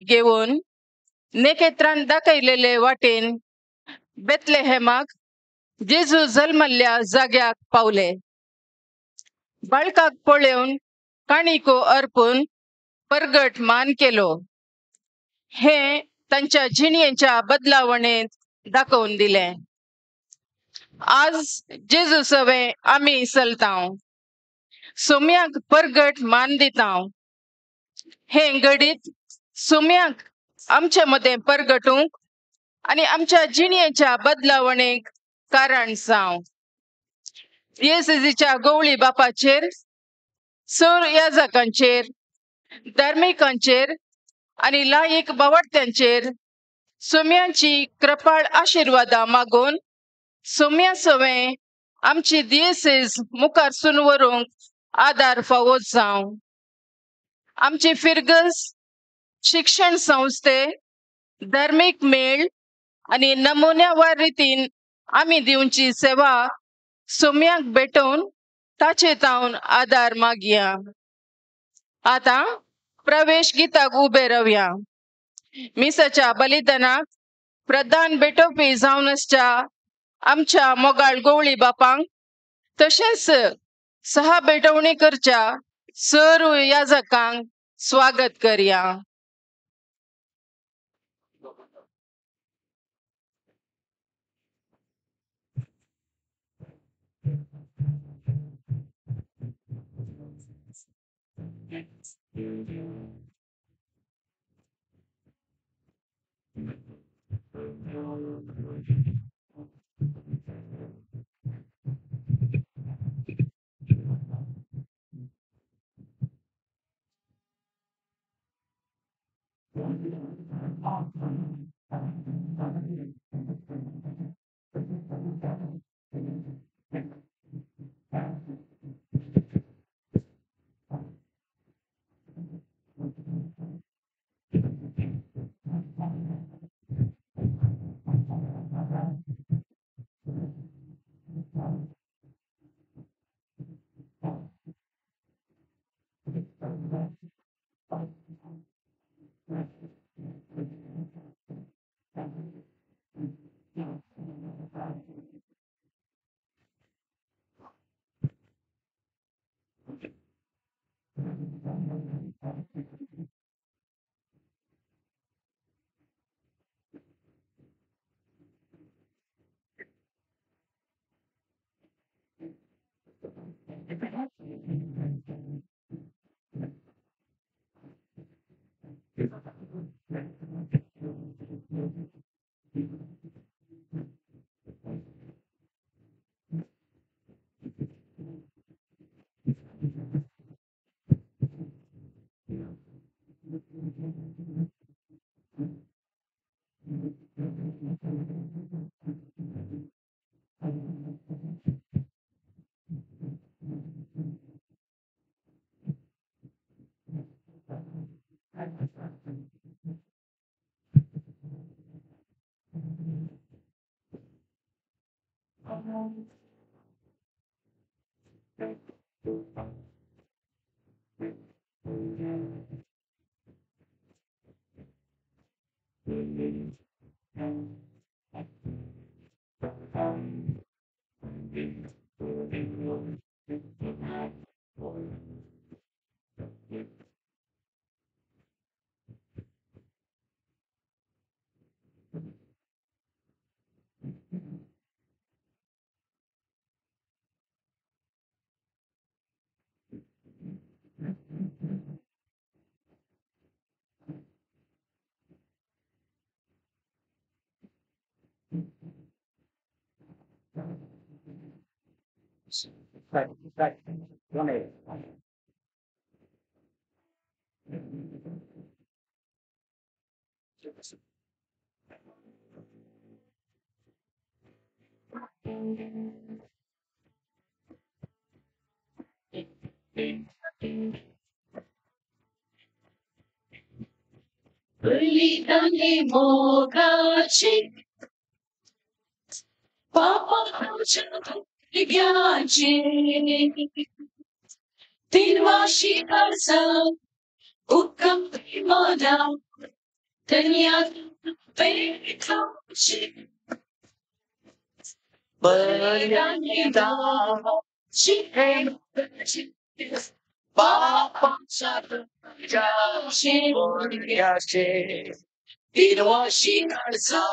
घेवन नेकेत्रान दाखयलेले वाटेन बेतलेहेमाक जेजू जल्मल्ल्या जाग्याक पावले. बाळकाक पळोवन काणिको अर्पून परगट मान केलो. हे तांच्या जिणेच्या बदलावणेंत दाखोवन दिलें. आज जेजू सवे आमी चलतांव, सोम्याक परगट मान दितांव. हें घडीत सोम्याक आमचे मदें परगटूंक आनी आमच्या जिणेच्या बदलावणेक कारण जावं. येसजीच्या गवळी बापाचेर, सर याजकांचेर, धार्मिकांचेर आनी लायक बावडत्यांचेर सोम्याची कृपाळ आशिर्वादां मागून सोम्या सवें आमची दियेसेज मुखार सून व्हरूंक आदार फावो जावं. आमची फिरगज, शिक्षण संस्थे, धार्मीक मेळ आनी नमुन्यावार रितीन आमी दिवची सेवा सोम्याक भेटोवन ताचे तावन आदार मागया. आतां प्रवेश गीताक उबे रावया. मिसाच्या बलिदानाक प्रधान भेटोवपी जावन आसच्या आमच्या मोगाळ गवळी बापांक तशेंच सहा भेटवणी करच्या सर याजकांक स्वागत करया. बलिदाने मोगाचे पापाच्या भुरग्याचे तीन वाशी अर्ज उक्कम प्रेमाना धन्या पेटोची बलिदानी दावाची बापाच्या तुझ्याशी बोलग्याचे दिनवाशी काळजा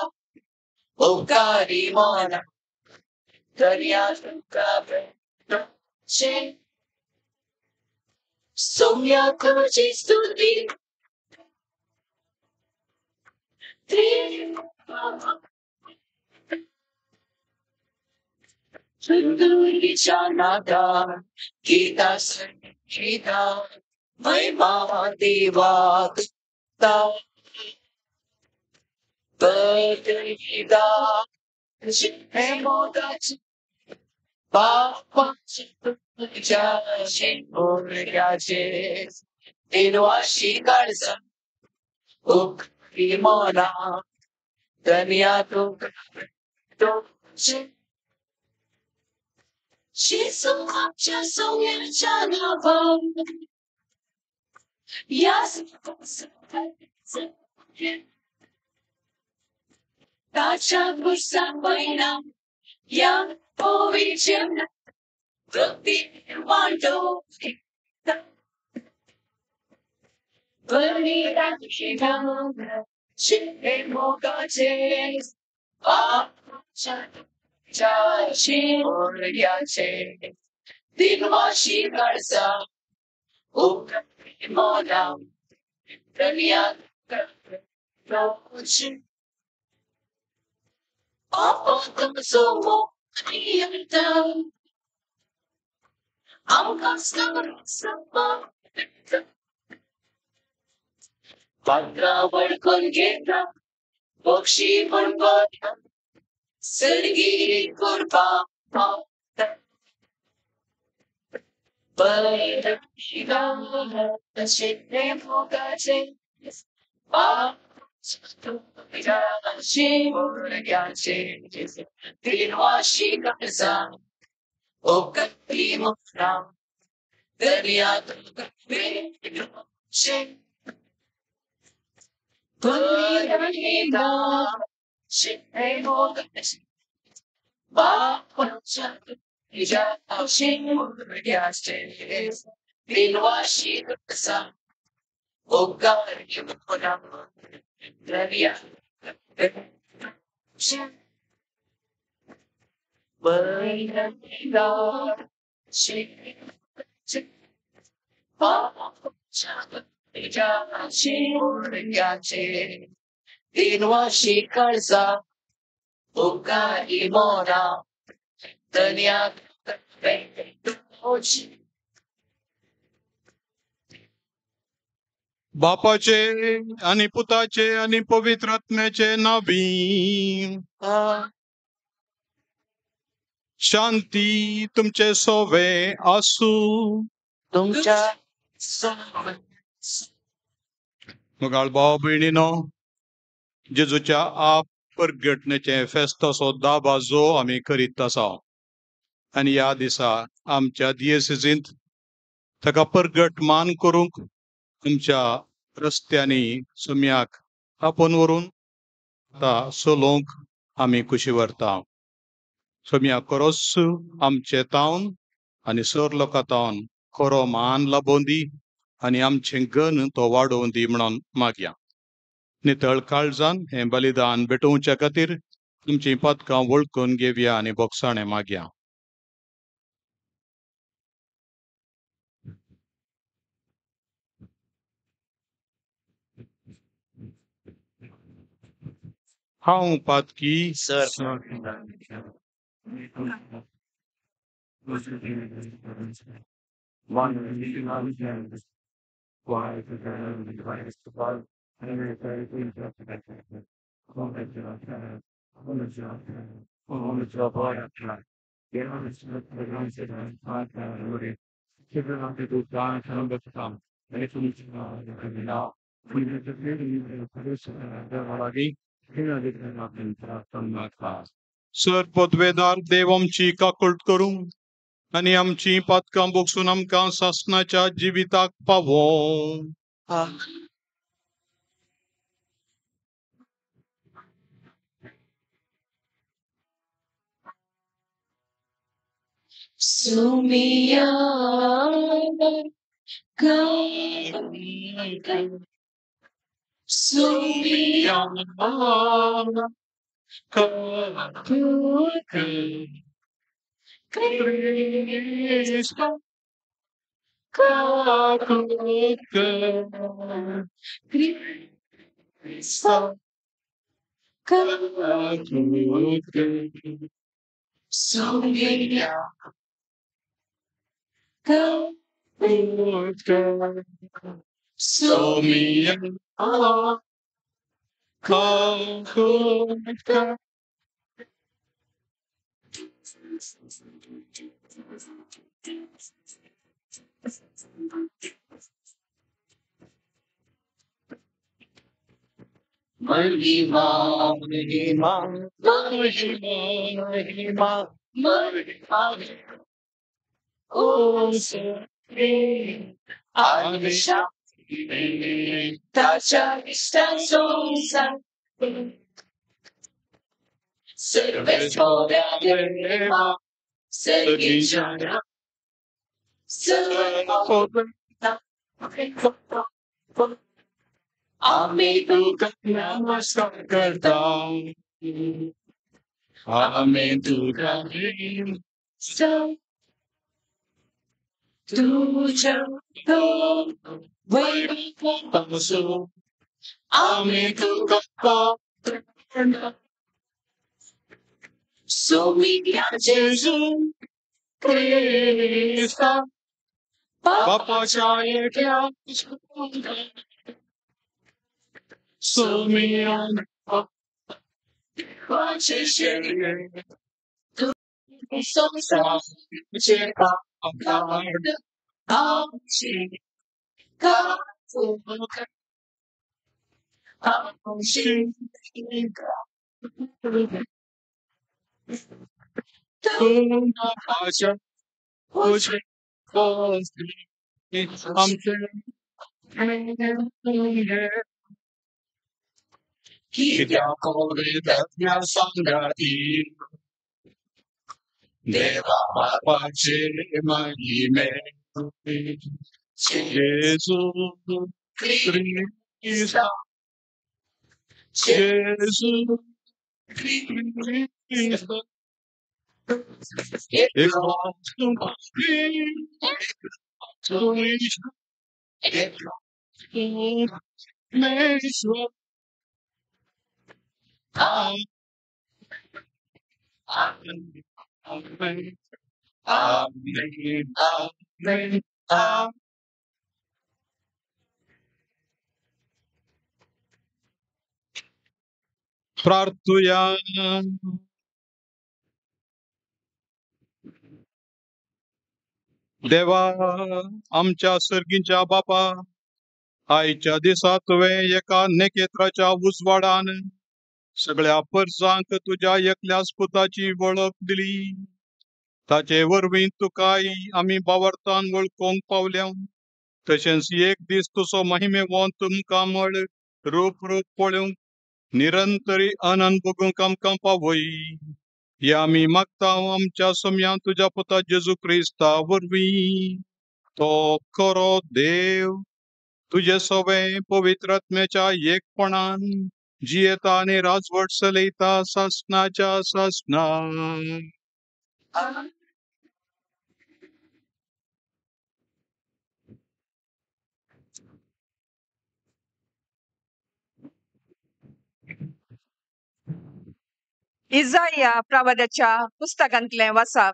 उपकारी मना धन्या तुका भेटोची सौम्या तुझी स्तुती सुंदरीच्या नादा गीता संगीता महिमा देवा तुझा बदलिदा मोदाची बापाची तुझ्याशी बोलग्याचे दिनवाशी काळजा उपकारी मना धन्या तुका भेटोची जेजू आमच्या सौम्याच्या नावान या ताच्या पुरसा परिणाम या पवित्र वृत्ती वांटो मोगाचे बापाच्या तुझ्याशी बोलग्याचे दिनवाशी काळजा उपकारी मना धन्या तुका भेटोची बापा तुजो मोग आमकां पात्रां वळखून घेता बक्षी म्हण सर्गी करपा मोगाचे तुझ्याशी बोलग्याचे दिनवाशी काळजा उपकारी मना धन्या तुका भेटोची बापाच्या तुझ्याशी बोलग्याचे दिनवाशी काळजा उपकारी मना धन्या तुका भेटोची दिनवाशी काळजा उपकारी मना धन्या तुका भेटोची. बापाचे आणि पुताचे आणि पवित्र आत्म्याचे नावी. शांती तुमचे सोवे आसू. तुमच्या मोगाळ भाव भयणीनो, जेजूच्या आप परगटण्याचे फेस्ताचो दाबाजो आमी करीत आसा आनी ह्या दिसा आमच्या दियेसींत ताका परगट मान करूंक आमच्या रस्त्यांनी सुम्याक आपोवन व्हरून आतां चलोवंक आमी कुशी व्हरता. सोम्या खरोच आमचे तावन आनी सर लोकां तावन खरो मान लाबोवन दी आनी आमचें गन तो वाडोवन दी म्हणून मागया. नितळ काळजान हें बलिदान भेटोवच्या खातीर तुमचीं पदकां वळखून घेवया आनी बोगसाणें मागया. हांव पातकी सर सर पदवेदार देव आमची काकूट करूं आनी आमची पातकां बोगसून आमकां सासणाच्या जिविताक पावों. सुमिया सुमिया Sumia Sumia Mahima, Mahima, Mahima, Mahima, Mahima, Oh, आम्ही तुका नमस्कार करता आम्ही तुका तुझ्या आम्ही तुका सुमिया जेजू क्रिस्ता बापाच्या एकल्या सुमिया देवा बापाचे महिमे जेजू क्रिस्ता जेजू क्रिस्ता Amen. Amen. Amen. Amen. प्रार्थुया. देवा आमच्या सर्गीच्या बापा, आयच्या दिसा तुवें एका नेकेत्राच्या उजवाडान सगळ्या परसांक तुज्या एकल्याच पुताची वळख दिली. ताचे वरवीं तुकाय आमी बावरतान वळखूंक पावल्या. तशेंच एक दीस तुजो महिमेवंत मुखामळ रूप रूप पळोवंक निरंतरी आनंद भोगूंक आमकां पावय. हे आमी मागता आमच्या सम्यान तुज्या पुता जेजू क्रिस्ता वरवीं. तो खरो देव तुजे सवे पवित्र आत्म्याच्या एकपणान जियेता आनी राजवट चलयता सासणाच्या सासणा. इजाया प्रवाद्याच्या पुस्तकांतलें वाचप.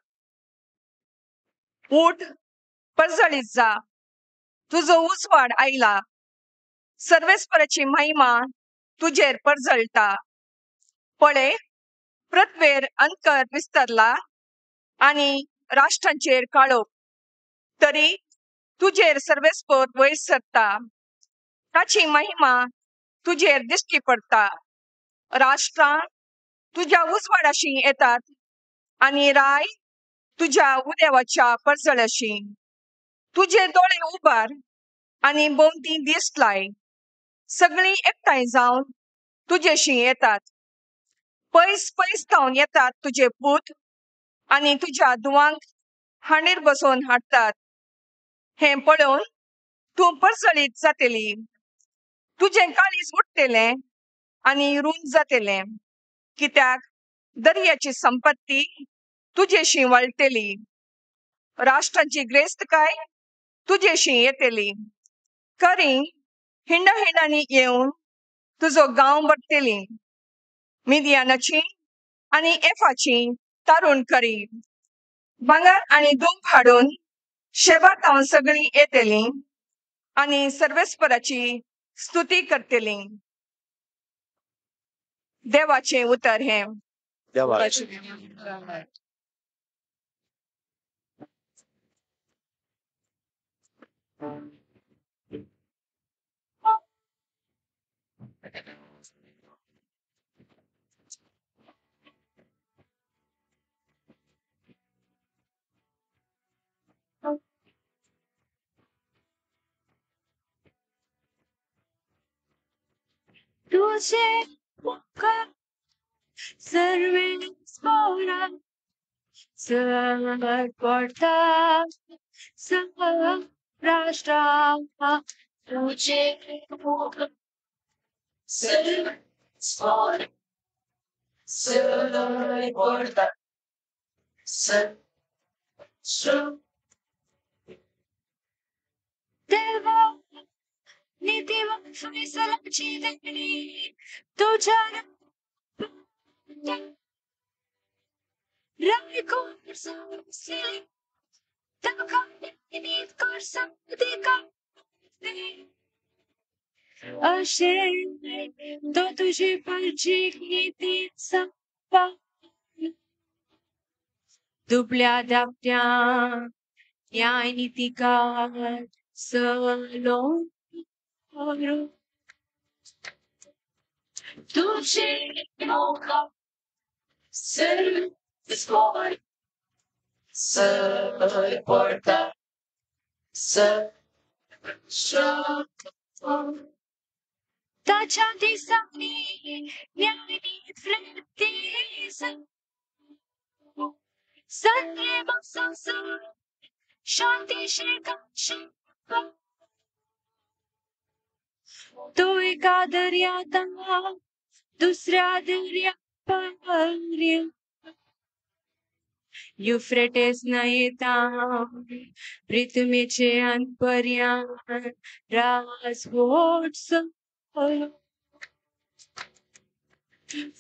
उठ, परजळीत जा, तुजो उजवाड आयला, सर्वेस्पराची महिमा तुजेर परजळटा. पळय, पृथ्वेर अंतर विस्तरला आनी राष्ट्रांचेर काळोख, तरी तुजेर सर्वेस्पर वयर सरता, ताची महिमा तुजेर दिश्टी पडटा. राष्ट्रां तुज्या उजवाडाशी येतात आनी राय तुज्या उदेवाच्या परजळाशी. तुजे दोळे उबार आनी भोंवती दीस लाय, सगळीं एकठांय जावन तुजेशी येतात. पयस पयस थावन येतात तुजे पूत आनी तुज्या दुवांक हांडीर बसोवन हाडटात हें पळोवन तूं परजळीत जातली. तुजें काळीज उडटलें आनी रूंद जातलें, कित्याक दर्याची संपत्ती तुजेशी वळटली, राष्ट्रांची ग्रेस्तकाय तुजेशी येतली. करी हिंडा हिंडांनी येवन तुजो गांव भरतली. मिदियानाची आनी एफाची तारुण करी भांगर आनी धूप हाडून शेबा तावन सगळीं येतली आनी सर्वेस्पराची स्तुती करतली. देवाचें उतर हें. तुझे मुख सर्वेस्परा सर पडता राष्ट्रा. तुझे मुख सर्वेस्परा सर पडता देवा नीतिवान फैसलाची देणी तुझ्या अशे तो तुझी परजी नीती संपा दुबल्या दापट्या न्याय नीतिकार सलो तुझे मुख सर्वेस्पर सर पडता ताच्या दिसांनी न्याय वृत्ती संत्रे शांती तो एका दर्यात दुसऱ्या दर्या युफ्रेटेस न्हंयेता पृथ्वीचे अंतपर्यान रास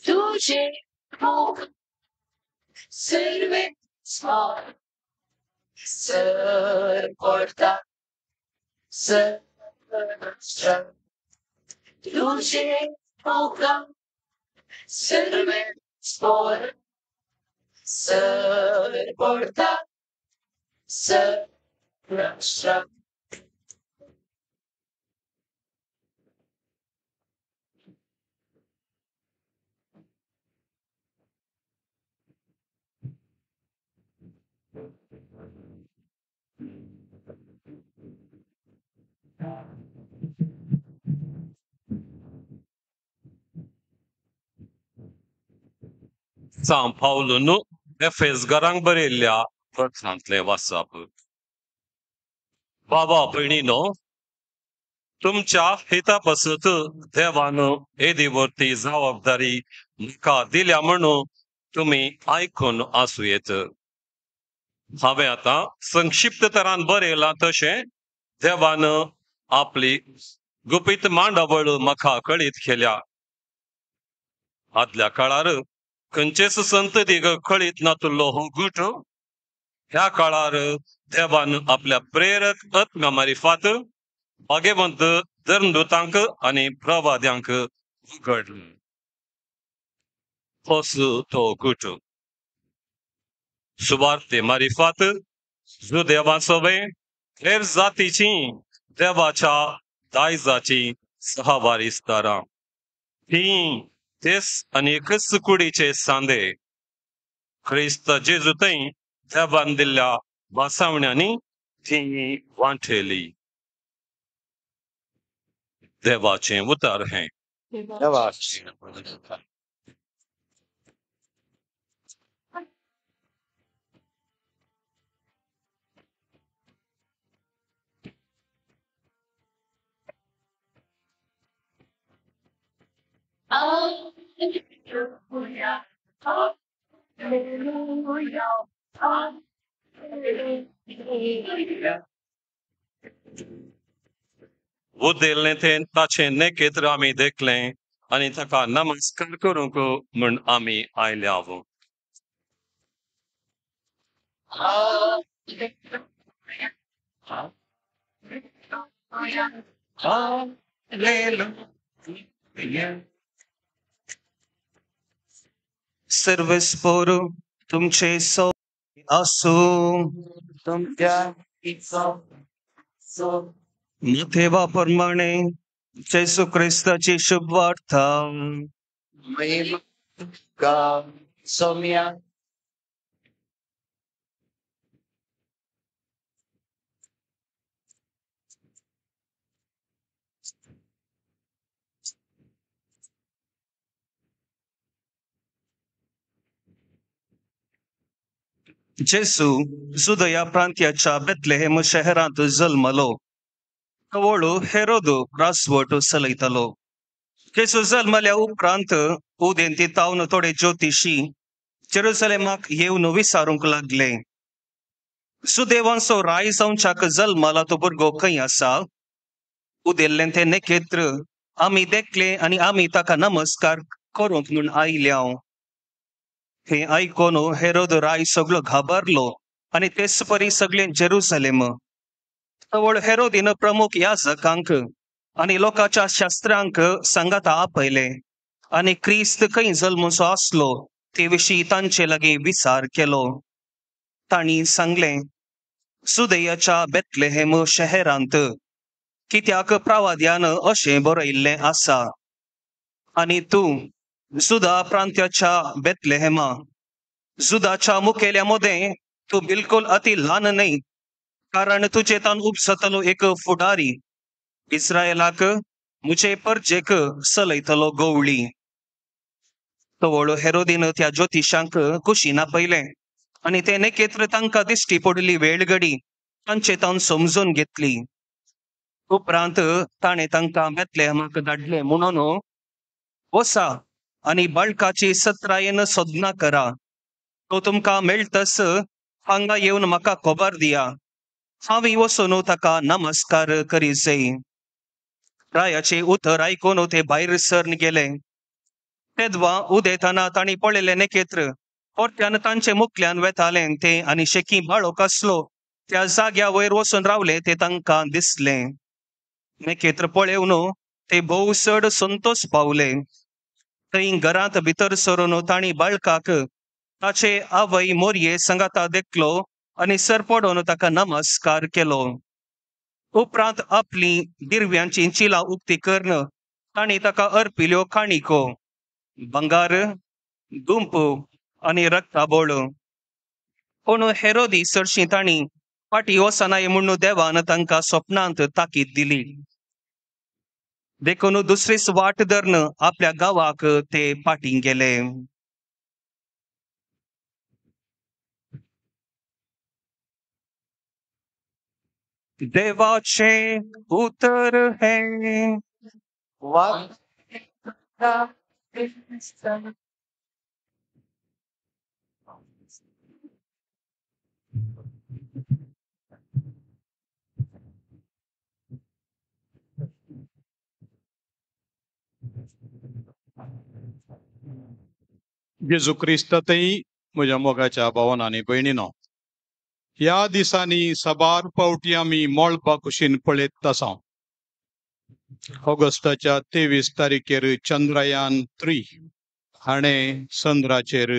तुझे मुख सर्वेस्पर सर पडता तुझे मुख सर्वेस्पर सर पडता सांव पावलून एफेसगारांक बरयल्ल्या पत्रांतलें वाचप. बाबा भयणीनो, तुमच्या हिता पासत देवान येदी वरती जबाबदारी म्हाका दिल्या म्हणून तुमी आयकून आसूं येत. हांवें आतां संक्षिप्त तरान बरयलां तशें देवान आपली गुपीत मांडावळ म्हाका कळीत केल्या. आदल्या काळार खंयचेच संततीक कळीत नातुल्लो हो गुट ह्या काळार देवान आपल्या प्रेरक आत्म्या मारिफात भाग्यवंत धर्मदूतांक आनी प्रवाद्यांक उगडलो. होच तो गुट सुवार्ते मारिफात जुदेवां सवे हेर जातीची देवाच्या दायजाची सहवारीसदारां ही तेच आनी एकच कुडीचे सांदे क्रिस्त जेजू थंय देवान दिल्ल्या वासावण्यांनी ती वांटेली. देवाचें उतर हें. Hallelujah. Hallelujah. Hallelujah. उदेल्लें तें ताचें नेकेत्र आमी देखलें आनी ताका नमस्कार करूंक म्हूण आमी आयल्या. Hallelujah. सर्वेस्पोर तुमचे सो आसू. तुमच्या सो मथेवा प्रमाणे जेसू क्रिस्ताची शुभवार्ता. महिमा तुका सोम्या. जेसू जुदया प्रांत्याच्या बेतलेहेम शहरांत जल्मलो. कवळू हेरोदू रासवट चलयतालो. जेसू जल्मल्या उपरांत उदेंती तावन थोडे ज्योतिशी जेरुसलेमाक येवन विचारूंक लागले, सुदेवांचो राय जावच्याक जल्मला तो भुरगो खंय आसा? उदेल्लें तें नेकेत्र आमी देखलें आनी आमी ताका नमस्कार करूंक म्हूण आयल्या. हें आयकून हेरोद राय सगळो घाबरलो आनी तेच परी सगळें जेरुसलेम. तवळ हेरोदीन प्रमुख याजकांक आनी लोकांच्या शास्त्रांक सांगाता आपयले आनी क्रिस्त खंय जल्मचो आसलो ते विशीं तांचे लागीं विचार केलो. तांणी सांगलें, सुदयाच्या बेतलेहेम शहरांत, कित्याक प्रवाद्यान अशें बरयल्लें आसा, आनी तूं जुदा प्रांत्याच्या बेतलेहेमा, जुदाच्या मुखेल्या मदें तूं बिलकुल अति ल्हान न्हय, कारण तुजे तान उपसतलो एक फुडारी इस्रायलाक मुझे परजेक चलयतलो गवळी. तवळ हेरोदीन त्या ज्योतिशांक कुशीन आपयलें आनी ते नेकेत्र तांकां दिश्टी पडली वेळगडी तांचे तावन समजून घेतली. उपरांत ताणें तांकां बेतलेहमाक धाडले म्हणून, वसा आनी बाळकाची सत्रायेन सोदना करा, तो तुमकां मेळटस हांगा येवन म्हाका खबर दिया, हांवें वचून ताका नमस्कार करी जाय. रायाचें उतर आयकून ते भायर सरन गेले. तेदवा उदेतना तांणी पळयलें नेकेत्र परत्यान तांचे मुखल्यान वेतालें तें आनी शेकी बाळोक आसलो त्या जाग्या वयर वचून रावले ते तांकां दिसलें. नेकेत्र पळेवन ते भोव चड संतोश पावले. थंय घरांत भितर सरून तांणी बाळकाक ताचे आवय मोरये सांगाता देखलो आनी सर पडून ताका नमस्कार केलो. उपरांत आपली दिरव्यांची चिलां उक्ती करून तांणी ताका अर्पिल्यो काणिको, भांगार, दुंप आनी रक्ताबोळ. पूण हेरोदी चडशीं तांणी फाटीं वचनाय म्हूण देवान तांकां सपनांत ताकीद दिली. देखून दुसरीच वाट धरून आपल्या गांवाक ते फाटीं गेले. देवाचें उतर हें. जेजू क्रिस्तातय म्हज्या मोगाच्या भावान आनी भयणीनो, ह्या दिसांनी साबार पावटी आमी मळबा कुशीन पळयत आसा. ऑगस्टाच्या 23 तारखेर चंद्रयान 3 हाणें चंद्राचेर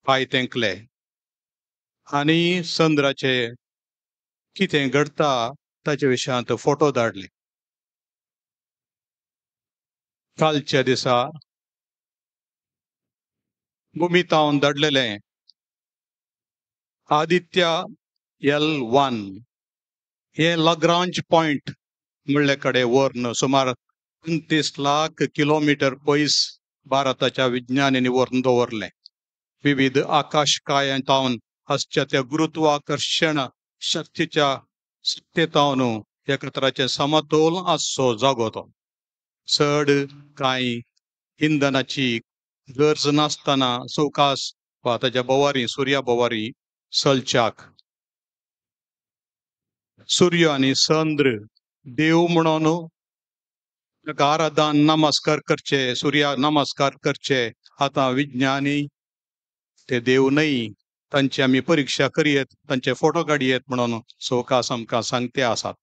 पांय तेंकले आनी चंद्राचे कितें घडटा ताचे विशयांत फोटो धाडले. कालच्या दिसा भूमितावन धाडलेलें आदित्य L1 हे लाग्रांज पॉयंट म्हणले कडेन व्हरून सुमार 29 लाख किलोमिटर पयस भारताच्या विज्ञानांनी व्हरून दवरलें. विविध आकाशकायांतावन आसच्या त्या गुरुत्वाकर्शण शक्तीच्या सत्तेतावन एकत्राचें समतोल आसचो जागो तो. चड कांय इंधनाची गरज नासतना सवकास वा ताच्या बोवारी सुर्या बोवारी सलच्याक सूर्य आनी चंद्र देव म्हणून ताका आराधन नमस्कार करचे, सुर्या नमस्कार करचे. आतां विज्ञानी ते देव न्हय, तांची आमी परिक्षा करयेत, तांचे फोटो काडयेत म्हणून सवकास आमकां सांगते आसात.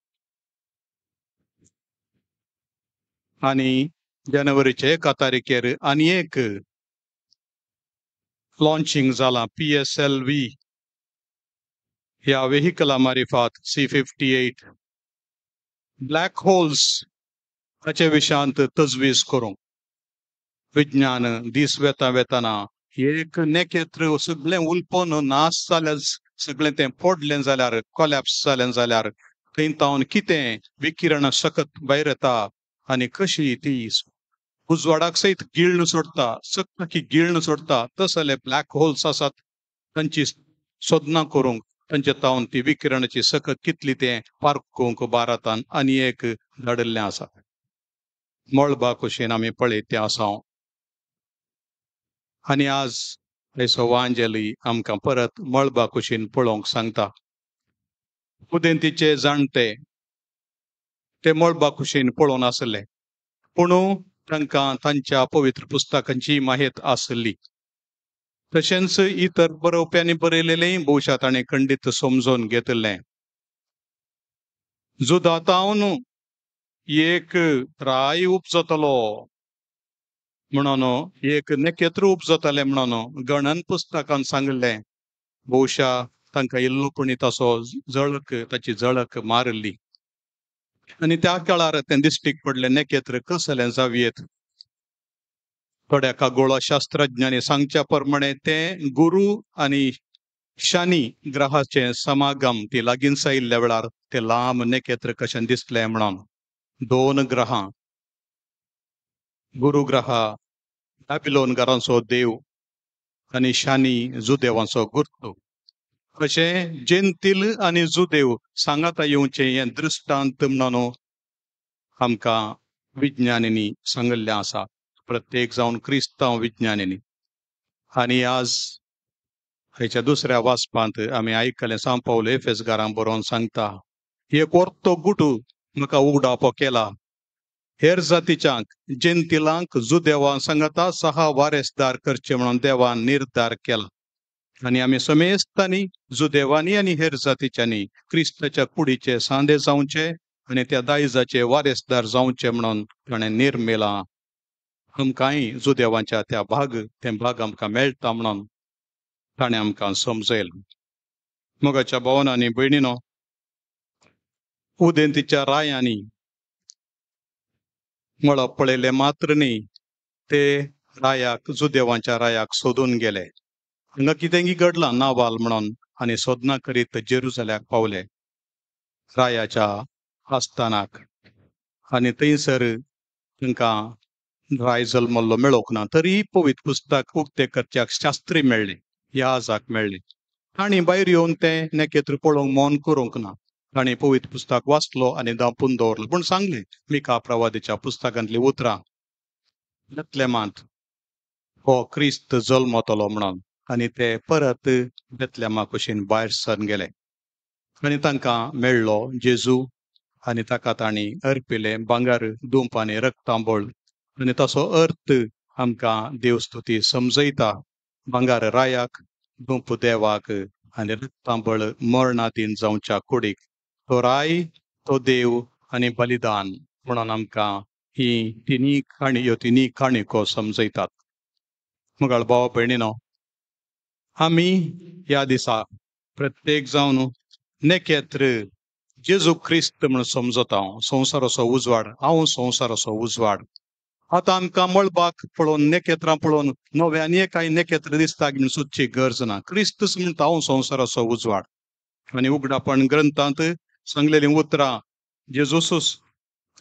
आनी जानेवारीचे 1 तारखेर आनी एक लॉन्चिंग जालां PSLV ह्या वेहिकला मारिफात C-58 black holes हाचे विशयांत तजवीज करूंक विज्ञान दीस वेता वेतना एक नखेत्र सगळें उलपोन नाश जाल्यार, सगळें तें पडलें जाल्यार, कोलॅप्स जालें जाल्यार थंय तावन कितें विकिरण सकत भायर येता आनी कशी ती उजवाडाक सयत गिळण सोडता, चकचकी गिळण सोडता. तसले ब्लॅक होल्स आसात तांची सोदनां करूंक तांचे तावन ती विकिरणाची सकत कितली तें पारखूंक भारतान आनी एक धाडिल्लें आसा. मळबा कुशीन आमी पळयत तें आसा. आनी आज आयचो वांजेली आमकां परत मळबा कुशीन पळोवंक सांगता. उदेंतीचे जाणटे ते मळबा कुशीन पळोवन आसले, पूण तांकां तांच्या पवित्र पुस्तकांची माहिती आसली. तशेंच इतर बरोवप्यांनी बरयलेलेंय भोवशा ताणें खंडीत समजून घेतिल्लें. जुदातावन एक राय उपजतलो म्हणून, एक नखेत्र उपजतलें म्हणून गणन पुस्तकान सांगिल्लें. भोवशा तांकां इल्लो पुणी ताचो झळक, ताची झळक मारिल्ली आनी त्या काळार तें दिश्टीक पडलें नखेत्र कसलें जावयेत. थोड्या खगोळशास्त्रज्ञांनी सांगच्या प्रमाणे तें गुरू आनी शनी ग्रहाचें समागम ती लागींच आयिल्ल्या वेळार तें लांब नखेत्र कशें दिसलें म्हणून. 2 ग्रहां, गुरू ग्रह बॅबिलोन घरांचो देव आनी शनी जुदेवांचो गुर्तू, अशें जेंतील आनी जुदेव सांगाता येवचें हें दृश्टांत म्हणून आमकां विज्ञानींनी सांगिल्लें आसा, प्रत्येक जावन क्रिस्तांव विज्ञानींनी. आनी आज हेच्या दुसऱ्या वाचपांत आमी आयकलें सांव पावल एफेसगारां बरोवन सांगता, एक वर्तो गुटू म्हाका उगडापो केला, हेर जातीच्यांक जेंतिलांक जुदेवां सांगाता सहा वारेसदार करचे म्हणून देवान निर्धार केला. आनी आमी समेस्तांनी जुदेवांनी आनी हेर जातीच्यांनी क्रिस्ताच्या कुडीचे सांदे जावचे आनी त्या दायजाचे वारेसदार जावचे म्हणून ताणें निर्मेलां. आमकांय जुदेवांच्या त्या भाग, तें भाग आमकां मेळटा म्हणून ताणें आमकां समजयलें. मोगाच्या भावान आनी भयणीनो, उदेंतीच्या रायांनी मळब पळयलें मात्र न्ही, ते रायाक, जुदेवांच्या रायाक सोदून गेले. हांगा कितेंगी घडलां नावाल म्हणून आनी सोदनां करीत जेरुजल्याक पावले रायाच्या आस्थानाक. आनी थंयसर तांकां राय जल्मल्लो मेळोंक ना, तरी पवित्र पुस्तक उक्तें करच्याक शास्त्री मेळ्ळें, याजाक मेळ्ळें. तांणी भायर येवन तें नखेत्र पळोवंक मौन करूंक ना, तांणी पवित्र पुस्तक वाचलो आनी दांपून दवरलो. पूण सांगलें मिका प्रवादीच्या पुस्तकांतलीं उतरां, बेतलेमांत हो क्रिस्त जल्मतलो म्हणून. आनी ते परत बेतलेमा कुशीन भायर सरून गेले आनी तांकां मेळ्ळो जेजू आनी ताका तांणी अर्पिलें भांगर, दुंप आनी रक्तांबळ. आनी ताचो अर्थ आमकां देवस्तुती समजयता. भांगर रायाक, दुंप देवाक आनी रक्तांबळ मरणादीन जावच्या कुडीक. तो राय, तो देव आनी बलिदान म्हणून आमकां ही तिनी काणी, ह्यो तिनी काणयो समजयतात. मुगाळ भाव भयणीनो, आमी ह्या दिसा प्रत्येक जावन नखेत्र जेजू क्रिस्त म्हणून समजता. हांव संवसाराचो उजवाड, हांव संवसाराचो उजवाड. आतां आमकां मळबाक पळोवन, नखेत्रां पळोवन नवे आनी कांय नखेत्र दिसता म्हणून सोदची गरज ना. क्रिस्तच म्हणटा हांव संवसाराचो उजवाड. आनी उगडापण ग्रंथांत सांगलेलीं उतरां जेजूसूच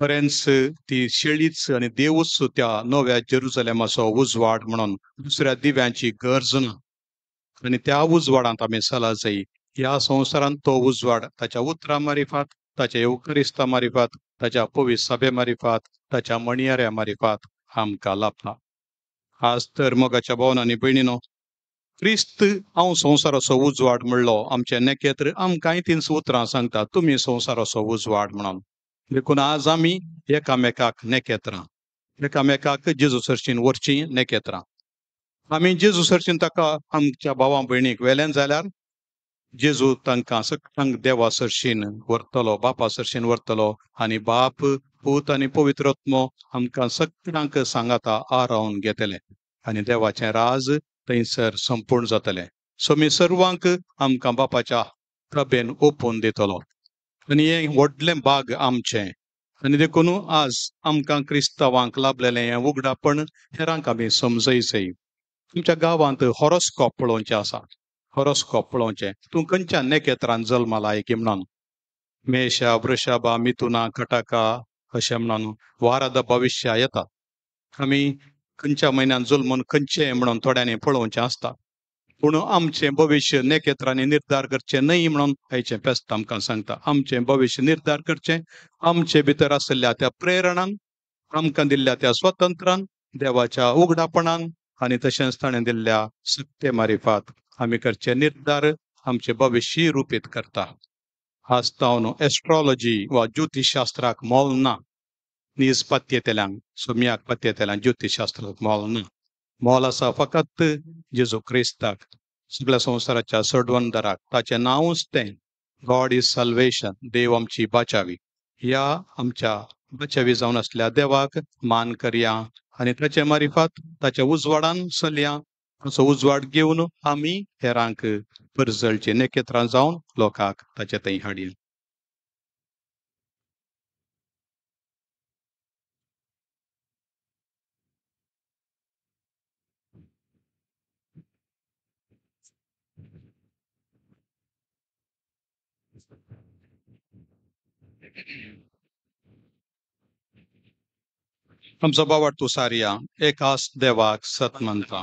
खरेंच ती शेळीच आनी देवूच त्या नव्या जेरुजलेमाचो उजवाड म्हणून दुसऱ्या दिव्यांची गरज ना. आनी त्या उजवाडांत आमी चला जाय. ह्या संवसारांत तो उजवाड ताच्या उतरां मारिफात, ताच्या येवकरिस्ता मारिफात, ताच्या पवित्र सभे मारिफात, ताच्या मणयाऱ्या मारिफात आमकां लाभता. आज तर मोगाच्या भावन आनी भयणीनो, क्रिस्त हांव संवसाराचो उजवाड म्हणलो आमचें नेकेत्र आमकांय तींच उतरां सांगता, तुमी संवसाराचो उजवाड म्हणून. देखून आज आमी एकामेकाक नेकेत्रां, एकामेकाक जेजू सरशीन व्हरचीं नेकेत्रां. आमी जेजू सरशीन ताका आमच्या भावां भयणीक वेल्यान जाल्यार जेजू तांकां सगळ्यांक देवा सरशीन व्हरतलो, बापा सरशीन व्हरतलो आनी बाप, पूत आनी पवित्र आत्मो आमकां सगळ्यांक सांगाता आरावन घेतले आनी देवाचें राज थंयसर संपूर्ण जातलें. सो मी सर्वांक आमकां बापाच्या प्रभेन ओपून दितलो आनी हें व्हडलें भाग आमचें. आनी देखून आज आमकां क्रिस्तांवांक लाभलेलें हें उगडापण हेरांक आमी समजयचें. आमच्या गांवांत हॉरोस्कोप पळोवचें आसा, हॉरोस्कोप पळोवचें, तूं खंयच्या नेकेत्रान जल्माला की म्हणून, मेषा, वृषभा, मिथुना, कटाका अशें म्हणून वाराद भविश्या येतात. आमी खंयच्या म्हयन्यान जल्मून खंयचें म्हणून थोड्यांनी पळोवचें आसता, पूण आमचें भविश्य नेकेत्रांनी निर्धार करचें न्हय म्हणून आयचें फेस्त आमकां सांगता. आमचें भविश्य निर्धार करचें आमचे भितर आशिल्ल्या त्या प्रेरणान, आमकां दिल्ल्या त्या स्वतंत्रान, देवाच्या उगडापणान आनी तशेंच ताणें दिल्ल्या सत्य मारिफात आमी करचे निर्धार आमचें भविश्य रुपीत करता. आज तावन एस्ट्रोलॉजी वा ज्योतिशास्त्राक मोल ना, नीज पत्येतल्यांक, सोम्याक पत्येतल्यांक ज्योतिशास्त्राक मोल ना. मोल आसा फकत जेजू क्रिस्ताक, सगळ्या संवसाराच्या सोडवणदाराक. ताचें नांवूच तें, गॉड is salvation, देव आमची बाचावी. ह्या आमच्या बाचावी जावन आसल्या देवाक मान करया आनी ताचे मारिफात ताच्या उजवाडान चलया. ताचो उजवाड घेवन आमी हेरांक परजळचे नेकेत्रां जावन लोकांक ताचे थंय हाडया. आमचो बावाट तूं सारया एकाच देवाक सत मानता,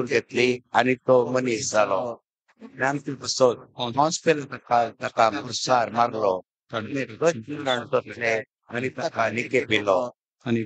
घेतली आनी तो मनीस जालो. ताका मुसार मारलो आनी ताका निकेपिलो आनी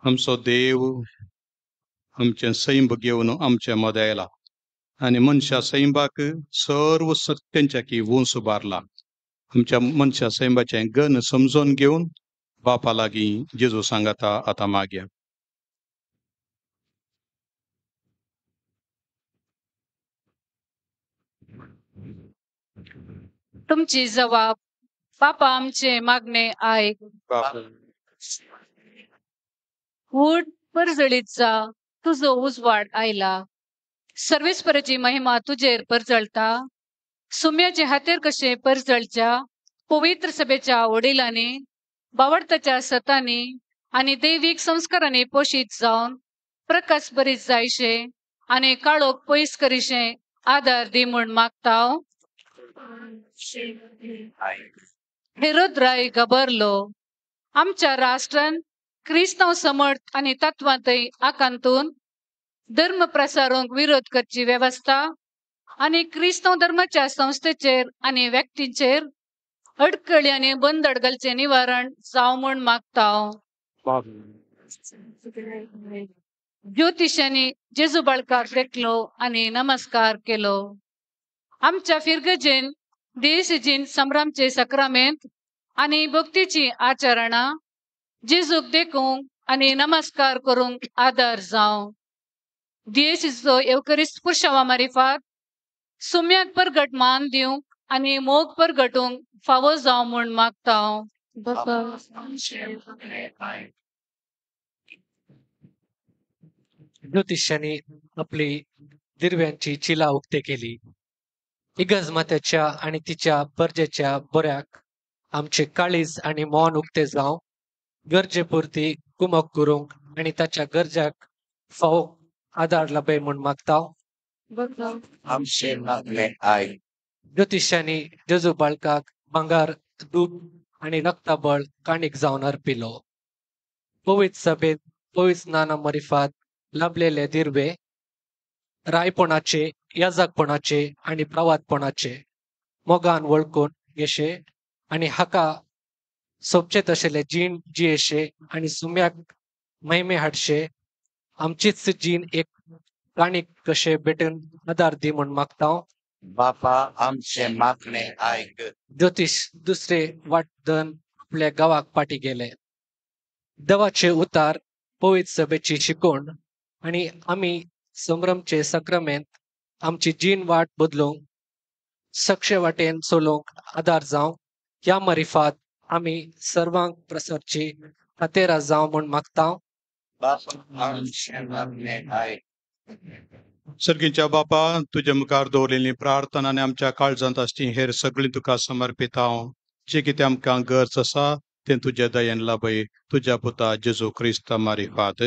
आमचो देव आमचें सैंब घेवन आमचे मदें आयला आनी मनशा सैंबाक सर्व सत्यांच्या की वंस उबारला. आमच्या मनशा सैंबाचें गण समजून घेवन बापा लागीं जेजू सांगाता आतां मागया. तुमची जबाब बापा आमचे मागणे आयक. उठ परजळीत जा, तुजो उजवाड आयला, सर्वेस्पराची महिमा तुजेर परजळता. सुम्याचे हातेर कशे परजळच्या पवित्र सभेच्या वडिलांनी, बावडताच्या सतांनी आनी दैवीक संस्कारांनी पोशीत जावन प्रकाश बरीत जायशे आनी काळोख पयस करीशे आदार दी म्हूण मागता. हेरोद राय घाबरलो. आमच्या राष्ट्रान क्रिस्तांव समर्थ आनी तत्वांतय आकांतून धर्म प्रसारूंक विरोध करची वेवस्था आनी क्रिस्तांव धर्माच्या संस्थेचेर आनी व्यक्तींचेर अडकळी आनी बंदड घालचें निवारण जावं म्हूण मागता. ज्योतिशांनी जेजू बाळकाक देखलो आनी नमस्कार केलो. आमच्या फिरगजेन देशजीन संभ्रमचे सक्रामेंत आनी भक्तीची आचरणां जेजूक देखूंक आनी नमस्कार करूंक आदार जावं. देशीचो येवकरिस्त पुरशावा मारिफात सुम्याक परगट मान दिवंक आनी मोग परगटूंक फावो जावं म्हूण मागता. ज्योतिष्यांनी आपली दिरव्यांची चिला उक्ते केली. इगर्ज मात्याच्या आनी तिच्या परजेच्या बऱ्याक आमचे काळीज आनी मन उक्ते जावं, गरजे पुरती कुमक करूंक आनी ताच्या गरजाक फावो आदार लाभय म्हूण मागता. आमचे मागणे आयक. ज्योतिष्यांनी जेजू बाळकाक भांगर, दूप आनी रक्ताबळ काणीक जावन अर्पिलो. पवित्र सभेत पवित्र नाना मरिफात लाभलेले दिरवे रायपणाचे, याजकपणाचे आनी प्रवादपणाचे मोगान वळखून घेशे आनी हाका सोबचे तशेले जीण जियेशे आनी सुम्याक महिमे हाडशे आमचीच जीण एक काणीक कशे भेटून आदार दी म्हूण मागता. बापा आमचे मागणे आयक. ज्योतिश दुसरे वाटदन आपल्या गांवाक पाटी गेले. देवाचे उतार, पवित्र सभेची शिकवण आनी आमी संभ्रमचे सक्रामेंत आमची जीण वाट बदलूंक सक्षे वाटेन चलोवंक आदार जावं. ह्या मारिफात आमी सर्वांक प्रसरची खातेरा जावं म्हूण मागता. बापा आमचे मागणे आयक. सर्गीच्या बापा, तुज्या मुखार दवरिल्ली प्रार्थना आनी आमच्या काळजांत आसची हेर सगळीं तुका समर्पित हांव. जे कितें आमकां गरज आसा तें तुज्या दयेन लाभय, तुज्या पुता जेजू क्रिस्ता मारिफात.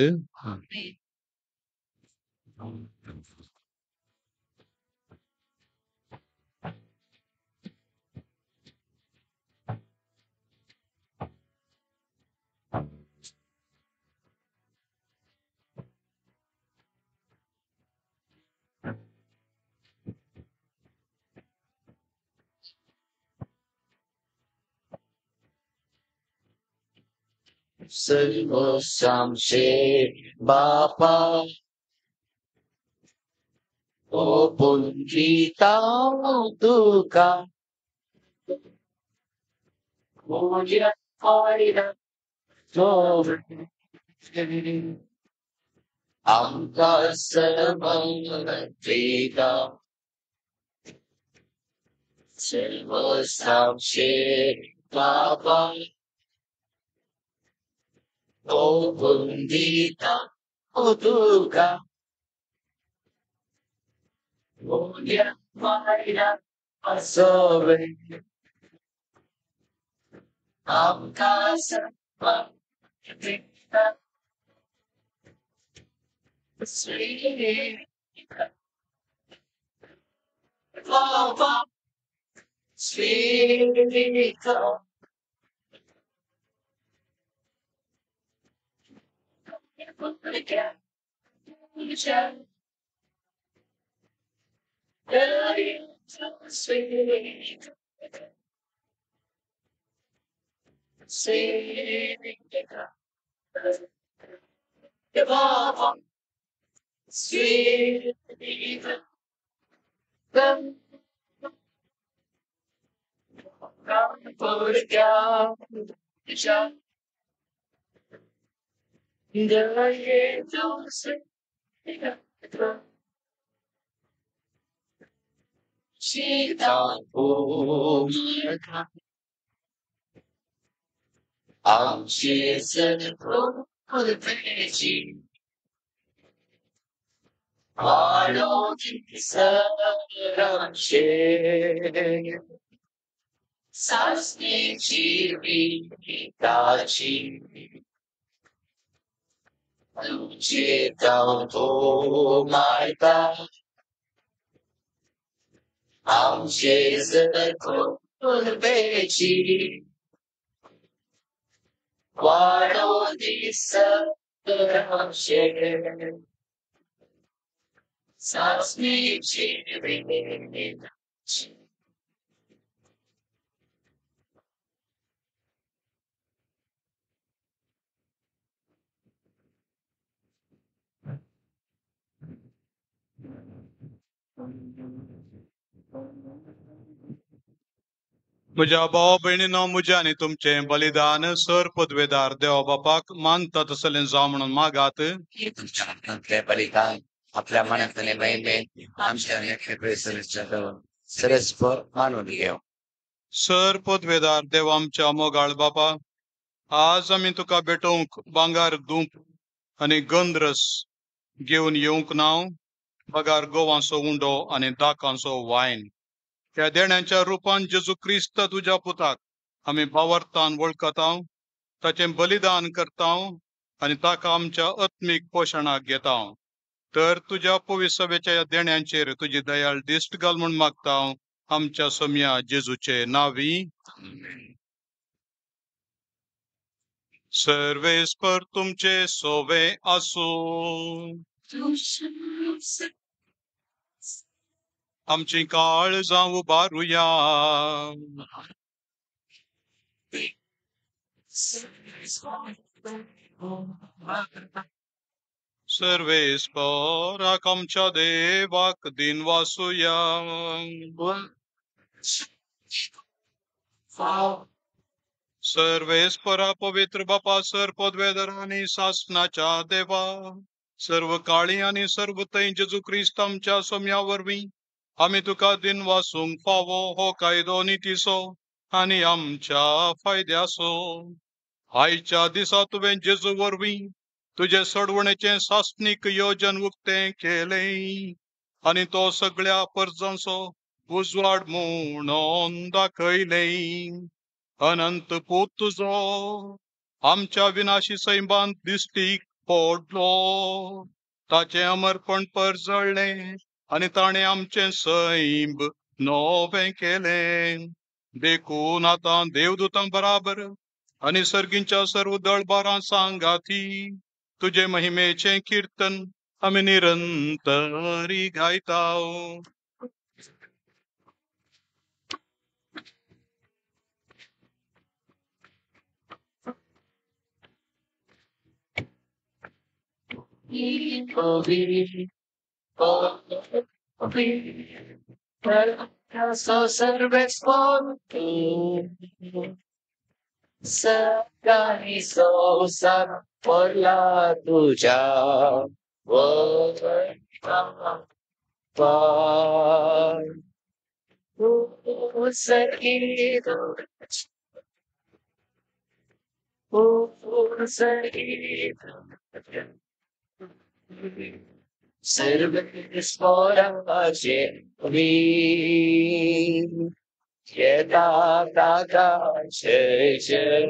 सर्वसामशे बापा ओ पुंजिता तुका आमकां सर्वता सर्वसामशे बापा ओ पुंजिता तुका म्हज्या भाव भयणीनो, म्हज्या आनी तुमचें बलिदान सर पदवेदार देवा बापाक मानता तसलें जावं म्हणून मागात. तुमच्या हातांतलें बलिदान आपल्या मनांतले महिमे आमच्या सरस्वर मानून घेव. सर पदवेदार देव आमच्या मोगाळ बापा, आज आमी तुका भेटोवंक भांगर धूप आनी गंधरस घेवन येवंक ना, बगार गोवांचो उंडो आनी दाकांचो वायन. ह्या देण्याच्या रुपान जेजू क्रिस्त तुज्या पुताक आमी भावार्थान वळखता, ताचें बलिदान करता आनी ताका आमच्या आत्मीक पोशणाक घेता. तर तुज्या पवित्र ह्या देण्यांचेर तुजी दयाळ दिश्ट घाल म्हूण मागता, आमच्या सोम्या जेजूचे नांवी. सर्वेस्पर तुमचे सोवे आसूं. आमची काळजां उबारुया. सर्वेस्पराक आमच्या देवाक दिन वासुया. सर्वेस्परा पवित्र बापा, सर पदवेदार आनी सासनाच्या देवा, सर्व काळी आनी सर्व थंय जेजू क्रिस्त आमच्या सोम्या वरवीं आमी तुका दिन वासूंक फावो हो कायदो नितीचो आनी आमच्या फायद्याचो. आयच्या दिसा तुवें जेजू वरवीं तुजे सोडवणेचें सासणीक योजन उक्तें केलें आनी तो सगळ्या परजांचो उजवाड म्हणून दाखयलें. अनंत पूत तुजो आमच्या विनाशी सैमांत दिश्टीक पडलो, ताचें अमरपण परजळ्ळें आनी ताणें आमचें सैम नवें केलें. देखून आतां देवदूतां बराबर आनी सर्गींच्या सर्व दळबारां सांगाती तुजे महिमेचें किर्तन आमी निरंतरी गायता. पडला तुझ्या सर्वेस्पराचे वीर येता ताका जय जय.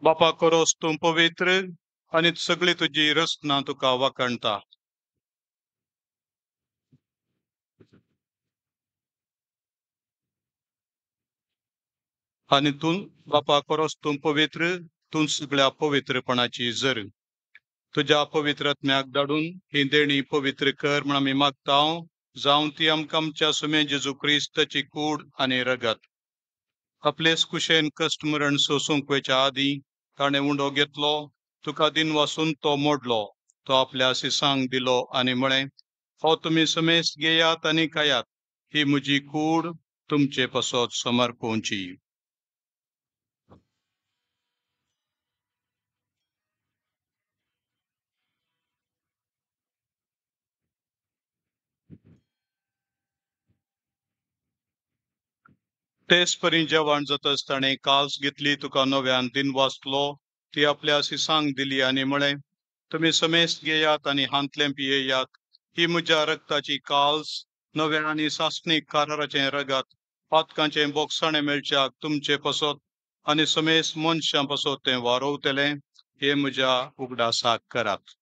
बापा करोस तूं पवित्र आनी सगळी तुजी रचना तुका वाखणता. आनी तूं बापा करोस तूं पवित्र, तूं सगळ्या पवित्रपणाची जर तुज्या पवित्र आत्म्याक धाडून ही देणी पवित्र कर म्हण आमी मागता, जावं ती आमकां आमच्या सुमे जेजू क्रिस्ताची कूड आनी रगत. आपलेच कुशेन कश्ट मरण सोसूंक वयच्या आदीं ताणें उंडो घेतलो, तुका दिन वासून तो मोडलो, तो आपल्या सिसांक दिलो आनी म्हळें, हो तुमी समेस्त घेयात आनी खायात, ही म्हजी कूड तुमचे पासत समर्पोवची. तेच परी जेवण जातच ताणें काल्स घेतली, तुका नव्यान दिन वाचलो, ती आपल्या सिसांक दिली आनी म्हळें, तुमी समेस्त घेयात आनी हांतलें पियेयात, ही म्हज्या रक्ताची काल्स, नव्या आनी सासणीक काराराचें रगत, पातकांचें बोगसाणें मेळच्याक तुमचे पासत आनी समेस्त मनशां पासत तें वारोवतलें, हें म्हज्या उगडासाक करात.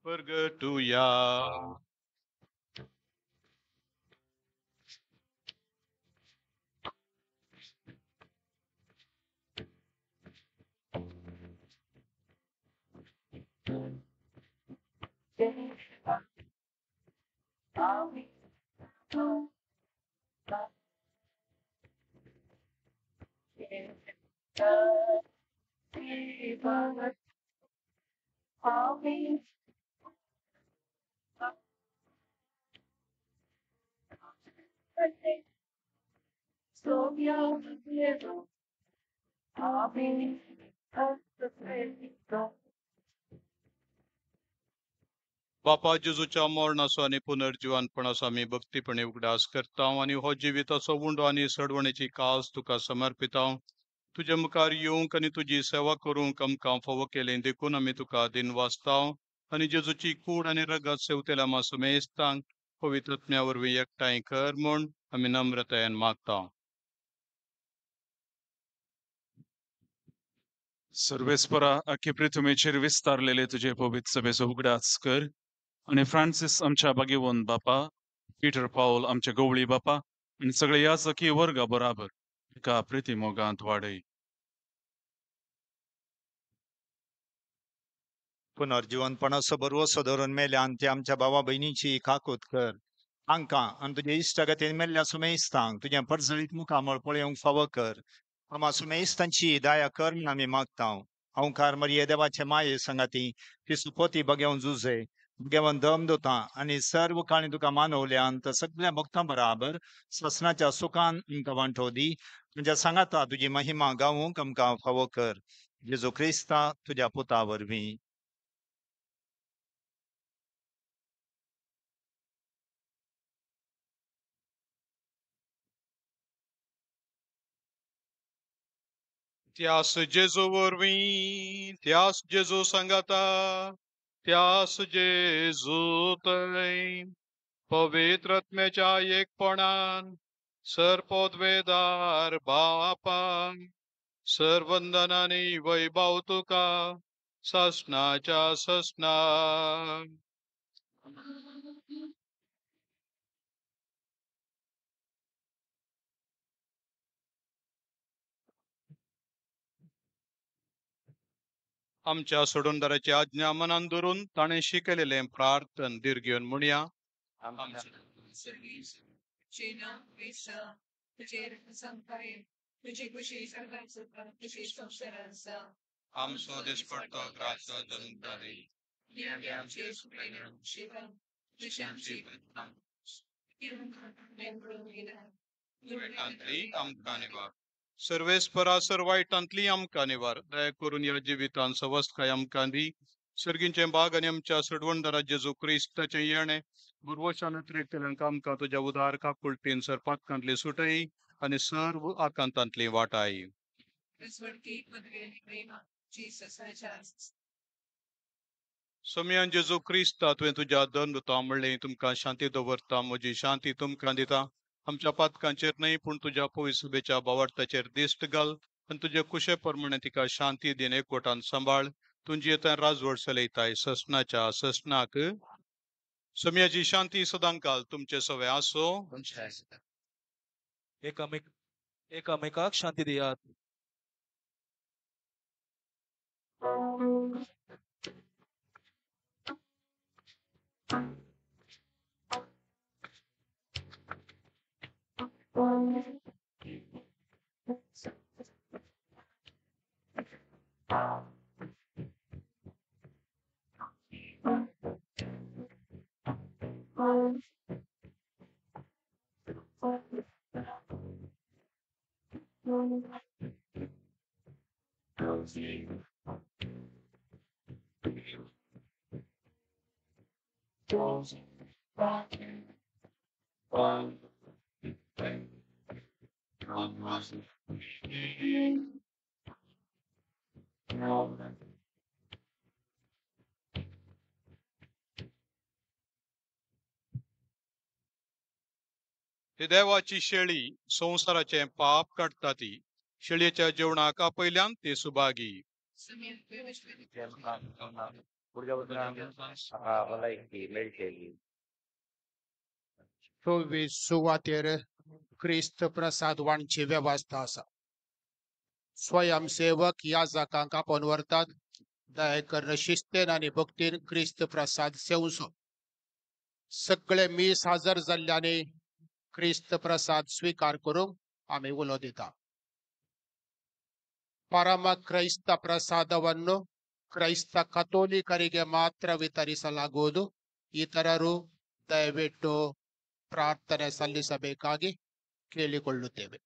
परगटुया. बापा जेजूच्या मरणाचो आनी पुनर्जिवनपणाचो आमी भक्तीपणे उगडास करता आनी हो जिविताचो उंडो आनी सडवणेची कास तुका समर्पिता. तुजे मुखार येवंक आनी तुजी सेवा करूंक आमकां फावो केलें देखून आमी तुका दिनवासता आनी जेजूची कूड आनी रगत सेवतेल्या आमा समेस्तांक पवित्र आत्म्या वरवीं एकठांय कर म्हूण आमी नम्रतायेन मागता. सर्वेस्परा आखी पृथ्वीचेर विस्तारलेले तुजे पवित्र सभेचो उगडास कर आनी फ्रांसीस आमच्या बागेवन बापा, पीटर पावल आमच्या गवळी बापा आनी सगळे याजकी वर्गा बराबर एका प्रिती मोगांत वाडय. पुनर्जिवनपणाचो भरवसो धरून मेल्यान ते आमच्या भावा भयणीची काकूत कर. तांकां आनी तुज्या इश्टागतीन मेल्ल्या सुमेस्तांक तुजें परजळीत मुखामळ पळोवंक फावो कर. आमा सुमेस्तांची दया कर म्हूण आमी मागता. ओंकार मरिये देवाचे माये सांगाती ती सुपोती बगेवन जुजे बगेवन दम दोता आनी सर्व काणी तुका मानवल्यान तर सगळ्या भक्तां बराबर ससनाच्या सुखान आमकां वांटो दी. तुज्या सांगाता तुजी महिमा गावूंक आमकां फावो कर. जेजू क्रिस्ता तुज्या पुता वरवीं. त्यास जेजू वरवीं, त्यास जेजू सांगाता, त्यास जेजू तय पवित्र आत्म्याच्या एकपणान सर्पोद्वेदार बापा सर्वंदनानी वैभव तुका ससनाच्या ससना. आमच्या सोडूनदाराची आज्ञा मनान धरून ताणें शिकयलेलें प्रार्थन धीर घेवन म्हणया. आमचो दिसपडतो ग्रास आमकां निवार. सर्वेस्परा सर वायटांतली आमकां निवार. दया करून ह्या जिवितान सवस्तकाय आमकां दी. सर्गींचें बाग आनी आमच्या सडवणदारा जेजू क्रिस्ताचें येणें बुरवशान उतरेकतल्यांक आमकां तुज्या उदार काकुळटीन सरपातकांतली सुटय आनी सर्व आकांतांतली वाटाय. सोमयान जेजू क्रिस्ता तुवें तुज्या दंडता म्हणलें तुमकां शांती दवरता, म्हजी शांती तुमकां दिता. आमच्या पातकांचेर न्हय पूण तुज्या पवित्र भावार्थाचेर दिश्ट घाल आनी तुजे कुशे प्रमाणे तिका शांती दिन एकवटान सांबाळ. तुजी येता राजवट चलयताय ससनाच्या ससनाक. सोमयाची शांती सदांकाल तुमचे सवे आसो. एकामेकाक शांती दियात. ही देवाची शेळी संवसाराचें पाप काडटा ती. शेळयेच्या जेवणाक आपयल्यान ती सुभागी. चोवीस सुवातेर क्रिस्त प्रसाद वांटची वेवस्था आसा. स्वयंसेवक याजकांक आपोवन व्हरतात. दया शिस्तेन आनी भक्तीन क्रिस्त प्रसाद सेवचो. सगळे मीस हजर जाल्ल्यानी क्रिस्त प्रसाद स्वीकार करूंक आमी उलो दिता. ಪರಮ ಕ್ರೈಸ್ತ ಪ್ರಸಾದವನ್ನು ಕ್ರೈಸ್ತ ಕಥೋಲಿಕರಿಗೆ ಮಾತ್ರ ವಿತರಿಸಲಾಗುವುದು. ಇತರರು ದಯವಿಟ್ಟು ಪ್ರಾರ್ಥನೆ ಸಲ್ಲಿಸಬೇಕಾಗಿ ಕೇಳಿಕೊಳ್ಳುತ್ತೇವೆ.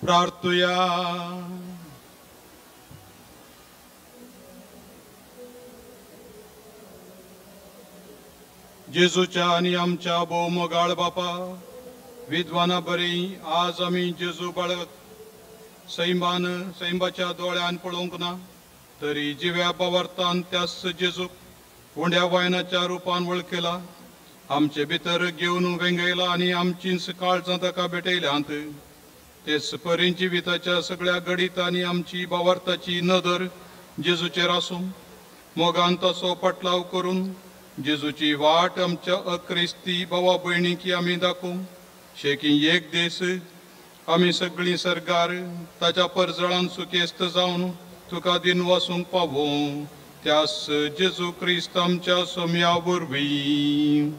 प्रार्थुया. जेजूच्या आनी आमच्या भोव मोगाळ बापा, विद्वाना बरी आज आमी जेजू बाळक सैमान सैमाच्या दोळ्यान पळोवंक ना, तरी जिव्या पवार्थान त्याच जेजूक उंड्या वायनाच्या रुपान वळखला, आमचे भितर घेवन वेंगयला आनी आमचींच काळजां ताका भेटयल्यांत. तेच परी जिविताच्या सगळ्या घडितांनी आमची भावार्थाची नदर जेजूचेर आसूं, मोगान ताचो पाटलाव करून जेजूची वाट आमच्या अक्रिस्ती भावा भयणीकी आमी दाखोवं. शेकी एक दीस आमी सगळीं सरकार ताच्या परजळान सुखेस्त जावन तुका दिनवासूंक पावों, त्यास जेजू क्रिस्त आमच्या सोम्या वरवीं.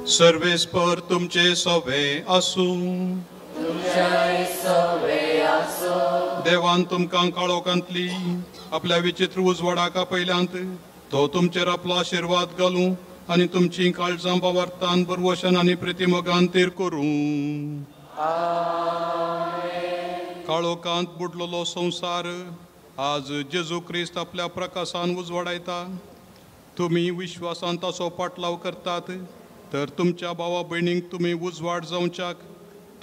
सर्वेस्पर तुमचे सवे आसूं. देवान तुमकां काळोखांतली आपल्या विचित्र उजवाडाक आपयल्यांत, तो तुमचेर आपलो आशिर्वाद घालूं आनी तुमची काळजां भावार्थान बरवशन आनी प्रितीमोगान तीर करूं. काळोखांत बुडलेलो संवसार आज जेजू क्रिस्त आपल्या प्रकाशान उजवाडायता. तुमी विश्वासान ताचो पाटलाव करतात तर तुमच्या भावा भयणींक तुमी उजवाड जावच्याक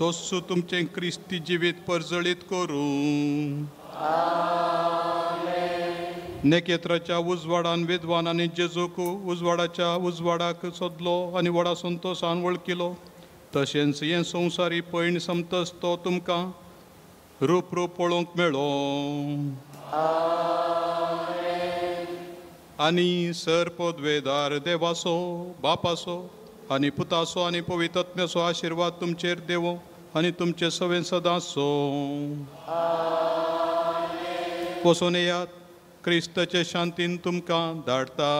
तोच तुमचें क्रिस्ती जिवीत परजळीत करूं. नेकेत्राच्या उजवाडान विद्वान आनी जेजूक उजवाडाच्या उजवाडाक सोदलो आनी व्हडा संतोशान वळखिलो. तशेंच हें संवसारी पयण समतस तो तुमकां रूप रूप पळोवंक मेळो. आनी सर पदवेदार देवाचो बापाचो आनी पुताचो आनी पवित्रत्म्याचो आशिर्वाद तुमचेर देवो आनी तुमचे सवें सदांचो. वचून येयात, क्रिस्ताचे शांतीन तुमकां धाडटा.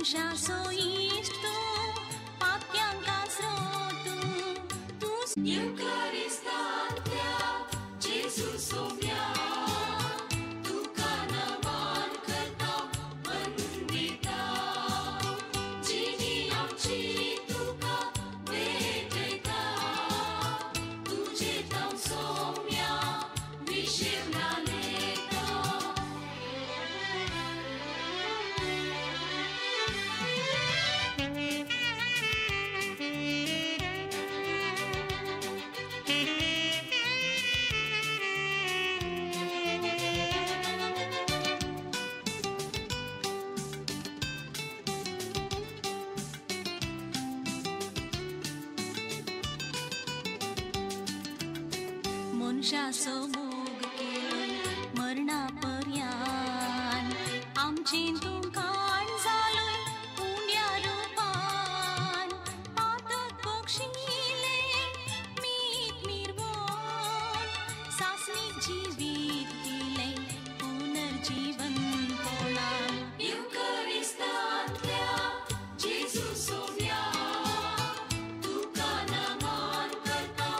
मनशाचो इश्ट तूं, पापयांक आसरो तूं, तूं युकारिस्तांतल्या जेजू सोम्या तुका नमान करता वंदिता, जिणी आमची तुका भेटयता, तुजे तांव सोम्या विशेवना लेता. मनशाचो मोग केलोय मरणा पर्यान, आमचें तूं काण जालोय उण्या रुपान, पातक बक्षिलें मीत मिरवोन, सासणीक जिवीत दिलें पुनर्जीवन कोणान. युकारिस्तांतल्या जेजू सोम्या तुका नमान करता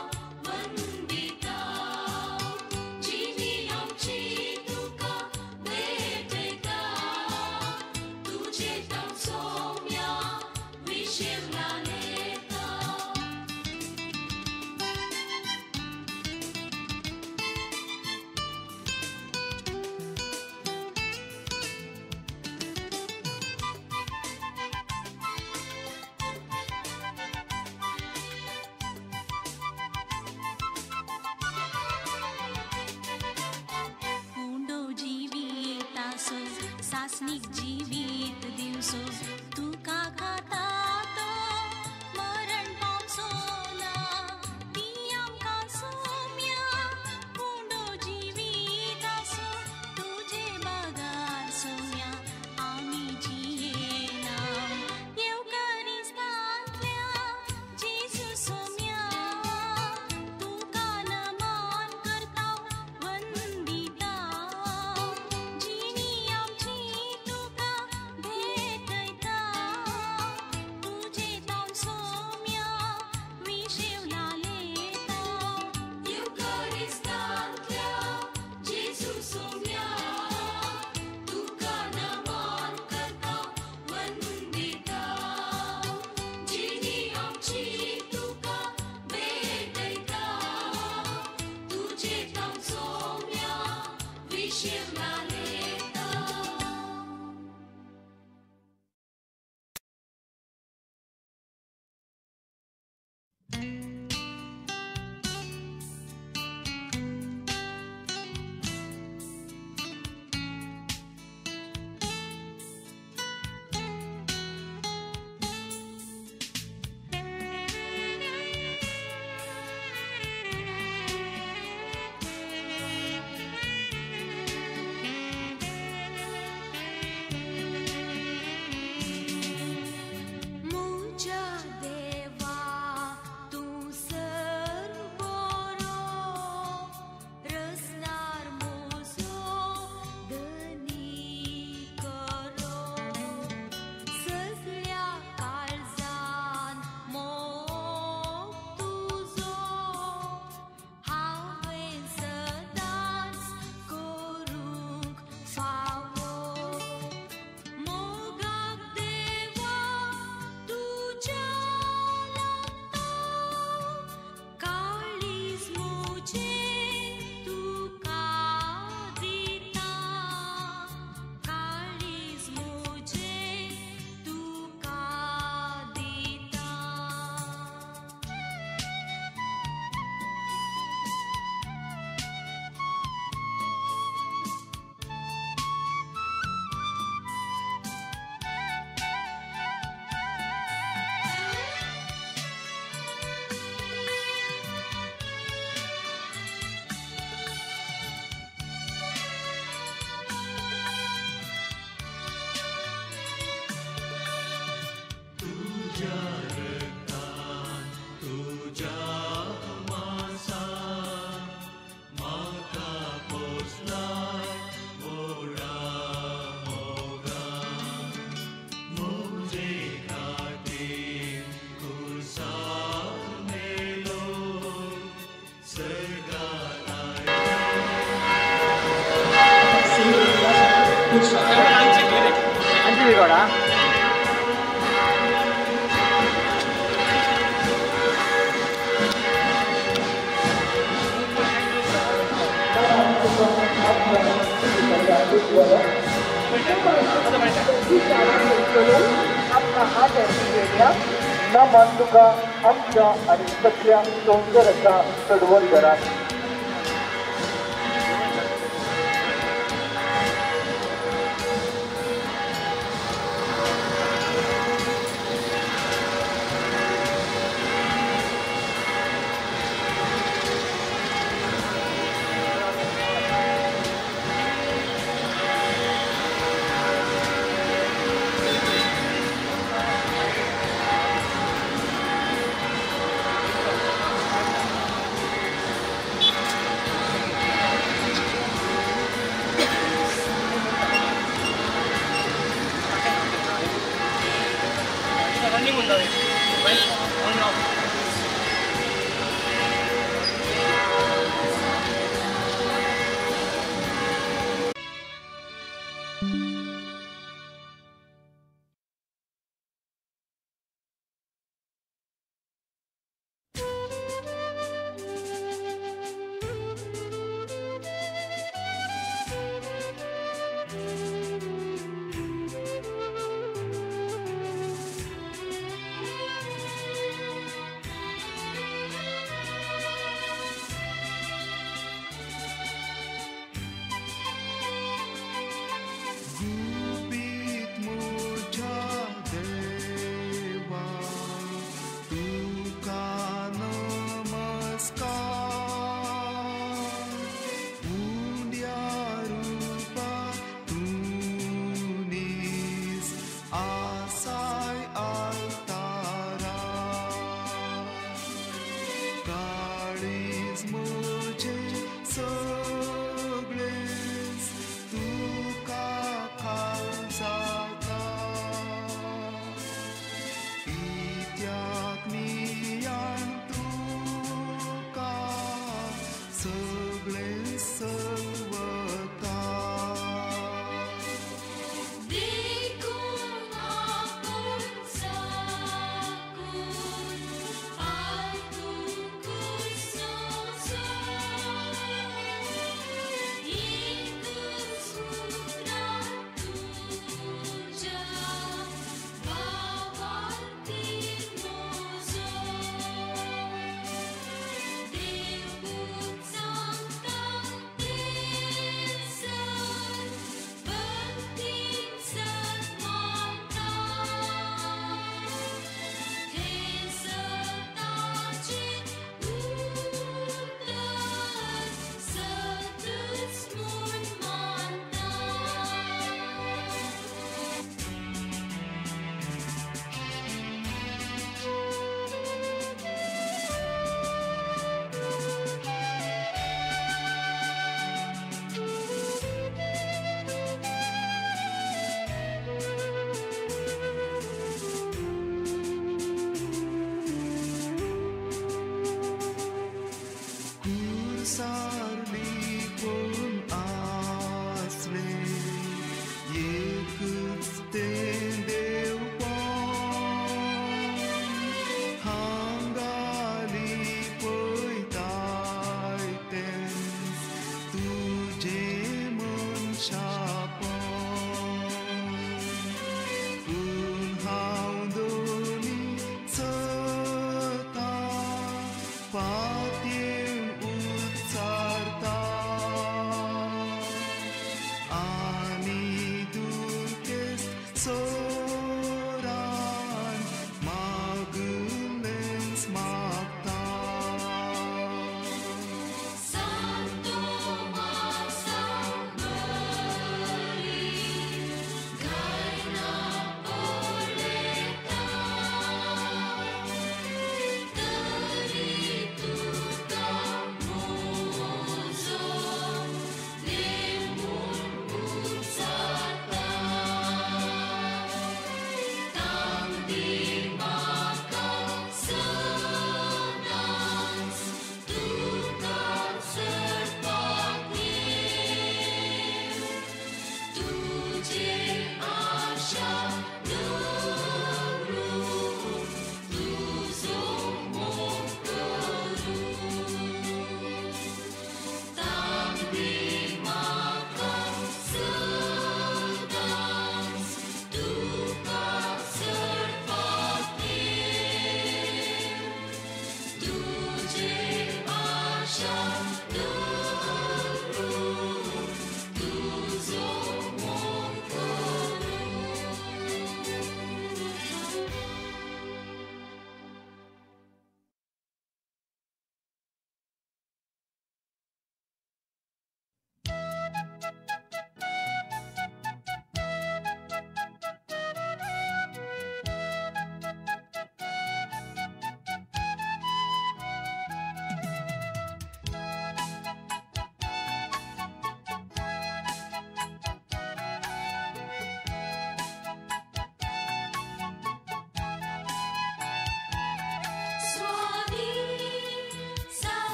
वंदिता, जिणी आमची तुका भेटयता, तुजे तांव सोम्या विशेवना लेता. उंडो जिवीतासो सासणीक जिवीत दिवसो, तुका खाता तो मरण पावचो ना, ती आमकां सोम्या उंडो जिवीतासो, तुजे बगार सोम्या आमी जियेना. येवकारिस्तांतल्या जेजू सोम्या तुका नमान करता वंदिता, जिणी आमची तुका भेटयता, तुजे तांव सोम्या विशेवना लेता. युकारिस्तांतल्या जेजू सोम्या तुका नमान करता वंदिता, जिणी आमची तुका भेटयता, तुजे तांव सोम्या विशेवना लेता. म्हज्या देवा तूं सर्वोरो, रसनार म्हजो धनी करो, सगळ्या काळजान मोग तुजो हांवें सदांच करूंक फावो. मोगाक देवा तुज्या लागता, काळीज म्हजें तुका दिता, काळीज म्हजें तुका दिता. तुज्या रक्तान तुज्या मांसान म्हाका पोसलाय व्हडा मोगान, record हा. नमन तुका आमच्या आनी सगळ्या संवसाराच्या चडवल घरात.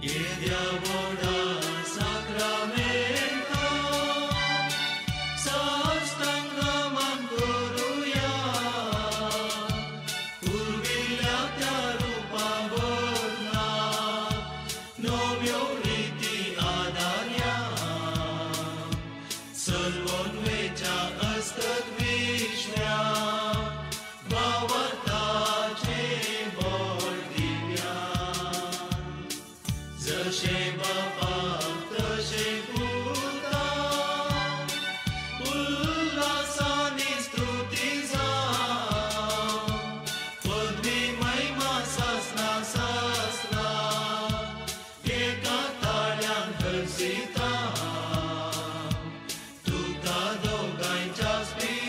येद्या व्हडा साक्रामेंता साष्टांगमान करुया पुर्विल्ल्या त्या रुपा बदला नव्यो रिती आदारया सलवनवेच्या असत विश्व्या भावार्थाचे बळ दिव्या जशे बापाक तशे पुता उल्हासानी स्तुती जावं पदवी महिमा सासना सासना एका ताळ्यान हर्षिता तुका दोगांयच्या स्पिरितान.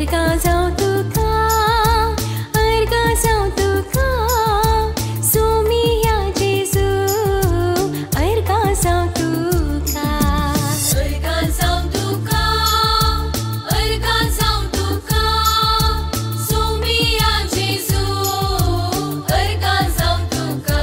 अर्गां जावं तुका, अर्गां जावं तुका, सोमिया जेजू, अर्गां जावं तुका. अर्गां जावं तुका, अर्गां जावं तुका, सोमिया जेजू, अर्गां जावं तुका.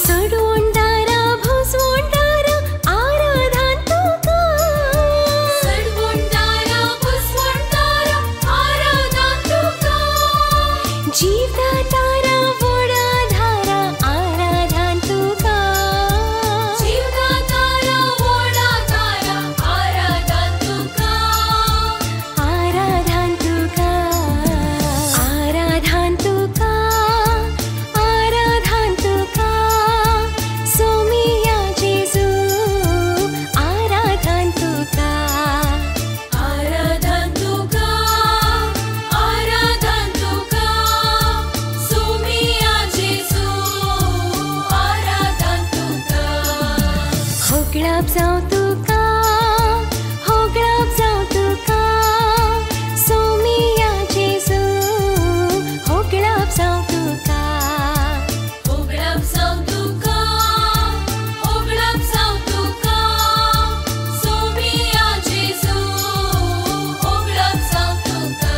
सडवणदारा भोसवणदारा आराधान तुका, सडवणदारा भोसवणदारा आराधान तुका, जीवदातारा वडाधारा आराधान तुका, जीवदातारा वडाधारा आराधान तुका, आराधान तुका, आराधान तुका, आराधान तुका, सोमिया जेजू, आराधान तुका, आराधान तुका, आराधान तुका, सोमिया जेजू, आराधान तुका. होगळाप जावं तुका, होगळाप जावं तुका, सोमिया जेजू, होगळाप जावं तुका, होगळाप जावं तुका, होगळाप जावं तुका, सोमिया जेजू, होगळाप जावं तुका.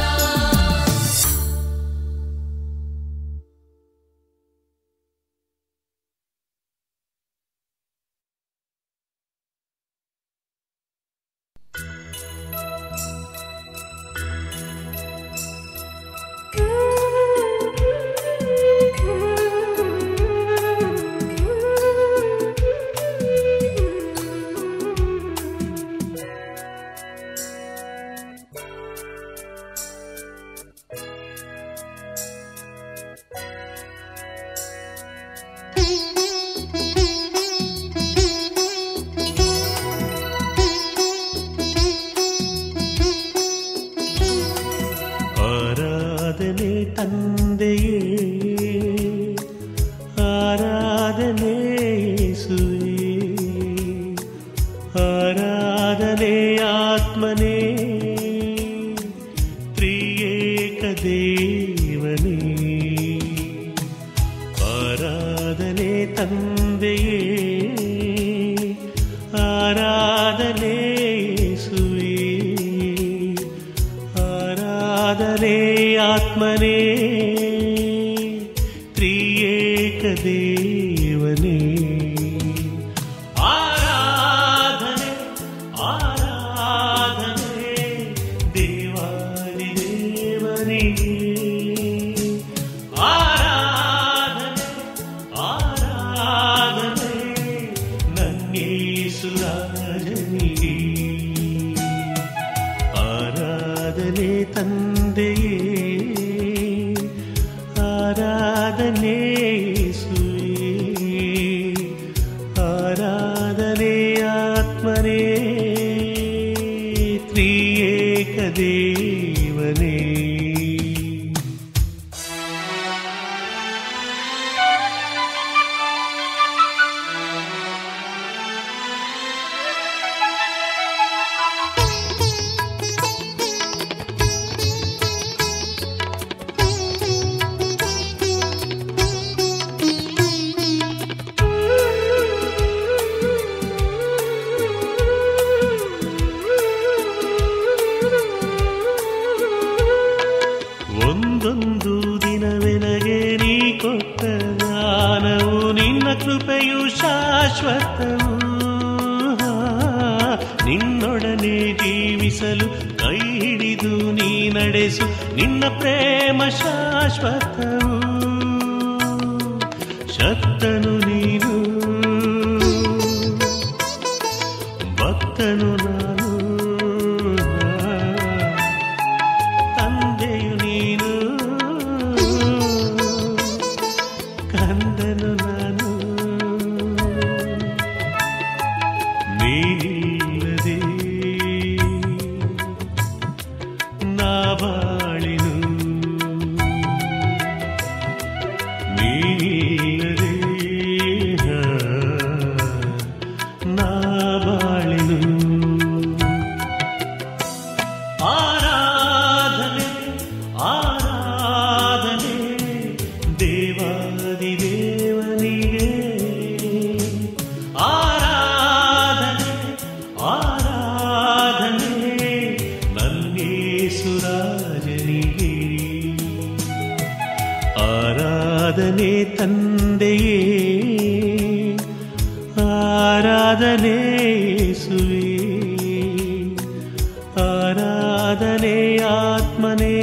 ಆರಾಧನೆ ತಂದೆಯೇ, ಆರಾಧನೆ ಯೇಸುವೇ, ಆರಾಧನೆ ಆತ್ಮನೇ, ತ್ರಿಯೇಕ ದೇವನೇ. ಆರಾಧನೆ ತಂದೆಯೇ, ಆರಾಧನೆ ಯೇಸುವೇ, ಆರಾಧನೆ ಆತ್ಮನೇ, ತ್ರಿಯೇಕ ದೇವನೇ. ಆರಾಧನೆ ಆರಾಧನೆ ದೇವಾದಿ ದೇವನಿಗೆ, ಆರಾಧನೆ ಆರಾಧನೆ ನನ್ನೇಸು ರಾಜನಿಗೆ. ಆರಾಧನೆ ತಂದೆಯೇ, ಆರಾಧನೆ ಯೇಸುವೇ, ಆರಾಧನೆ ಆತ್ಮನೇ, ತ್ರಿಯೇಕ ದೇವನೇ. ಒಂದೊಂದು ದಿನವೆನಗೆ ನೀ ಕೊಟ್ಟ ಜ್ಞಾನವು ನಿನ್ನ ಕೃಪೆಯು ಶಾಶ್ವತವು. ನಿನ್ನೊಡನೆ ಜೀವಿಸಲು ಕೈ ಹಿಡಿದು ನೀ ನಡೆಸು ನಿನ್ನ ಪ್ರೇಮ ಶಾಶ್ವತವು. ಶಕ್ತನು ನೀನು, ಭಕ್ತ ಭಕ್ತನು ನಾನು, ತಂದೆಯು ನೀನು, ಕಂದನು ನಾನು. ನೀನಿಲ್ಲದೆ ನಾ ಬಾಳೆನು, ನೀನಿಲ್ಲದೆ ನಾ ಬಾಳೆನು. ಆರಾಧನೆ ಆರಾಧನೆ ದೇವಾದಿ ದೇವನಿಗೆ, ಆರಾಧನೆ ಆರಾಧನೆ ನನ್ನೇಸುರಾಜನಿಗೆ. ಆರಾಧನೆ ತಂದೆಯೇ, ಆರಾಧನೆ ಯೇಸುವೇ, ಆರಾಧನೆ ಆತ್ಮನೇ,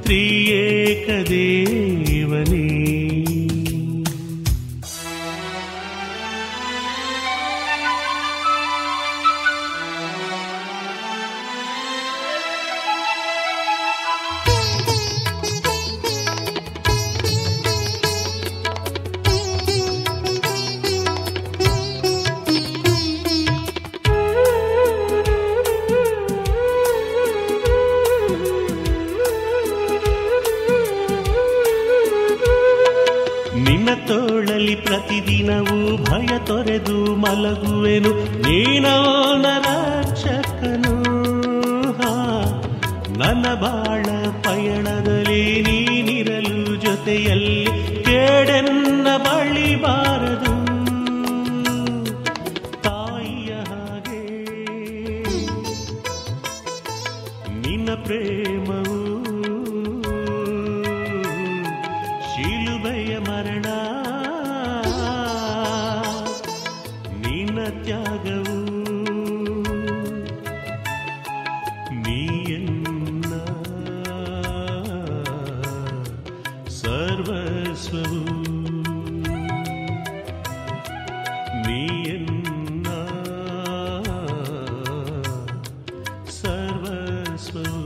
ತ್ರಿಯೇಕ ದೇವನೇ. ನಿನ್ನ ತೋಳಲಿ ಪ್ರತಿದಿನವೂ ಭಯ ತೊರೆದು ಮಲಗುವೆನು, ನೀನವನ ರಕ್ಷಕನು. ನನ್ನ ಬಾಳ ಪಯಣದಲ್ಲಿ ನೀನಿರಲು ಜೊತೆಯಲ್ಲಿ, ಕೇಡೆನ್ನ ಬಳಿ ಬಾರದು. ತಾಯಿಯ ಹಾಗೆ ನಿನ್ನ ಪ್ರೇಮವು, ಶಿಲುಬೆಯ ಮರಣ ನಿನ್ನ ತ್ಯಾಗವು, ನೀಯನ್ನ ಸರ್ವಸ್ವವು, ನೀಯನ್ನ ಸರ್ವಸ್ವವು.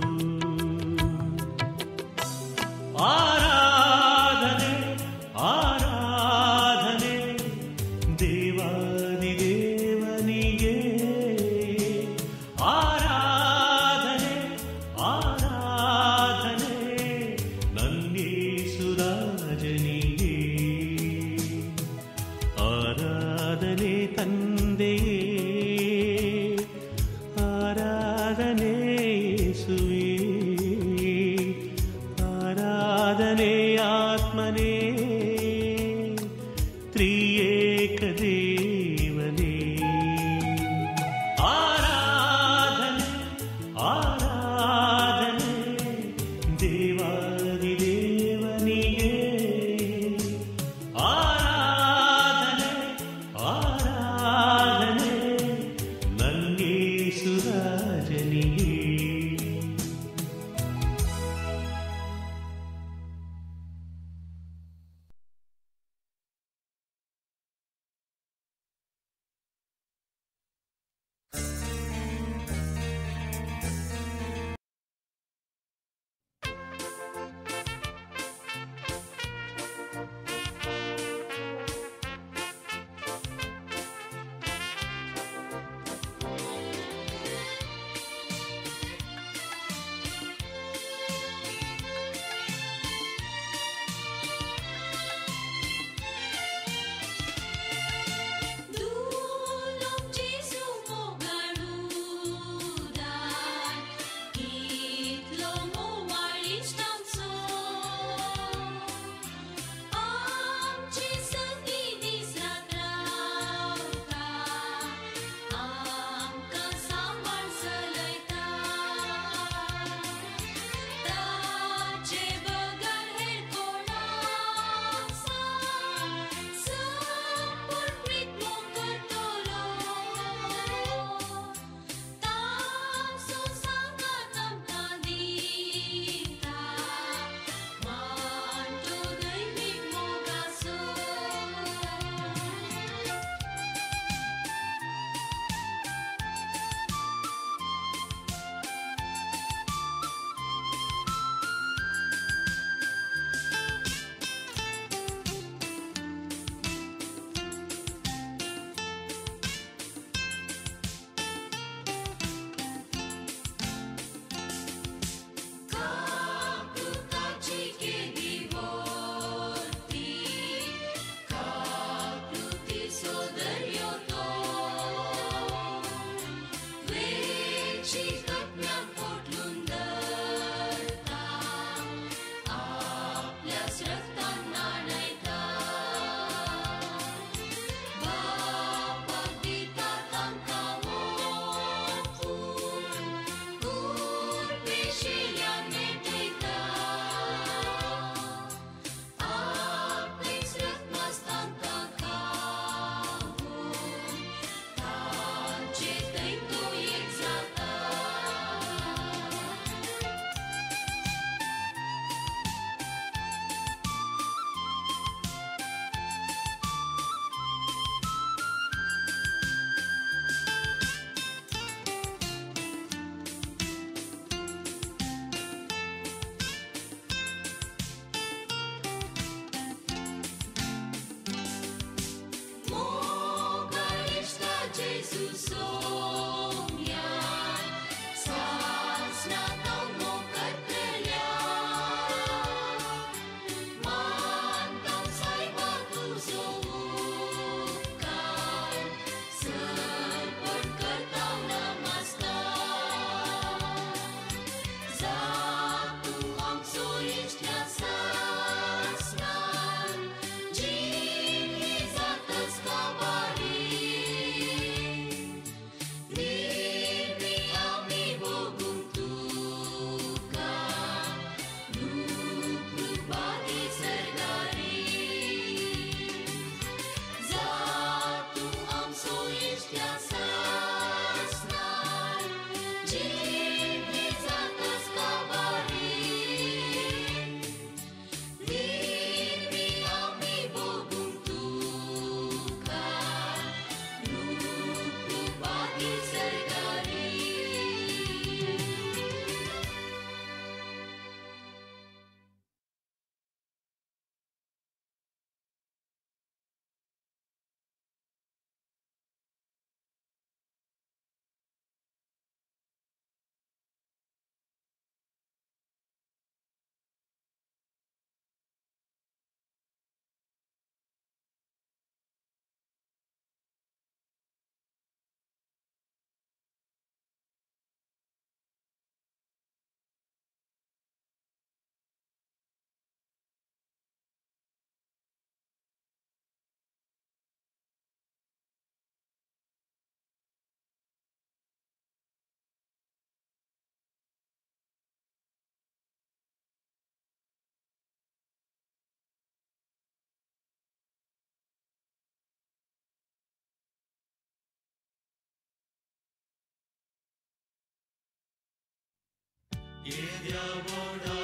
येद्या व्हडा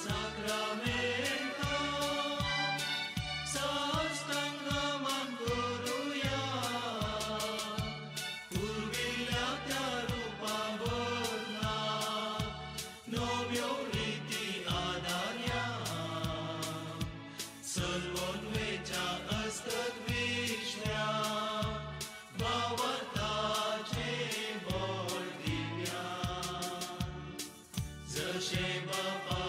साक्रामेंता साष्टांग मान करुया पुर्विल्ल्या त्या रुपा बदला नव्यो रिती आदार्या सलवनवेच्या अस्तत विश्व्या भावार्थाचें बळ दिव्या जशें बापा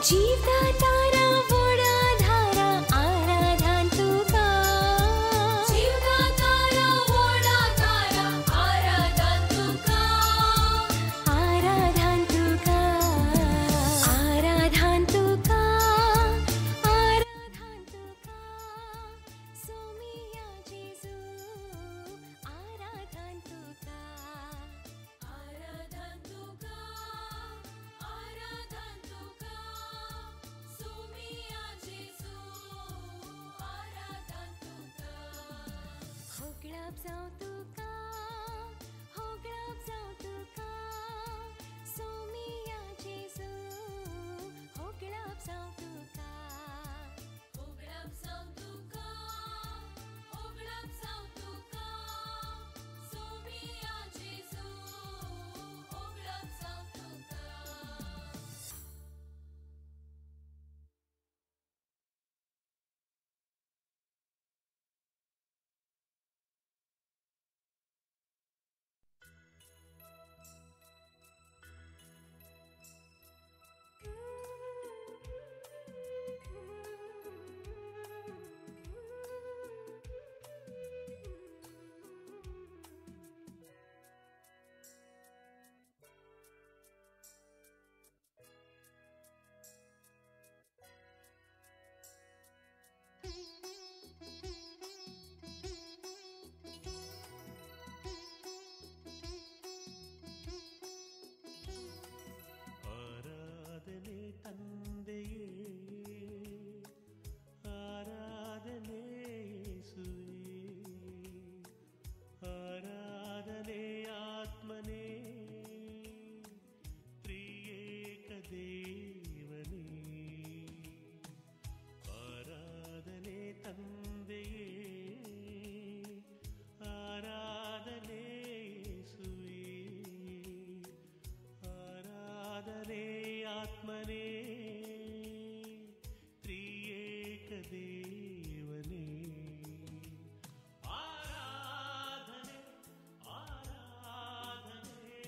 जीवदातारा वोडाधारा आराधान तुका. जीवदातारा वोडाधारा आराधान तुका. आराधान तुका, आराधान तुका, आराधान तुका. सोमिया जेजू आराधान तुका. आराधान तुका, आराधान तुका. सोमिया जेजू आराधान तुका. होगळाप जावं तुका, होगळाप जावं तुका. सोमिया जेजू होगळाप जावं तुका. होगळाप जावं तुका, होगळाप जावं तुका. सोमिया जेजू होगळाप जावं तुका. ಆರಾಧನೆ ತಂದೆಯೇ, ಆರಾಧನೆ ಯೇಸುವೇ, ಆರಾಧನೆ ಆತ್ಮನೇ, ತ್ರಿಯೇಕ ದೇವನೇ. ಆರಾಧನೆ ತಂದೆಯೇ, ಆರಾಧನೆ ಯೇಸುವೇ, ಆರಾಧನೆ ಆತ್ಮನೇ, ತ್ರಿಯೇಕ ದೇವನೇ. ಆರಾಧನೆ ಆರಾಧನೆ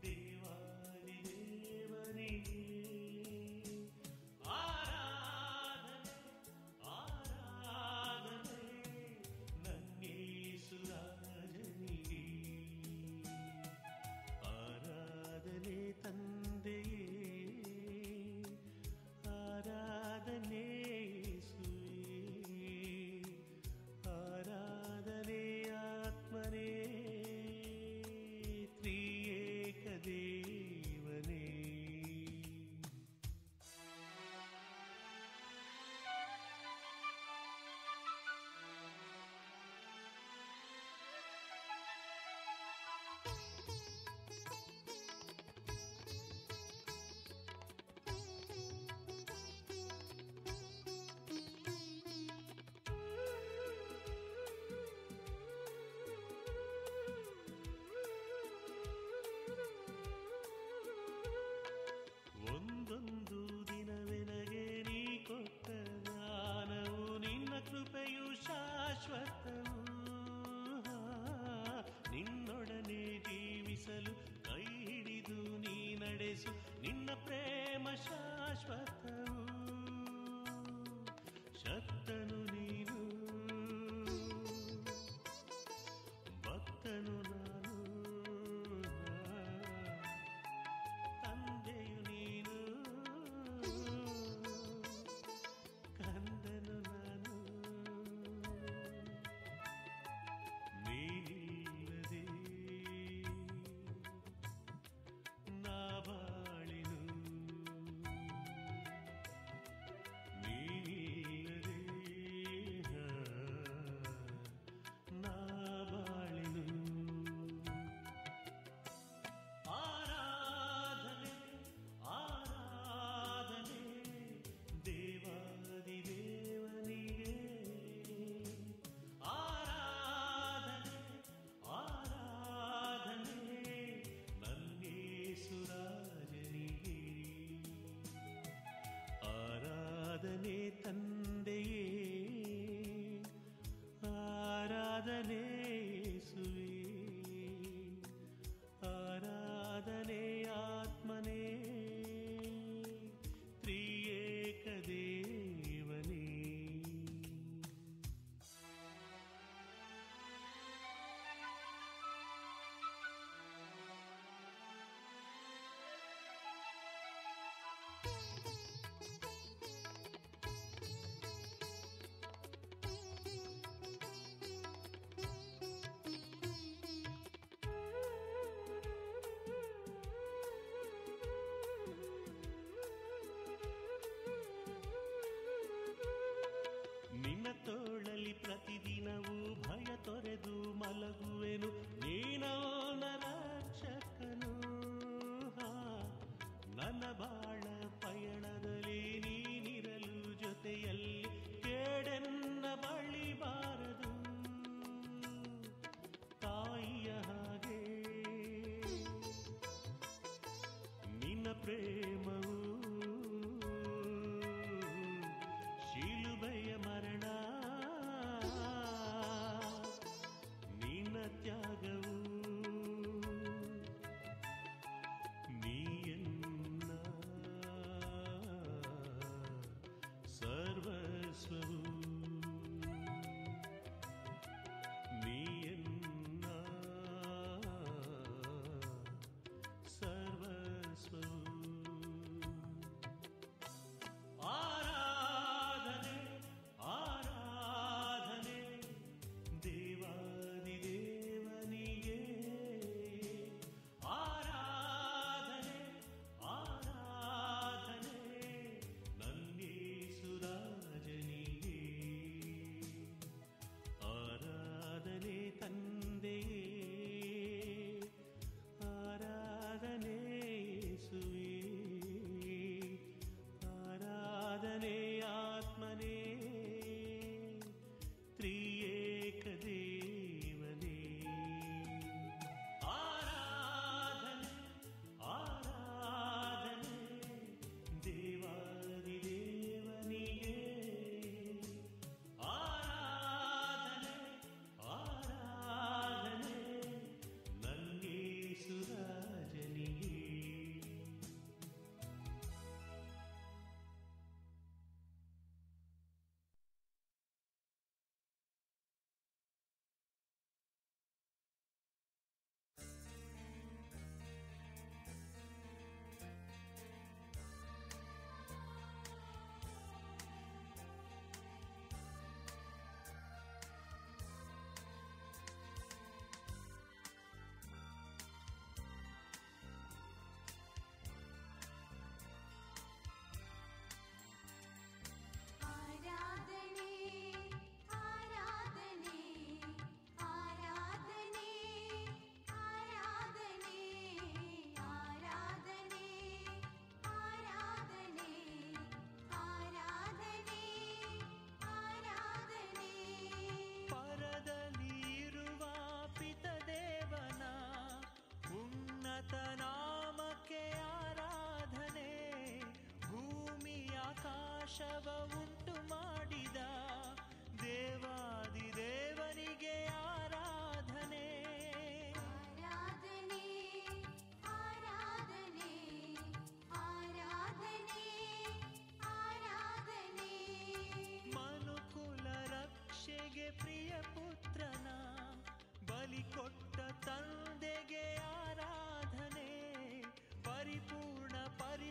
ದೇವಾದಿ ದೇವನಿಗೆ. ಆರಾಧನೆ ಆರಾಧನೆ ನನ್ನೇಸುರಾಜನಿಗೆ. ಆರಾಧನೆ ತಂದೆಯೇ, ಆರಾಧನೆ ಯೇಸುವೇ, ಆರಾಧನೆ ಆತ್ಮನೇ, ತ್ರಿಯೇಕ ದೇವನೇ. ಒಂದೊಂದು ದಿನವೆನಗೆ ನೀ ಕೊಟ್ಟ ದಾನವು ನಿನ್ನ ಕೃಪೆಯು ಶಾಶ್ವತವು. ನಿನ್ನೊಡನೆ ಜೀವಿಸಲು ಕೈ ಹಿಡಿದು ನೀ ನಡೆಸು, ನಿನ್ನ ಪ್ರೇಮ ಶಾಶ್ವತವು. ಶಕ್ತನು ನೀನು, ಭಕ್ತನು ನಾನು, ತಂದೆಯು ನೀನು, ಕಂದನು ನಾನು. ನೀನಿಲ್ಲದೆ ನಾ ಬಾಳಿರೆ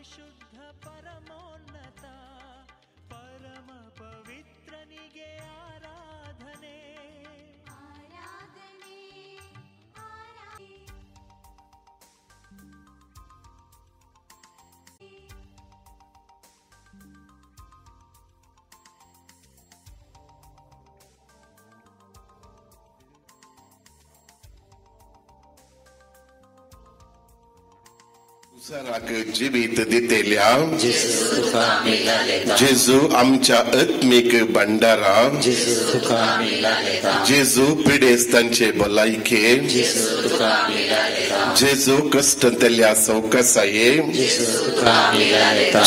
ಪರಿಶುದ್ಧ ಪರಮೋನ್ನತ ಪರಮ ಪವಿತ್ರನಿಗೆ ಆರಾಧನೆ. ಆರಾಧನೆ ಆರಾಧನೆ. संवसाराक जिवीत दितेल्या जेजू आमच्या आत्मीक भंडारा, जेजू पिडेस्तांचे भलायके, जेजू कश्टांतल्या सवकासाये,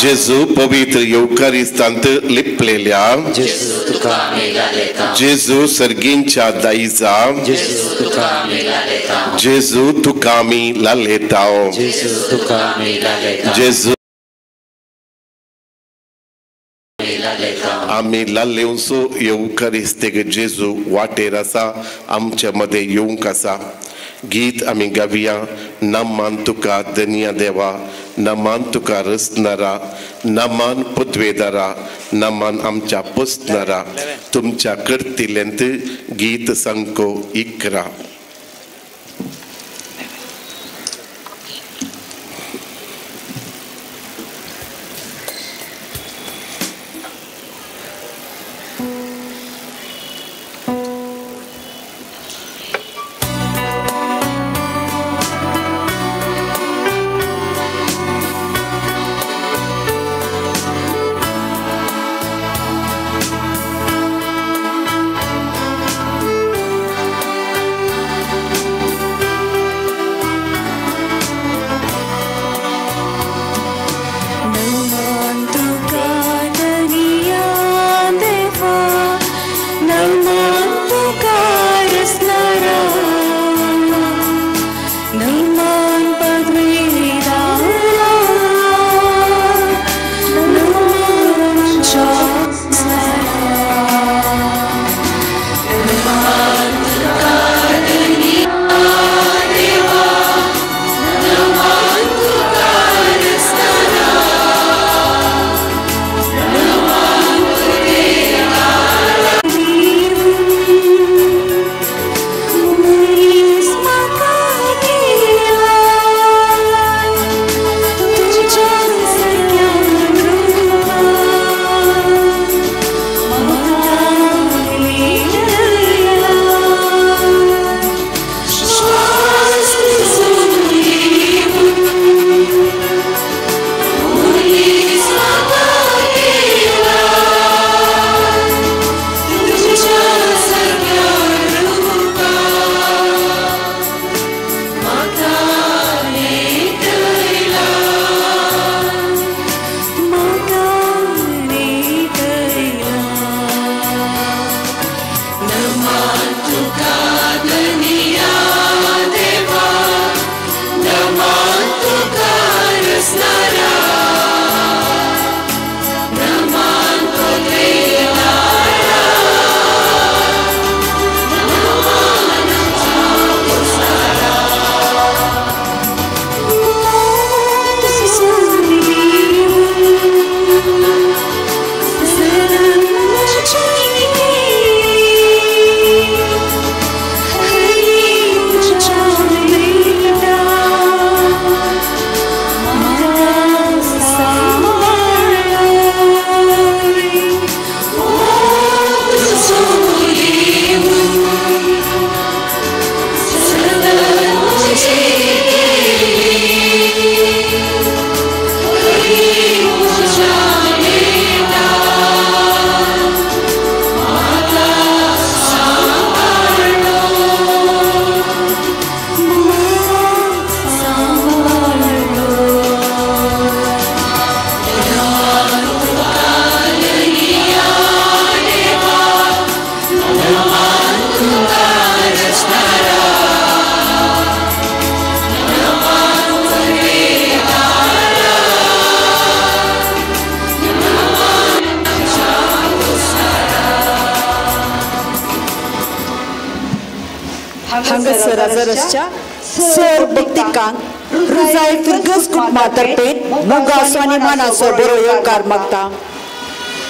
जेजू पवित्र येवकारिस्तांत लिपलेल्या, जेजू सर्गींच्या दायजा, जेजू तुका आमी लालेताव, जेजू आमी लालेवचो येवकारिस्तेक जेजू वाटेर आसा, आमच्या मदें येवंक आसा. गीत आमी गावया. नमान तुका धनिया देवा, नमान तुका रचणारा, नमान पदवेदारा, नमान आमच्या पोसणारा. तुमच्या करतिल्यांत गीत सांको 11. हांगासर आजारसच्या सर भक्तिकांक रुजाय फिरगस कुटुंबा तर्फे मोगासो आनी मानाचो बरो येवकार मागता.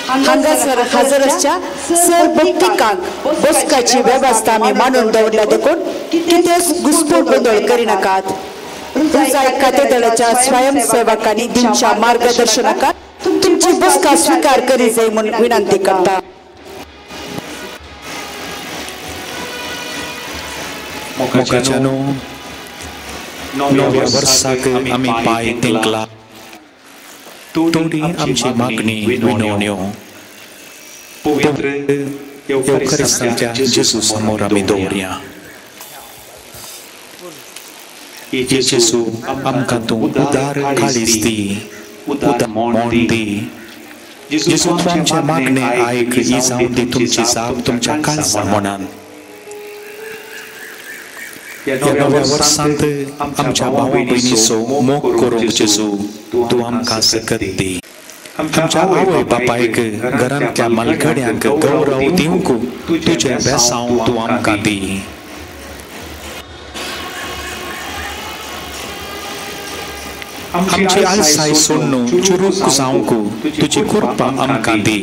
हांगासर हजर आसच्या सर भक्तिकांक बसकाची वेवस्था आमी मांडून दवरल्या देखून कितेंच घुसपूट गोंदळ करिनाकात. रुजाय खातेदळाच्या स्वयंसेवकांनी दिवच्या मार्गदर्शनाकात तुमची बसका स्वीकार करी जाय म्हूण विनंती करता. मोगाच्यानो, नव्या वर्साक आमी पांय तेंकला. तोंडी आमची मागणी विनवण्यो पवित्र येवकारिस्ताच्या जेजू समोर आमी दवरया. जेजू, आमकां तूं उदार काळीज दी, उदार मोण दी. जेजू, तूं आमच्या मागणें आयक, ही जावन दी तुमची जाप तुमच्या काळजा मनान. ह्या नव्या वर्सांत आमच्या भावा भयणीचो मोग करूंक जेजू तूं आमकां सकत दी. आमच्या आवय बापायक, घरांतल्या मालगड्यांक गौरव दिवंक तुजें बेसांव तूं आमकां दी. आमची आळसाय सोडून चुरूक जावंक तुजी कृपा आमकां दी.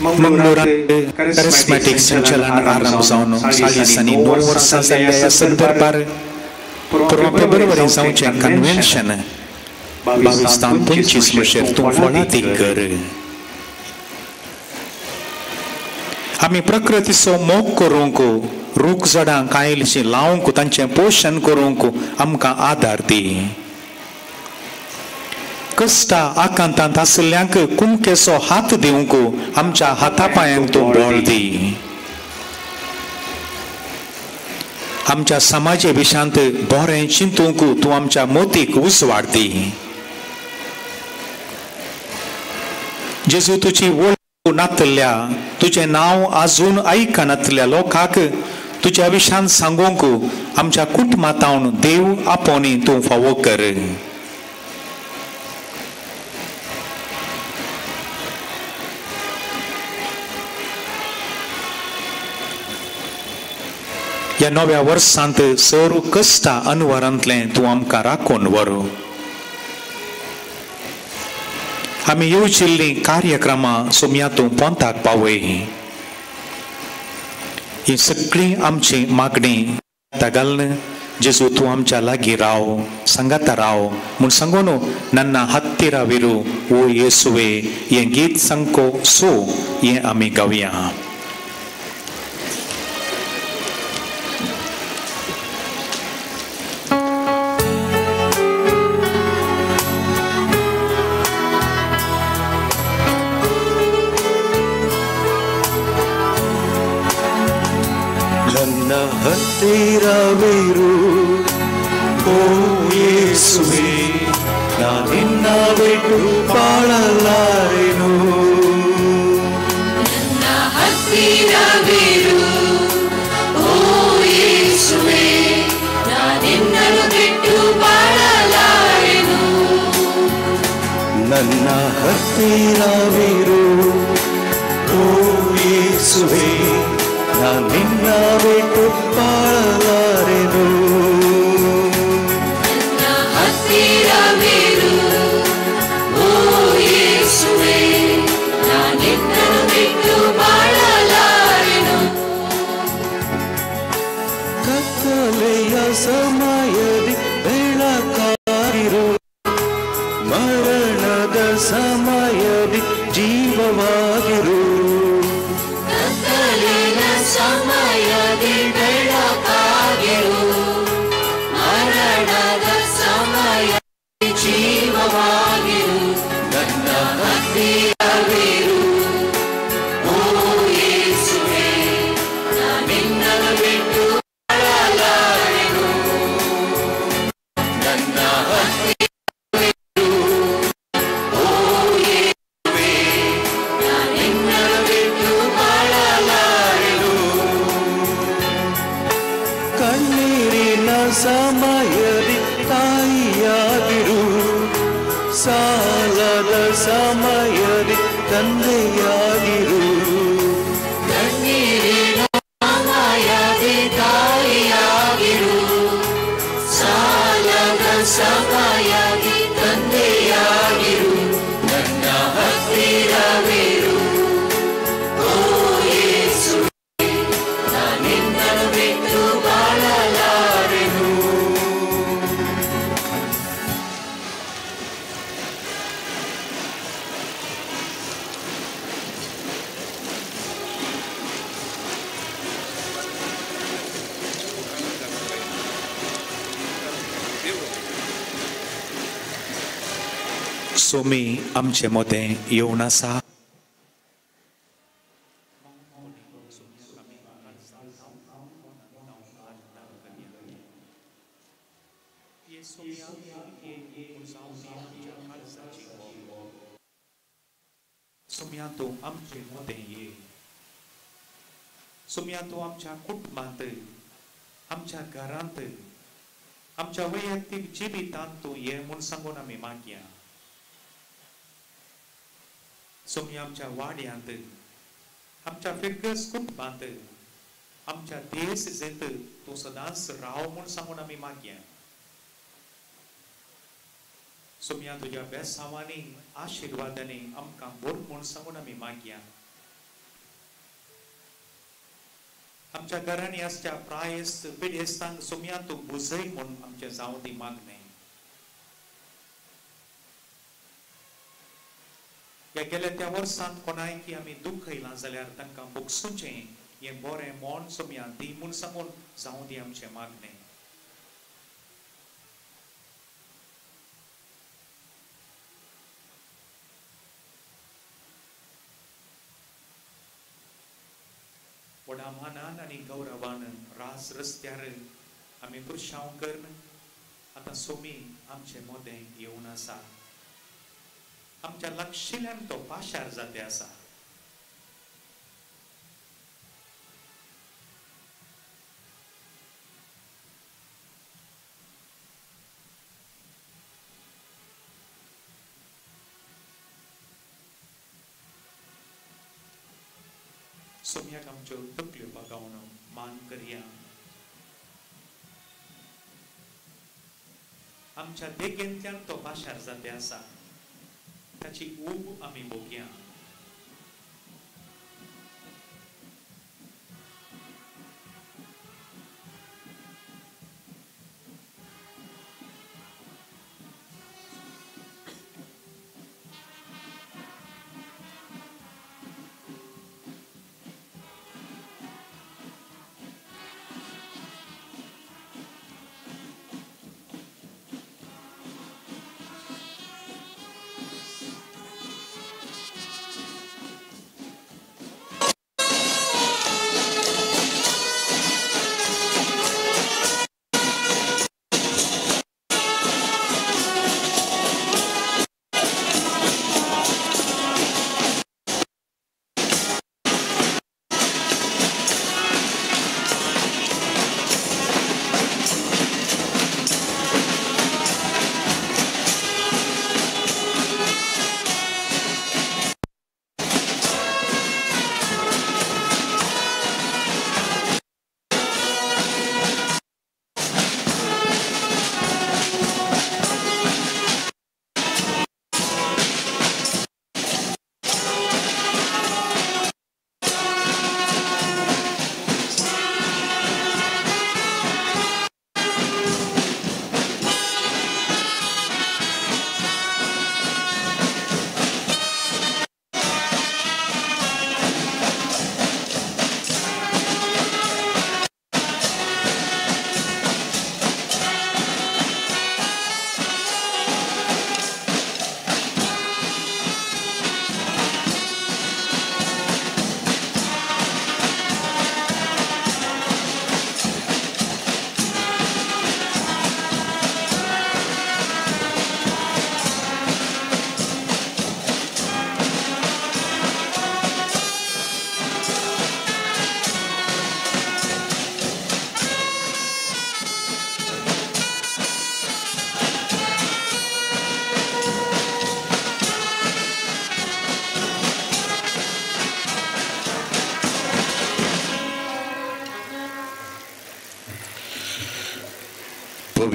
मंगळूरांत कॅरिस्मॅटीक संचलन आरंभ जावन 49 वर्सां जाल्ल्या ह्या संदर्भार परवां फेब्रुवारी जावचें कन्व्हेन्शन 22 25 मशेर तूं फळादीक कर. आमी प्रकृतीचो मोग करूंक, रूख झाडां कांयलीशीं लावंक, तांचें पोशण करूंक आमकां आदार दी. कश्टा आकांतांत आशिल्ल्यांक कुमकेचो हात दिवंक आमच्या हाता पांयांक तूं बळ दी. आमच्या समाजे विशांत बरें चिंतूंक तूं आमच्या मोतीक उजवाड दी. जेजू, तुजी वळख नातल्या, तुजें नांव आजून आयकनातल्या लोकांक तुज्या विशांत सांगूंक आमच्या कुटुंबांत देव आपोवणी तूं फावो कर. ह्या नव्या वर्सांत सर कश्टा अनवरांतलें तूं आमकां राखून व्हर. आमी येवजिल्लीं कार्यक्रमां सोम्या तूं पोंताक पावय. ही सगळीं आमची मागणी घालून जेजू तूं आमच्या लागीं राव, सांगाता राव म्हूण सांगून नन्ना हत्तीरा विरू ओ येसुवे हें गीत सांगको सो हें आमी गावया. ನನ್ನ ಹತ್ತಿರವಿರು ಓ ಯೇಸುವೆ, ನಾನಿನ್ನ ಬಿಟ್ಟು ಬಾಳಲಾರೆನು. ನನ್ನ ಹತ್ತಿರವಿರು ಓ ಯೇಸುವೆ, ನಾನಿನ್ನನು ಬಿಟ್ಟು ಬಾಳಲಾರೆನು. ನನ್ನ ಹತ್ತಿರವಿರು ಓ ಯೇಸುವೆ, ನಿನ್ನ ಬಿಟ್ಟು ಬಾಳಲಾರೆನು. ನನ್ನ ಹತ್ತಿರವಿರು ಓ ಯೇಸುವೆ, ನಾನಿನ್ನನು ಬಿಟ್ಟು ಬಾಳಲಾರೆನು. ಕತ್ತಲೆಯ ಸಮಯದಿ ಬೆಳಕಾಗಿರು, ಮರಣದ ಸಮಯದಿ ಜೀವವಾಗಿರು. ಸಮಯದಿ ಬೆಳಕಾಗಿರು, ಮರಣದ ಸಮಯ ಜೀವವಾಗಿರು. ನನ್ನ ಹತ್ತಿರವಿರು ಓ ಯೇಸುವೆ, ನಾನಿನ್ನನು ಬಿಟ್ಟು ಬಾಳಲಾರೆನು. ನನ್ನ ಹತ್ತಿರವಿರು ಓ ಯೇಸುವೆ, ನಾನಿನ್ನನು ಬಿಟ್ಟು ಬಾಳಲಾರೆನು. ಕಣ್ಣೀರಿನ ಸಮಯದಿ ತಾಯಿಯಾಗಿರು, ಸಾಲದ ಸಮಯದಿ ತಂದೆಯಾಗಿರು. ಕಣ್ಣೀರಿನ ಸಮಯ ಸಮಯದಿ ತಂದೆಯಾಗಿರು, ನನ್ನ ಹತ್ತಿರವಿರು. ಓ ಯೇಸುವೇ, ನಾನಿನ್ನನು ಬಿಟ್ಟು ಬಾಳಲಾರೆನು. सोमी आमचे मोदें येवन आसा. सोम्या तूं आमचे मोदें ये. सोम्या तूं आमच्या कुटुंबांत, आमच्या घरांत, आमच्या वैयक्तीक जिवितांत तूं ये म्हूण सांगून आमी मागया. सोम्या आमच्या वाड्यांत, आमच्या फिरगस कुटुंबांत, आमच्या देश जेत तूं सदांच राव म्हूण सांगून आमी मागया. सोम्या तुज्या बेसांवांनी आशिर्वादांनी आमकां भर म्हूण सांगून आमी मागया. आमच्या घरांनी आसच्या प्रायस्त पिडेस्तांक सोम्या तूं बुजय म्हूण आमचें जावं दी मागणें. ह्या गेल्या त्या वर्सांत कोणायकी आमी दुखयलां जाल्यार तांकां भोगसुचें हें बरें मन सोम्या दी म्हूण सांगून जावं दी आमचें मागणें. व्हडा मानान आनी गौरवान रास रस्त्यार आमी पुरशांव करून आतां सोमी आमचे मोदें येवन आसा. आमच्या लागशिल्ल्यान तो पाशार जाते आसा. सोम्याक आमच्यो तकल्यो बागावन मान करया. आमच्या देगेंतल्यान तो पाशार जाते आसा. ताची ऊब आमी भोगया.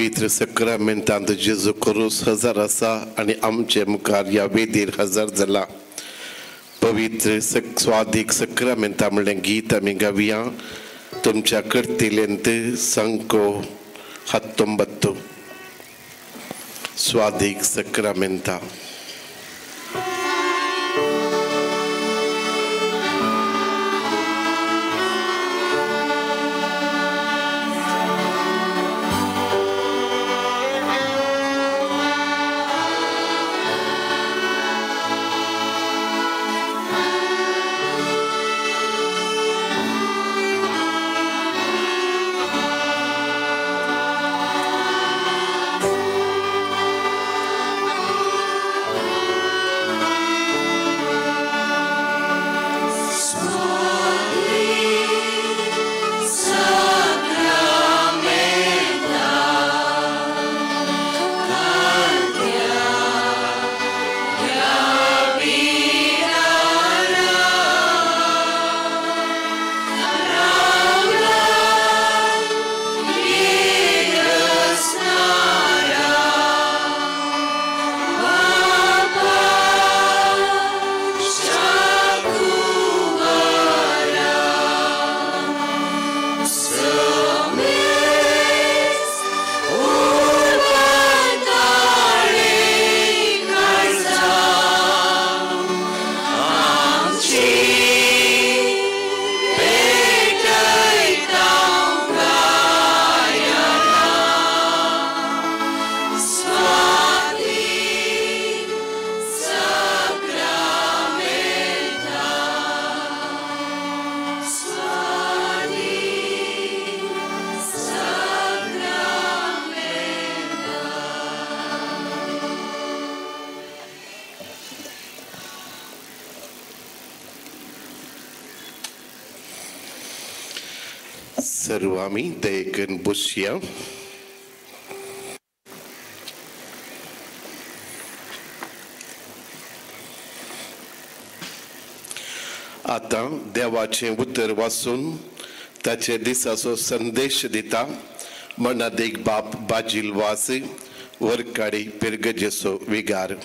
पवित्र सक्रामेंतांत जेजू क्रूस हजर आसा आनी आमचे मुखार ह्या वेदीर हजर जाला. पवित्र स्वादीक सक्रामेंता म्हणलें गीत आमी गावया. तुमच्या करतिलेंत संको 19 स्वादीक सक्रामेंता. सर्व आमी दयेकन बसया. आतां देवाचें उतर वाचून ताचे दिसाचो संदेश दिता मनादीक बाप बाजील वास वरकाडी पिरगजेचो विगार.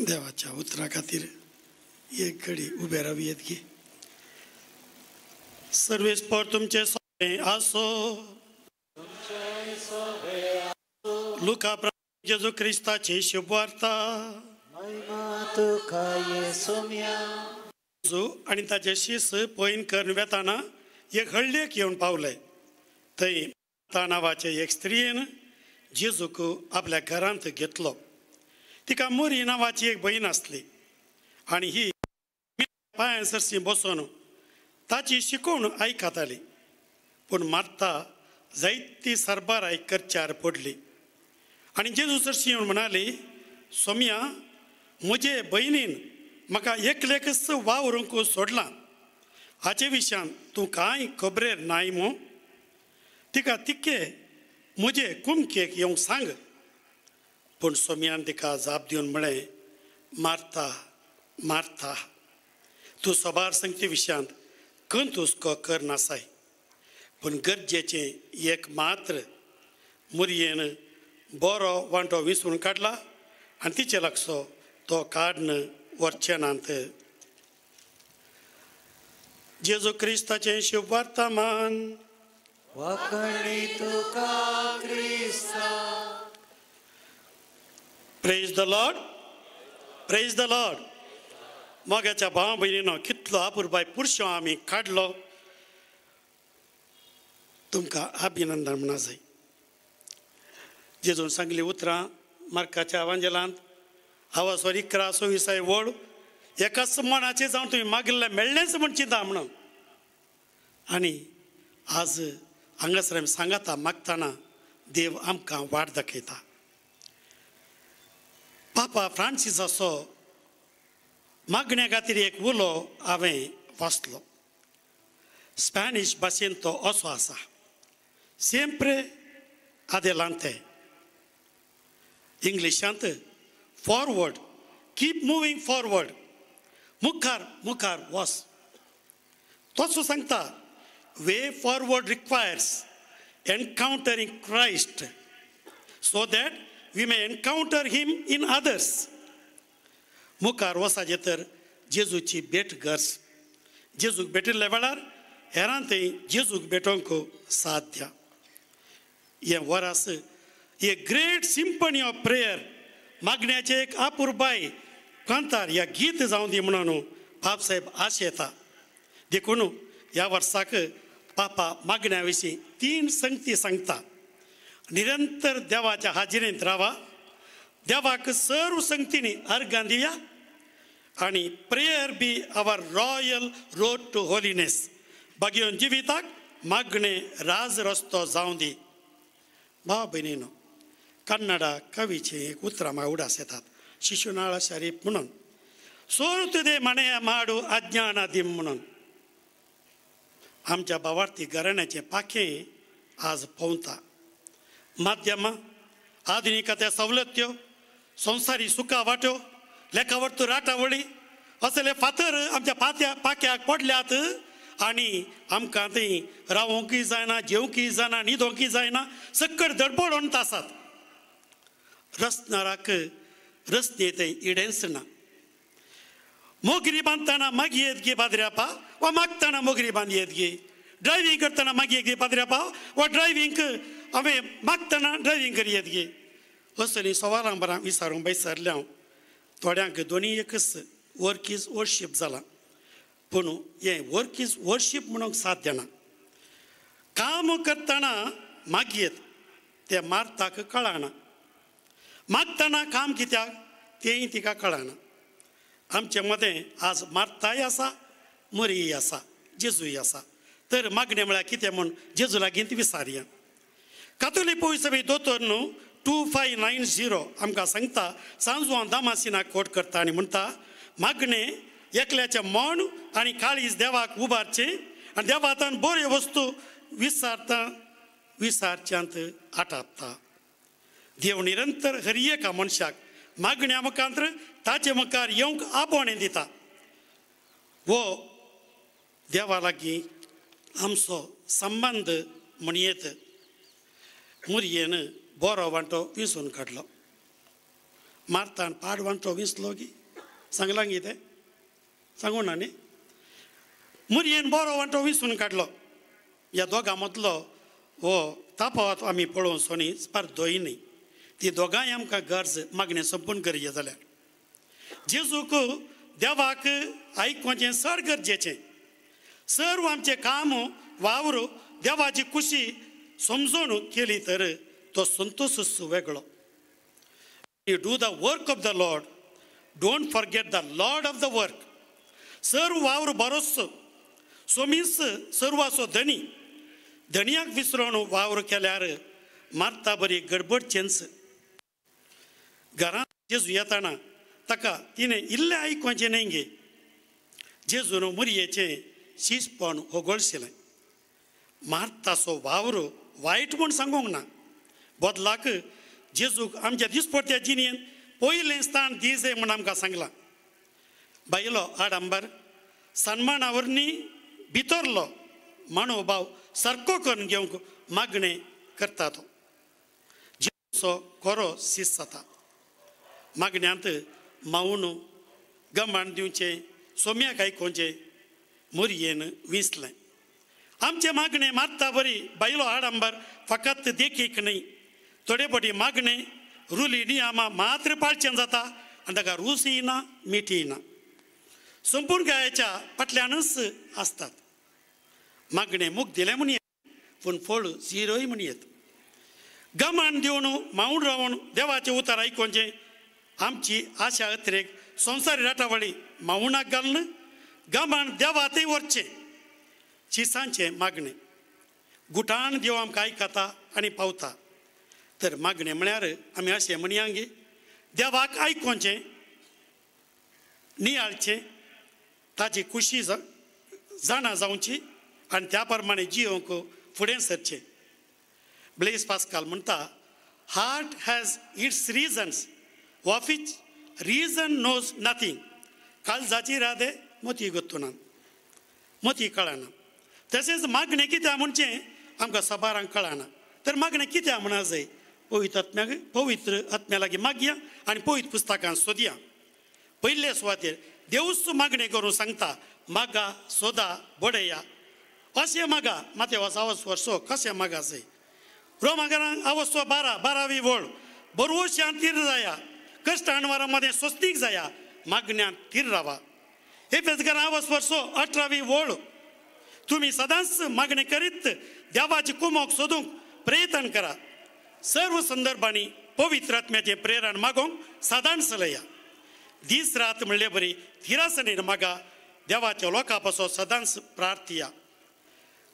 देवाच्या उतरा खातीर एक घडी उबे रावयेत की सर्वेस्पर तुमचे सोबे आसो. लुका जेजू क्रिस्ताची शुभवार्ता. जेजू आनी ताचे शिस पयन करून वेताना एक हळ्ळेक येवन पावले. थंय मार्ता नांवाचे एक स्त्रियेन जेजूक आपल्या घरांत घेतलो. तिका मोरी नांवाची एक भयण आसली आनी ही पांयां सरशी बसून ताची शिकोवण आयकताली. पूण मार्ता जायती सरबाराय करच्यार पडली आनी जेजू सरशी येवन म्हणाली, सोम्या, म्हजे भयणीन म्हाका एकलेकच वावरूंक सोडलां, हाचे विशयान तूं कांय खबरेर नाय मू? तिका तिके म्हजे कुमकेक येवंक सांग. पूण सोम्यान तिका जाप दिवन म्हळें, मार्ता मार्ता, तूं सबार संगती विशयांत खंत हुस्को कर नासाय, पूण गरजेचें एक मात्र. मुरयेन बरो वांटो विसरून काडला आनी तिचे लागसो तो काडन व्हरचे नात. जेजू क्रिस्ताचें शुभवार्ता मान. Praise the Lord, praise the Lord. मोगाच्या भावा भयणीनो, कितलो अपुरबाय पुरशो आमी काडलो, तुमकां अभिनंदन म्हणा जाय. जेजून सांगली उतरां मार्काच्या वांजेलांत आवाजवर 11 26 वळ, एकाच मनाचें जावन तुमी मागिल्लें मेळ्ळेंच म्हूण चिंता म्हणून. आनी आज हांगासर आमी सांगाता मागतना देव आमकां वाट दाखयता. पापा फ्रांसिसाचो मागण्या खातीर एक उलो हांवें वाचलो. स्पॅनिश भाशेन तो असो आसा, सेंप्रे आदेलांते. इंग्लिशांत फॉरवर्ड, कीप मुवींग फॉरवर्ड. मुखार मुखार वस. तोच सांगता, way forward requires encountering Christ so that we may encounter him in others. मुखार वसाचें तर जेजूची भेट गरज. जेजूक भेटिल्ल्या वेळार हेरां थंय जेजूक भेटोवंक साध्य. हें वरास a great symphony of prayer, मागण्याचें एक अपुरबाय कांतार ह्या गीत जावं दी म्हणून बापसाहेब आशेता. देखून ह्या वर्साक पापा मागण्या विशीं 3 संगती सांगता. निरंतर देवाच्या हाजिरेंत रावा, देवाक सर्व संगतींनी अर्गां दिया आनी prayer be our royal road to holiness. बागेवन जिविताक मागणे राज रस्तो जावं दी. भाव भयणीनो, कन्नडा कवीचें एक उतरां म्हाका उडास येतात, शिशुनाळ शरीफ म्हणून, सोरुतुदे मणया माडू अज्ञाना दिम म्हणून. आमच्या भावार्थी घराण्याचें पाखें आज पोंवता. माध्यमां, आधुनिकता सवलत्यो, संवसारी सुखा वाट्यो, लेखावरतू राटावळी असले फातर आमच्या पाख्याक पडल्यात आनी आमकां थंय रावोंकय जायना, जेवंकय जायना, न्हिदोंकय जायना, सक्कड धडपडोन आसात. रसनाराक रसने थंय इडेंस ना. मोगरी बांदतना मागीर येत गे पाद्र्यापा, वा मागतना मोगरी बांद येत गे. ड्रायव्हींग करतना मागीर गे पाद्र्यापा, वा ड्रायव्हींग हांवें मागतना ड्रायव्हींग करी येत गे. असलीं सवालां बरां विचारूंक बैसरलें हांव. थोड्यांक दोनी एकच वर्क is worship जालां, पूण हें वर्क is worship म्हणूंक साध्य ना. काम करतना मागयेत तें मार्ताक कळना, मागतना काम कित्याक तेंय तिका कळना. आमचे मदें आज मार्ताय आसा, मरीय आसा, जेजूय आसा. तर मागणें म्हळ्यार कितें म्हूण जेजू लागीं ती विचारया. कातोलीक पयसो दोतोर न्हू 2590 आमकां सांगता, सांजवान दामासिना कोट करता आनी म्हणटा, मागणें एकल्याचें मन आनी काळीज देवाक उबारचें आनी देवातान बऱ्यो वस्तू विसारता विसारच्यांत आटापता. देव निरंतर हर एका मनशाक मागण्या मुखांत ताचे मुखार येवंक आपोवणें दिता. वो देवा लागीं आमचो संबंद म्हणयेत. मुरयेन बरो वांटो विंचून काडलो, मार्तान पाड वांटो विंचलो गी सांगलां गी तें सांगू ना न्ही. मुरयेन बरो वांटो विंचून काडलो. ह्या दोगां मदलो हो तापावत आमी पळोवचो न्ही, स्पर्धोय न्ही. ती दोगांय आमकां गरज मागणें संपूर्ण करया जाल्यार जेजूक देवाक आयकुचें चड गरजेचें. सर्व आमचें काम वावर देवाची खुशी समजून केली तर तो संतोशच वेगळो. You do the work of the Lord, don't forget the Lord of the work. सर्व वावर बरोच सोमीस सर्वाचो धनी, धनयाक विसरून वावर केल्यार मारता बरी गडबडचेंच. घरांत जेजू येताना ताका तिणें इल्लें आयकुचें न्हय गे. जेजून मुरयेचें शिशपण होगळशिलें. मार्ताचो वावर वायट म्हूण सांगूंक ना, बदलाक जेजूक आमच्या दिसपट्ट्या जिणेन पयलें स्थान दी जाय म्हूण आमकां सांगलां. बायलो आडंबर सन्माना वरवीं भितरलो मनोभाव सारको करून घेवंक मागणें करता. तो जेजूचो खरो शिस्त जाता. मागण्यांत मावन गमाण दिवचें, सोम्याक आयकुचें मुरयेन विंचलें. आमचें मागणें मारता बरी बायलो आडंबर फकत देखीक न्हय, थोडे फावटी मागणें रुली नियमां मात्र पाळचें जाता आनी ताका रूचय ना मिठीय ना. संपूर्ण गायच्या फाटल्यानूच आसतात. मागणें मूग दिलें म्हूण येत, पूण फळ झिरोय म्हूण येत. गमान दिवन मावून रावन देवाचें उतर आयकुचें आमची आशा अतिरेक संवसारी राटावळी मावणाक घालून गमान देवातय व्हरचें. शिसांचें मागणें गुटान देव आमकां आयकता आनी पावता. तर मागणें म्हळ्यार आमी अशें म्हणया गे, देवाक आयकुचें, नियाळचें, ताची खुशी जाणा जावची आनी त्या प्रमाणे जियोंक फुडें सरचें. ब्लेस पास्काल म्हणटा, heart has its reasons of which reason knows nothing. काळजाची राधे मोती गुत्तुना मोती कळना. तशेंच मागणें कित्याक म्हणचें आमकां सबारांक कळना. तर मागणें कित्याक म्हणा जाय, पवित्र आत्म्याक पवित्र आत्म्या लागीं मागया आनी पवित्र पुस्तकां सोदया. पयले सुवातेर देवूच मागणें करूं सांगता, मागा सोदा बडया अशें मागा. माते वसावस वर्सो कशें मागा जाय. रोमागारांक आवसो 12 बारावी वळ बरवशान तीर जाया, कश्ट अणवारा मदें स्वस्तीक जाया, मागण्यांत तीर रावा. हे पेजगारां आवस वर्सो 18वी वळ तुमी सदांच मागणें करीत देवाची कुमोक सोदूंक प्रयत्न करा. सर्व संदर्भांनी पवित्र आत्म्याचें प्रेरण मागोवंक सदांच चलया. दीस रात म्हणले बरी थिरासणेन मागा, देवाच्या लोकां पासो सदांच प्रार्थिया.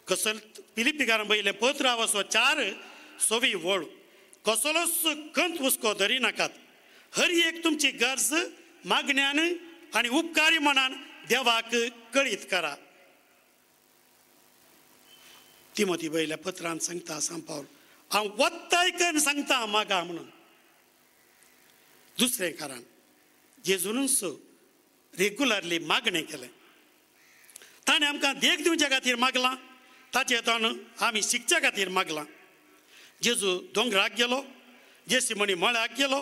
कसल पिलिपिकारां बयलें पत्र आवसो 4 सवी वळ कसलोच कंत हुस्को धरी नाकात, हर एक तुमची गरज मागण्यान आनी उपकारी मनान देवाक कळीत करा. तिमोती बयल्या पत्रान सांगता सांपावल, हांव वत्ताय करून सांगता मागा म्हणून. दुसरें कारण जेजूनच रेगुलरली मागणें केलें. ताणें आमकां देख दिवच्या खातीर मागलां, ताचे तोंड आमी शिकच्या खातीर मागलां. जेजू दोंगराक गेलो, जेसीमणी मळ्याक गेलो,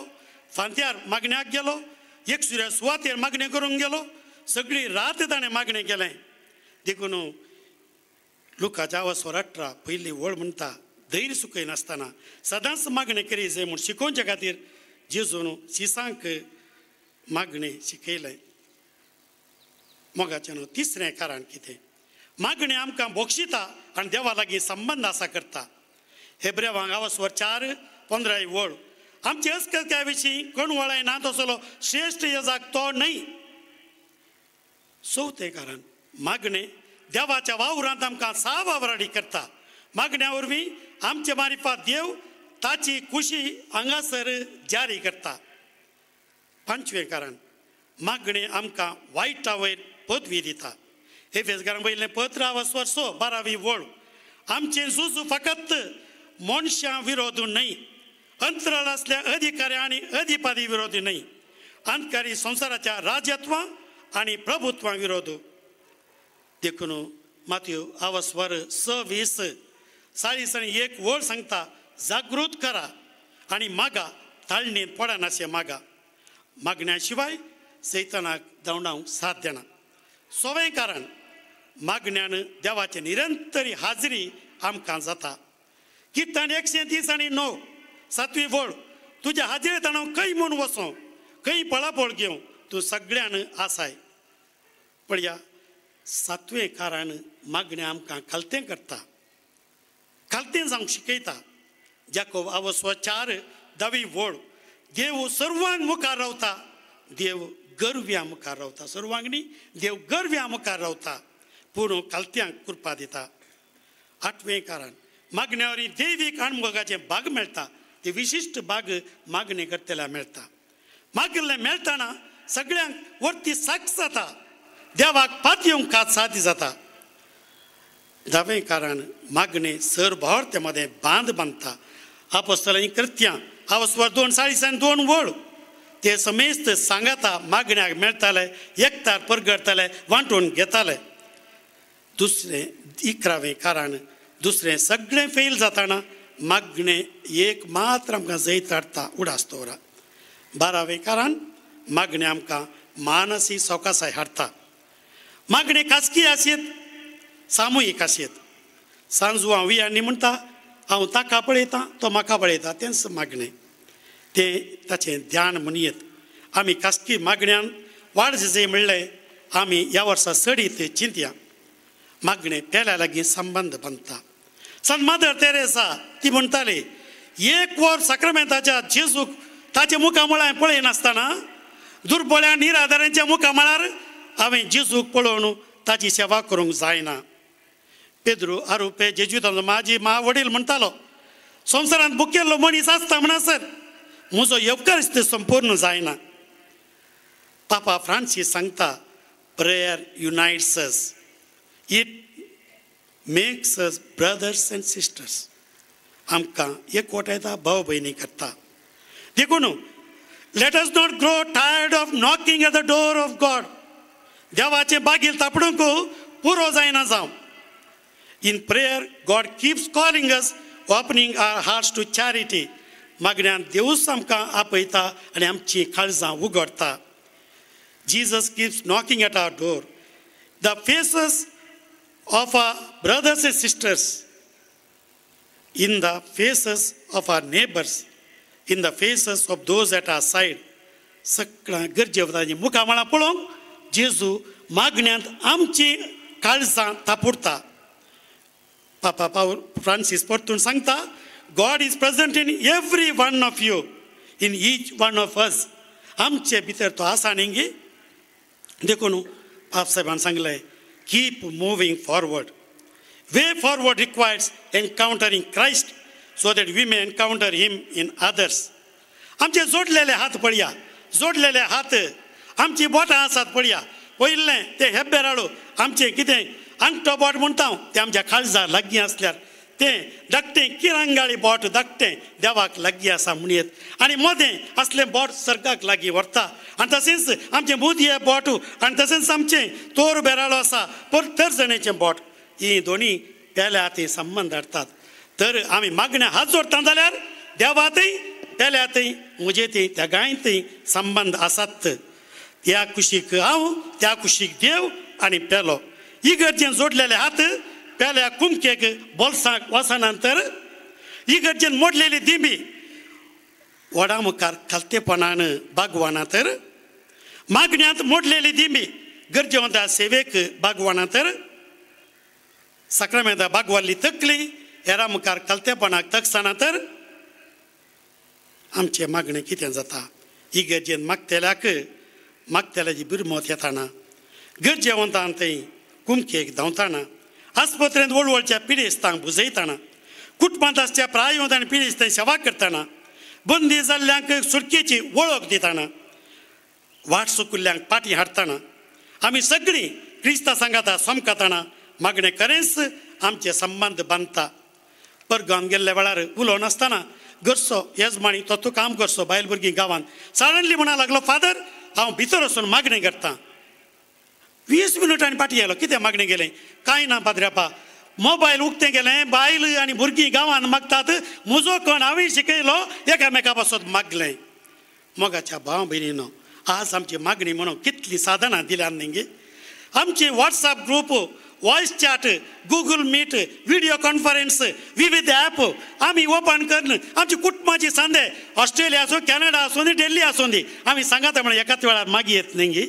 फांत्यार मागण्याक गेलो, एक सुर्या सुवातेर मागणें करूंक गेलो, सगळी रात ताणें मागणें केलें. देखून लुकाच्या आवसवर 18 पयली वळ म्हणटा, धैर्य सुकयनासतना सदांच मागणें करी जाय म्हूण शिकोवच्या खातीर जेजून शिसांक मागणें शिकयलें. मोगाचें न्हू तिसरें कारण कितें, मागणें आमकां बोक्षिता आनी देवा लागीं संबंद आसा करता. हेब्रेवांक आवसवर 4 15 वळ आमचे अस्कत्या विशीं कोण वळाय ना तसलो श्रेश्ठ यजाक तो न्हय. चवथें कारण मागणें देवाच्या वावरांत आमकां साव वावराडी करता. मागण्या वरवीं आमचे मारिफात देव ताची खुशी हांगासर जारी करता. पांचवें कारण मागणें आमकां वायटा वयर पदवी दिता. हे फेसगारां वयलें पत्र आवसवर 6 बारावी वळ आमचें झूज फकत मनशां विरोध न्हय, अंतराळ आसल्या अधिकाऱ्या आनी अधिपादी विरोधी न्हय, अंतकारी संवसाराच्या राजत्वां आनी प्रभुत्वां विरोध. देखून मातयो आवसवर 6 20 40 आनी 1 वळ सांगता, जागृत करा आनी मागा, ताळणेंत पडनाशें मागा. मागण्या शिवाय सैतानाक धांवडावंक साथ दिना. सवें कारण मागण्यान देवाचे निरंतरी हाजरी आमकां जाता. किर्तन 130 आनी 9 सातवी वळ तुज्या हाजरेंत हांव खंय म्हूण वचों, खंय पळापळ घेवं, तूं सगळ्यान आसाय. पळया सातवें कारण मागणें आमकां खालतें करता, खालतें जावंक शिकयता. जाकोब आवसो 4 धावी वळ देव सर्वांक मुखार रावता, देव गर्व्या मुखार रावता. सर्वांक न्ही, देव गर्व्या मुखार रावता, पूण खालत्यांक कृपा दिता. आठवें कारण मागण्या वरवीं दैवीक अणभोगाचें भाग मेळटा. ते विशिश्ट भाग मागणी करतल्या मेळटा. मागिल्लें मेळटना सगळ्यांक वरती साक्ष जाता, देवाक पातयेवंक कात सादी जाता. धावें कारण मागणें सर भावार्ते मदें बांद बांदता. आपोस्तलांचीं कृत्यां आवसवर 2 40 आनी 2 वळ ते समेस्त सांगाता मागण्याक मेळटाले, एकतार परगडटाले, वांटून घेताले. दुसरें 11वें कारण दुसरें सगळें फेल जाताना मागणें एक मात्र आमकां जैत हाडटा, उडास दवरा. 12वें कारण मागणें आमकां मानसीक सवकासाय हाडटा. मागणें खासगी आसयेत, सामुहीक आसयेत. सांजवां वियांनी म्हणटा, हांव ताका पळयतां, तो म्हाका पळयता, तेंच मागणें, तें ताचें ध्यान म्हणयेत. आमी खासगी मागण्यान वाड जाय म्हणलें आमी ह्या वर्सा चडीत चिंतया. मागणें पेल्या लागीं संबंद बांदता. संत मादर तेरेसा ती म्हणटाली, एक वर साक्रामेंताच्या जेजूक ताच्या मुखामळार पळयनासतना दुर्बळ्या निराधारांच्या मुखामळार हांवें जेजूक पळोवन ताची सेवा करूंक जायना. पेद्रू आरोपे जेजुतांचो म्हाजी मा वडील म्हणटालो, संवसारांत बुकेल्लो मनीस आसता म्हणसर म्हजो येवकार संपूर्ण जायना. पापा फ्रांसीस सांगता, prayer unites us, it makes us brothers and sisters. आमकां एकवटायता, भाव भयणी करता. देखून let us not grow tired of knocking at the door of God. देवाचें बागील तापडूंक पुरो जायना जावं. In prayer God keeps calling us, opening our hearts to charity. मागण्यान देवूच आमकां आपयता आनी आमचीं काळजां उगडटा. Jesus keeps knocking at our door. The faces of our brothers and sisters, in the faces of our neighbors, in the faces of those at our side. सगळ्या गरजेवतांची मुखामळां पळोवंक जेजू मागण्यांत आमची काळजां तापुडटा. पापा पावल Francis परतून सांगता, God is present in every one of you, in each one of us. आमचे भितर तो आसा न्ही. देखून पाप साहेबान सांगलें, keep moving forward. Way forward requires encountering Christ so that we may encounter him in others. आमचे जोडलेले हात पळया, जोडलेले हात, आमची बोटां आसात पळया. पयलें तें हेब्बेराडो आमचें कितें आंगठो बोट म्हणटा हांव, तें आमच्या काळजा लागीं आसल्यार तें धाकटें किरांगाळी बोट धाकटें देवाक लागीं आसा म्हणयेत, आनी मदें असलें बोट सर्गाक लागीं व्हरता. आनी तशेंच आमचें मुदये बोट आनी तशेंच आमचें तोर बेराळो आसा पर तर्जणेचें बोट, ही दोनी पेल्या ती संबंद हाडटात. तर आमी मागण्या हात जोडटा जाल्यार देवातय पेल्यातय म्हजे ती त्या गांयतय संबंद आसात. त्या कुशीक हांव, त्या कुशीक देव आनी पेलो. इगर्जेन जोडलेले हात पेल्या कुमकेक बोल्साक वचना तर इगर्जेन मोडलेली दिंबी वडा मुखार खालतेपणान बागवाना तर मागण्यांत मोडलेली दिंबी गरजेवंता सेवेक बागवाना तर साक्रामेंता बागवाल्ली तकली हेरा मुखार खालतेपणाक तकसना तर आमचें मागणें कितें जाता. इगर्जेन मागतेल्याक मागतेल्याची बिरमत येताना, गरजेवंतान थंय कुमकेक धांवताना, आस्पत्रेंत वळवळच्या पिडेस्तांक बुजयताना, कुटुंबांत आसच्या प्रायवंत आनी पिडेस्तांक सेवा करतना, बंदी जाल्ल्यांक सुटकेची वळख दिताना, वाट चुकिल्ल्यांक पाटी हाडटना, आमी सगळीं क्रिस्ता सांगाता समकाताना मागणें करेंच आमचे संबंद बांदता. परगांव गेल्ल्या वेळार उलोवनासतना घरचो येजमाणी तो तूं काम करचो बायल भुरगीं गांवांत सडनली म्हणा लागलो, फादर हांव भितर वचून मागणें करतां. 20 मिनटांनी फाटीं आयलो, कितें मागणें गेलें? कांय ना पाद्र्यापा, मोबायल उक्तें गेलें, बायल आनी भुरगीं गांवांत मागतात, म्हजो कोण हांवें शिकयलो एकामेका पासत मागलें. मोगाच्या भाव भयणीनो, आज आमची मागणी म्हणून कितलीं साधनां दिल्यात न्ही. आमची WhatsApp group, voice chat, Google Meet, video conference, विविध ॲप आमी ओपन करून आमची कुटुंबाची सांदे ऑस्ट्रेलिया आसूं, कॅनडा आसूं दी, दिल्ली आसूं दी, आमी सांगाता म्हणून एकाच वेळार मागीर येत न्ही.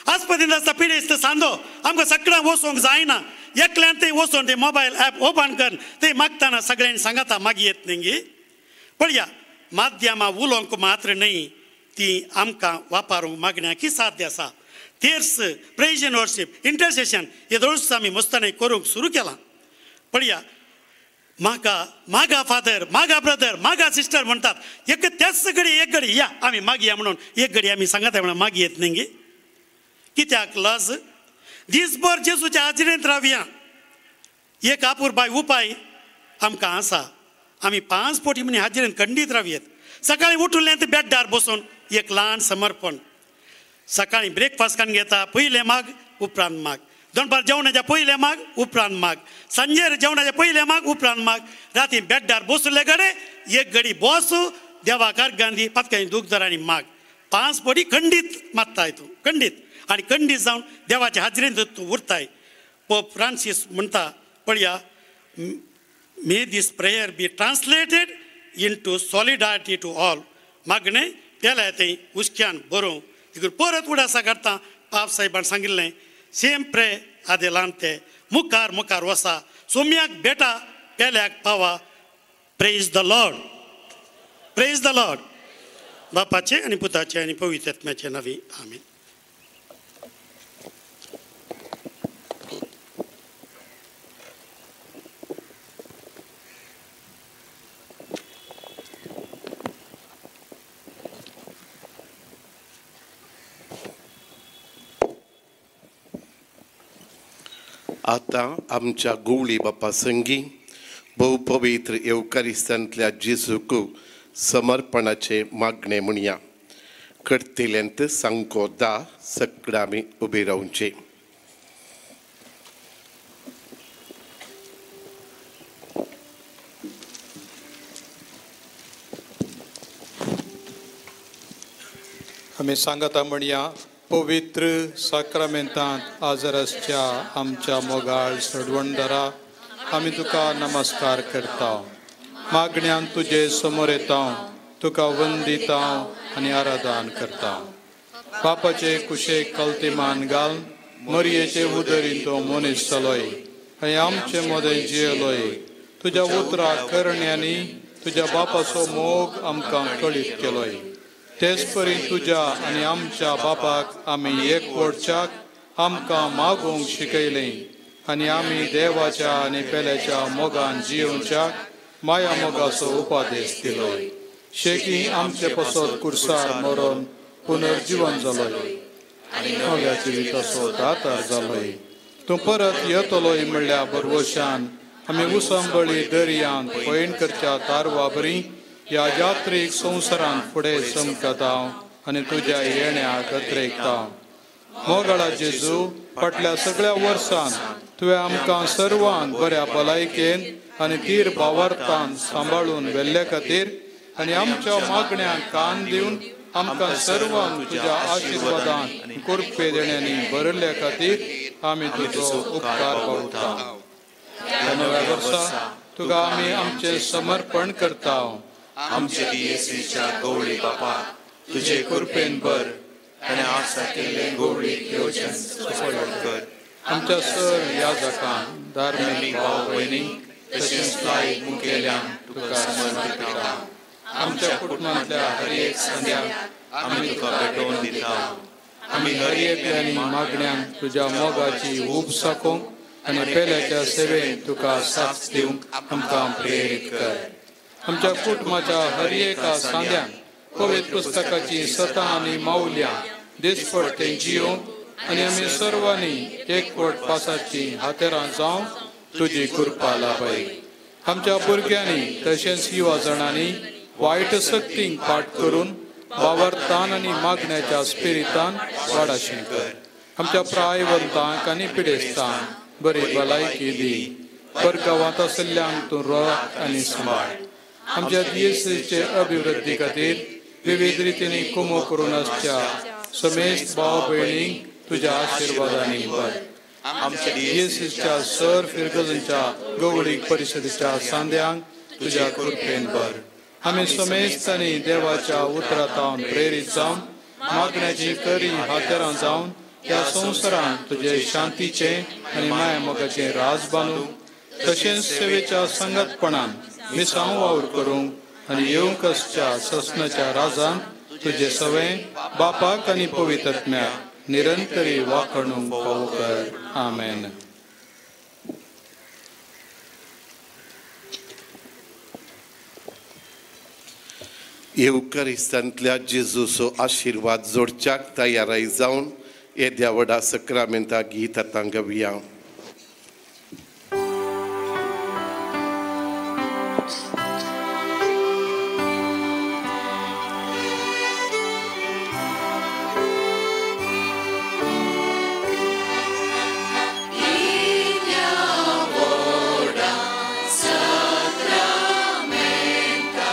आस्पतींत आसता पिडेस्त सांदो आमकां सगळ्यांक वचोंक जायना, एकल्यान थंय वचोन ते मोबायल ॲप ओपन करून थंय मागतना सगळ्यांनी सांगाता मागीर येत न्ही. पळया माध्यमां उलोवंक मात्र न्हय, ती आमकां वापरूंक मागण्या की साध्य आसा. तेर्स, प्रेज एंड वर्शीप, इंटरसेशन हे दोळूच आमी मस्तानी करूंक सुरू केलां. पळया म्हाका मागा फादर, मागा ब्रदर, मागा सिस्टर म्हणटात, एक त्याच घडी एक घडी या आमी मागया म्हणून एक घडी आमी सांगता म्हणून मागी येत न्ही. कित्याक लज? दीसभर जेजूच्या हाजरेंत रावया. एक आपुरबाय उपाय आमकां आसा, आमी 5 पटी म्हणी हाजरेंत खंडीत रावयेत. सकाळीं उठलें ते बेड्डार बसून एक ल्हान समर्पण. सकाळीं ब्रेकफास्ट करून घेता, पयलें माग उपरांत माग, दनपार जेवणाच्या पयलें माग उपरांत माग, सांजेर जेवणाच्या पयलें माग उपरांत माग, राती बेड्डार बसले कडेन एक घडी बस देवाक गांधी पातकांनी दूख धर आनी माग. 5 पटी खंडीत मागताय तूं, खंडीत, आनी खंडीत जावन देवाच्या हाजरेंत तूं उरताय. पोप फ्रांसीस म्हणटा, पळया, may this prayer be translated into solidarity to all. मागणें पेल्या थंय हुसक्यान बरोवं. देखून परत उडासा करता पाप साहेबान सांगिल्लें, सेम प्रे आदेलान ते मुखार मुखार वसा, सोम्याक बेटा पेल्याक पावा. Praise the Lord, praise the Lord. बापाचे आनी पुताचे आनी पवित्र आत्म्याचे नांवी आमीन. आतां आमच्या गुवळी बापा संगी भोव पवित्र येवकारिस्तांतल्या जेजूक समर्पणाचे मागणें म्हणया. करतल्यांत सांको दा सगळ्या आमी उबे रावचे. आमी सांगता म्हणया पवित्र साक्रामेंतांत आजर आसच्या आमच्या मोगाळ सडवणदारा आमी तुका नमस्कार करता. मागण्यान तुजे समोर येता, तुका वंदिता आनी आराधन करता. बापाचे कुशेक कलतिमान घाल मरयेचे उदरीन तो मनीस जालोय आनी आमचे मदें जियेलोय. तुज्या उतरा करण्यांनी तुज्या बापाचो मोग आमकां कळीत केलोय. तेच परी तुज्या आनी आमच्या बापाक आमी एकवटच्याक आमकां मागूंक शिकयलें आनी आमी देवाच्या आनी पेल्याच्या मोगान जियोवच्याक माया मोगाचो उपादेश दिलो. शेकी आमचे पसत कुर्सार मरोन पुनर्जीवन जालोय आनी नव्या जिविताचो दातार जालोय. तूं परत येतलोय म्हणल्या बरवशान आमी उसंबळी दर्यांत पयण करच्या तारवा बरी ह्या यात्रीक संवसारांत फुडें चमकता आनी तुज्या येण्याक अत्रेकता. मोगाळा जेजू, फाटल्या सगळ्या वर्सान तुवें आमकां सर्वांक बऱ्या भलायकेन आनी तीर भावार्थान सांबाळून व्हेल्ले खातीर आनी आमच्या मागण्यांक कान दिवन आमकां सर्वांक तुज्या आशिर्वादान कृपे देण्यांनी भरिल्ले खातीर आमी तुजो उपकार पावता. ह्या नव्या वर्सा तुका आमी आमचें समर्पण करता. आमचे दियेसीच्या गवळी बापा तुजे कृपेन भर आनी आसा केल्ले गवळी योजन सफळ कर. आमच्या सर याजकांक, धार्मीक भाव भयणींक तशेंच लायक मुखेल्यांक तुका समर्पिता. आमच्या कुटुंबांतल्या हर एक संद्याक आमी तुका भेटोवन दिता. आमी हर एकल्यांनी मागण्यांक तुज्या मोगाची ऊब साकोवंक आनी पेल्याच्या सेवेन तुका साथ दिवंक आमकां प्रेरीत कर. आमच्या कुटुंबाच्या हर एका सांद्यांक पवित्र पुस्तकाची सतां आनी मावल्यां दिसपडटे जियोवंक आनी आमी सर्वांनी एकवट पासाची हातेरां जावंक तुजी कृपा लाभय. आमच्या भुरग्यांनी तशेंच युवा जाणांनी वायट सक्तींक फाट करून भावार्थान आनी मागण्याच्या स्पिरितान वाडाशें कर. आमच्या प्रायवंतांक आनी पिडेस्तांक बरी भलायकी दी. परगांवांत आशिल्ल्यांक तूं राख आनी सांबाळ. आमच्या दियेसीचे अभिवृद्धी खातीर विविध रितींनी कुमो करून आसच्या समेस्त भाव भयणींक तुज्या आशिर्वादांनी भर. आमच्या दियेसीच्या सर फिरगजांच्या गवळीक परिशदेच्या सांद्यांक तुज्या कृपेन भर. आमी समेस्तांनी देवाच्या उतरांत प्रेरीत जावन मागण्याची करी हातेरां जावन ह्या संवसारांत तुजे शांतीचें आनी माया मोगाचें राज बांदूंक तशेंच सेवेच्या संगतपणान मिसांव वावर करूंक आनी येवंक आसच्या ससनाच्या राजान तुजे सवें बापाक आनी पवित्रत्म्याक निरंतरी वाखणूंक फावो कर. आमेन. येवकारिस्तांतल्या जेजूचो आशिर्वाद जोडच्याक तयाराय जावन येद्या व्हडा सक्रामेंता गीत आतां गावया. Sacramenta,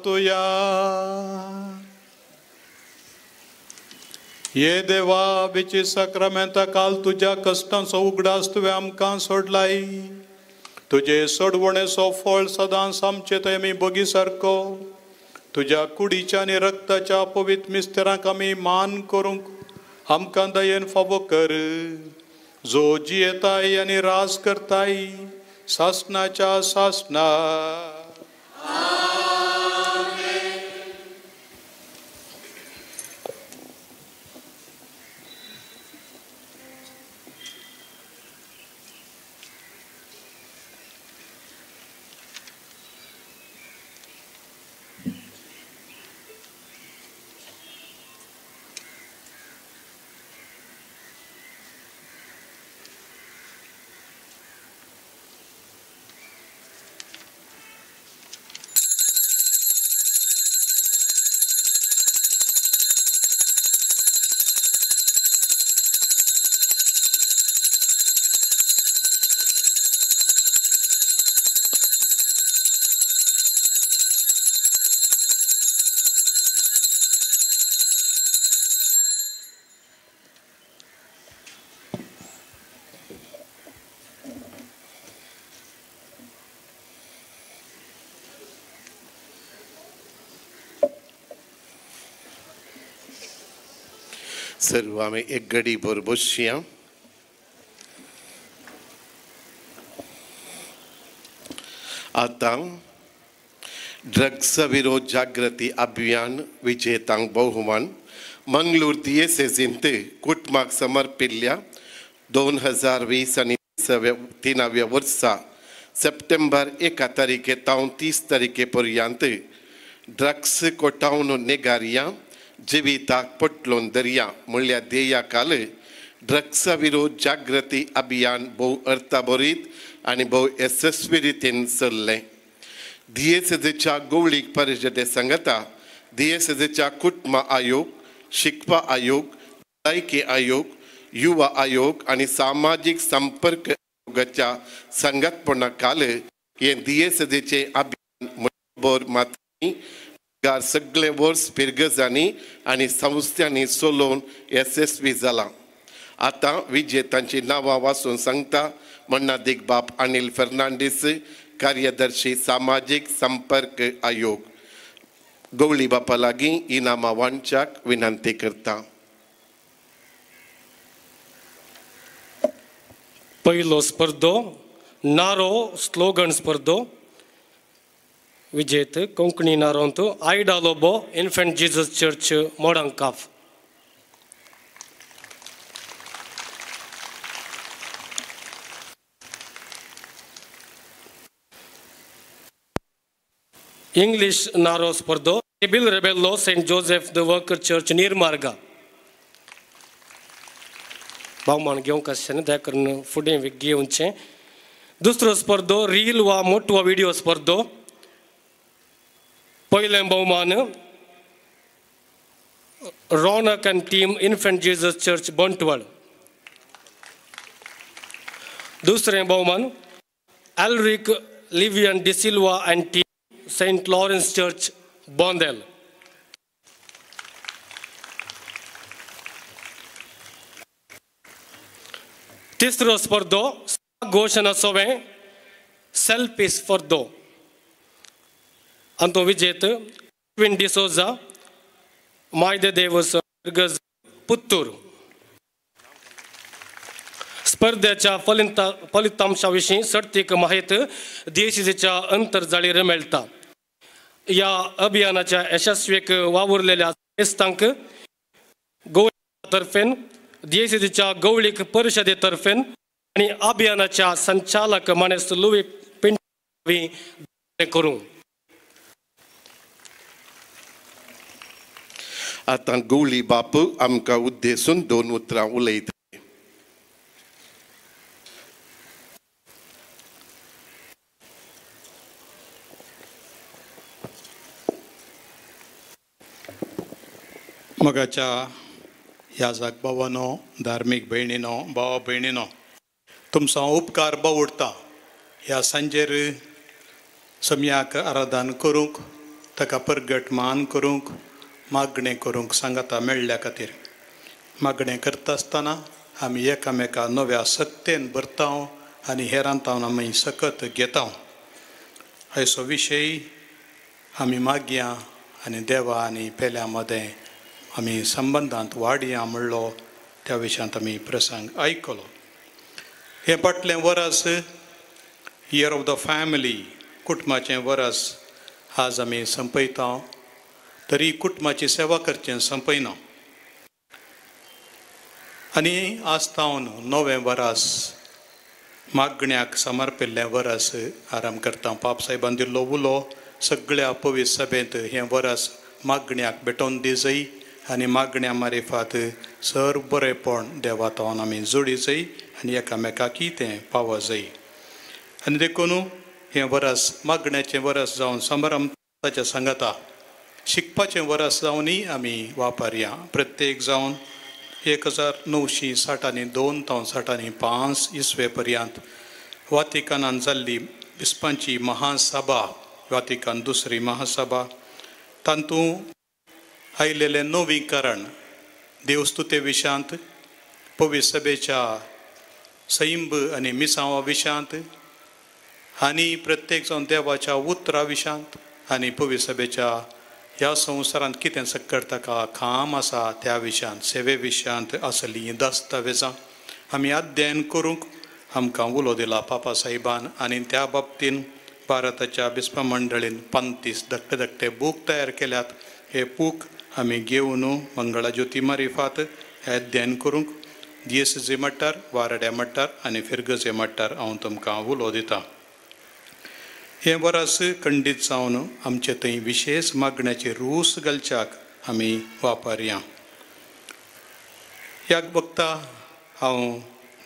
प्रार्थुया. ये देवा, बेची साक्रामेंता काल तुज्या कश्टांचो उगडास तुवें आमकां सोडलाय. तुजे सोडवणेचो फळ सदांच आमचे थंय आमी बगी सारको तुज्या कुडीच्या आनी रक्ताच्या पवित्र मिस्तेरांक आमी मान करूंक आमकां दयेन फावो कर, जो जियेताय आनी राज करताय सासनाच्या सासना. सर्व आमी एक घडी भर बसया. आतां ड्रग्स विरोध जागृती अभियान विजेतांक बहुमान मंगळूर दियेसेजींत कुटुंबाक समर्पिल्ल्या 2020 आनी 3व्या वर्सा सप्टेंबर 1 तारखे तावन 30 तारखे पर्यंत ड्रग्स कोटावन नेगारिया जिविताक पटलोन दर्या म्हणल्यार ध्येया काल ड्रग्सा विरोध जागृती अभियान भोव अर्थभरीत आनी भोव येसस्वी रितीन चल्लें. दियेसेजेच्या गोवळीक परिशदे सांगता दियेसेजेच्या कुटुंब आयोग, शिकपा आयोग, भलायकी आयोग, युवा आयोग आनी सामाजीक संपर्क आयोगाच्या संगतपणा काल हें दियेसेजेचें अभियान भर मात सगळे वर्स पिरगजांनी आनी संस्थांनी चलोवन येसस्वी जाला. आतां विजेतांची नांवां वाचून सांगता. मन्नादीक बाप अनिल फर्नांडीस, कार्यदर्शी सामाजीक संपर्क आयोग. गवळी बापा लागीं इनामां वांटच्याक विनंती करता. पयलो स्पर्धो नारो स्लोगन स्पर्धो विजेत Konkani नारोंत Ida Lobo, Infant Jesus Church, Modankaf. English नारो स्पर्धो Bill Rebello, Saint Joseph the Worker Church, Neermarga. भोवमान घेवंक आसचें दया करून फुडें घेवचें. दुसरो स्पर्धो रील वा मोटो विडियो स्पर्धो. पयलें भोवमान Ronak and team, Infant Jesus Church, Bantwal. दुसरें भोवमान Alric Livian D'Silva and team, Saint Lawrence Church, Bondel. तिसरो स्पर्धो घोशणा सोवें सेल्फी स्पर्धो. अंतो विजेत ट्विन डिसोजा, मायदे देवस पुत्तूर. स्पर्धेच्या फलितांशा विशीं सर्तीक माहिती देशीच्या अंतरजाळीर मेळटा. ह्या अभियानाच्या यशस्वीक वावुरलेल्या संस्थांक गोवा तर्फेन, देशीच्या गवळीक परिशदे तर्फेन आनी अभियानाच्या संचालक मानेस्त लुवी पिंटो करूं. आतां गवळी बापू आमकां उद्देशून 2 उतरां उलयता. मगाच्या ह्या जाग भावानो, धार्मीक भयणीनो, भावा भयणीनो, तुमचो हांव उपकार बावडटा. ह्या सांजेर सम्याक आराधन करूंक ताका परगट मान करूंक मागणें करूंक सांगाता मेळ्ळ्या खातीर. मागणें करता आसतना आमी एकामेका नव्या सक्तेन भरता आनी हेरांतावन आमी सकत घेता. आयचो विशय आमी मागया आनी देवा आनी पेल्या मदें आमी संबंदांत वाडया म्हणलो त्या विशयांत आमी प्रसंग आयकलो. हें फाटलें वरस इयर ऑफ the family कुटुंबाचें वरस आज आमी संपयता, तरी कुटुंबाची सेवा करचें संपयना. आनी आज तावन नवें वरस मागण्याक समर्पिल्लें वरस आराम करता. पाप साहेबान दिल्लो उलो सगळ्या पवित्र सभेंत हें वरस मागण्याक भेटोवन दिजय आनी मागण्या मारिफात सर बरेपण देवा तावन आमी जोडी जाय आनी एकामेकाक तें पावो जाय. आनी देखून हें वरस मागण्याचें वरस जावन समारंभाच्या सांगाता शिकपाचें वरस जावनूय आमी वापरया. प्रत्येक जावन 1962 तावन 65 इसवे पर्यंत वातिकानान जाल्ली बिस्पांची महासभा, वातिकान दुसरी महासभा, तातूंत आयिल्लें नवीकरण देवस्तुते विशयांत, पवित्र सभेच्या सैंब आनी मिसांवा विशयांत आनी प्रत्येक जावन देवाच्या उतरा विशयांत आनी पवित्र सभेच्या ह्या संवसारांत कितें सक्कर ताका काम आसा त्या विशयांत, सेवे विशयांत आसलीं दस्तावेजां आमी अध्ययन करूंक आमकां उलो दिला पापा साहेबान. आनी त्या बाबतीन भारताच्या बिस्पा मंडळीन 35 धाकटे धाकटे बूक तयार केल्यात. हे बूक आमी घेवन मंगळा ज्योती मारिफात हे अध्ययन करूंक दियेसेजी मट्टार, वारड्या मट्टार आनी फिरगजे मट्टार हांव तुमकां उलो दितां. हें वरस खंडीत जावन आमचे थंय विशेश मागण्याची रूस घालच्याक आमी वापरया. ह्या वक्ता हांव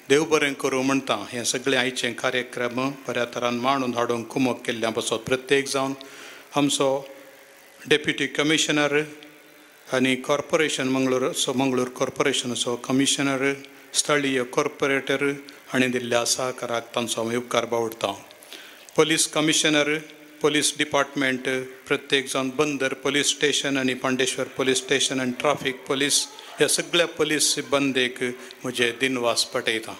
देव बरें करूं म्हणटा. हें सगळें आयचें कार्यक्रम बऱ्या तरान मांडून हाडूंक कुमक केल्ल्या पासत प्रत्येक जावन आमचो डेप्युटी कमिशनर आनी कॉर्पोरेशन मंगळूर कॉर्पोरेशनाचो कमिशनर, स्थळीय कॉर्पोरेटर हांणी दिल्ल्या सहकाराक तांचो हांव उपकार बावडटा. पुलीस कमिशनर, पुलीस डिपार्टमेंट, प्रत्येक जावन बंदर पुलीस स्टेशन आनी पांडेश्वर पुलीस स्टेशन आनी ट्राफीक पुलीस ह्या सगळ्या पुलीस सिब्बंदेक म्हजे दिनवास पटयता.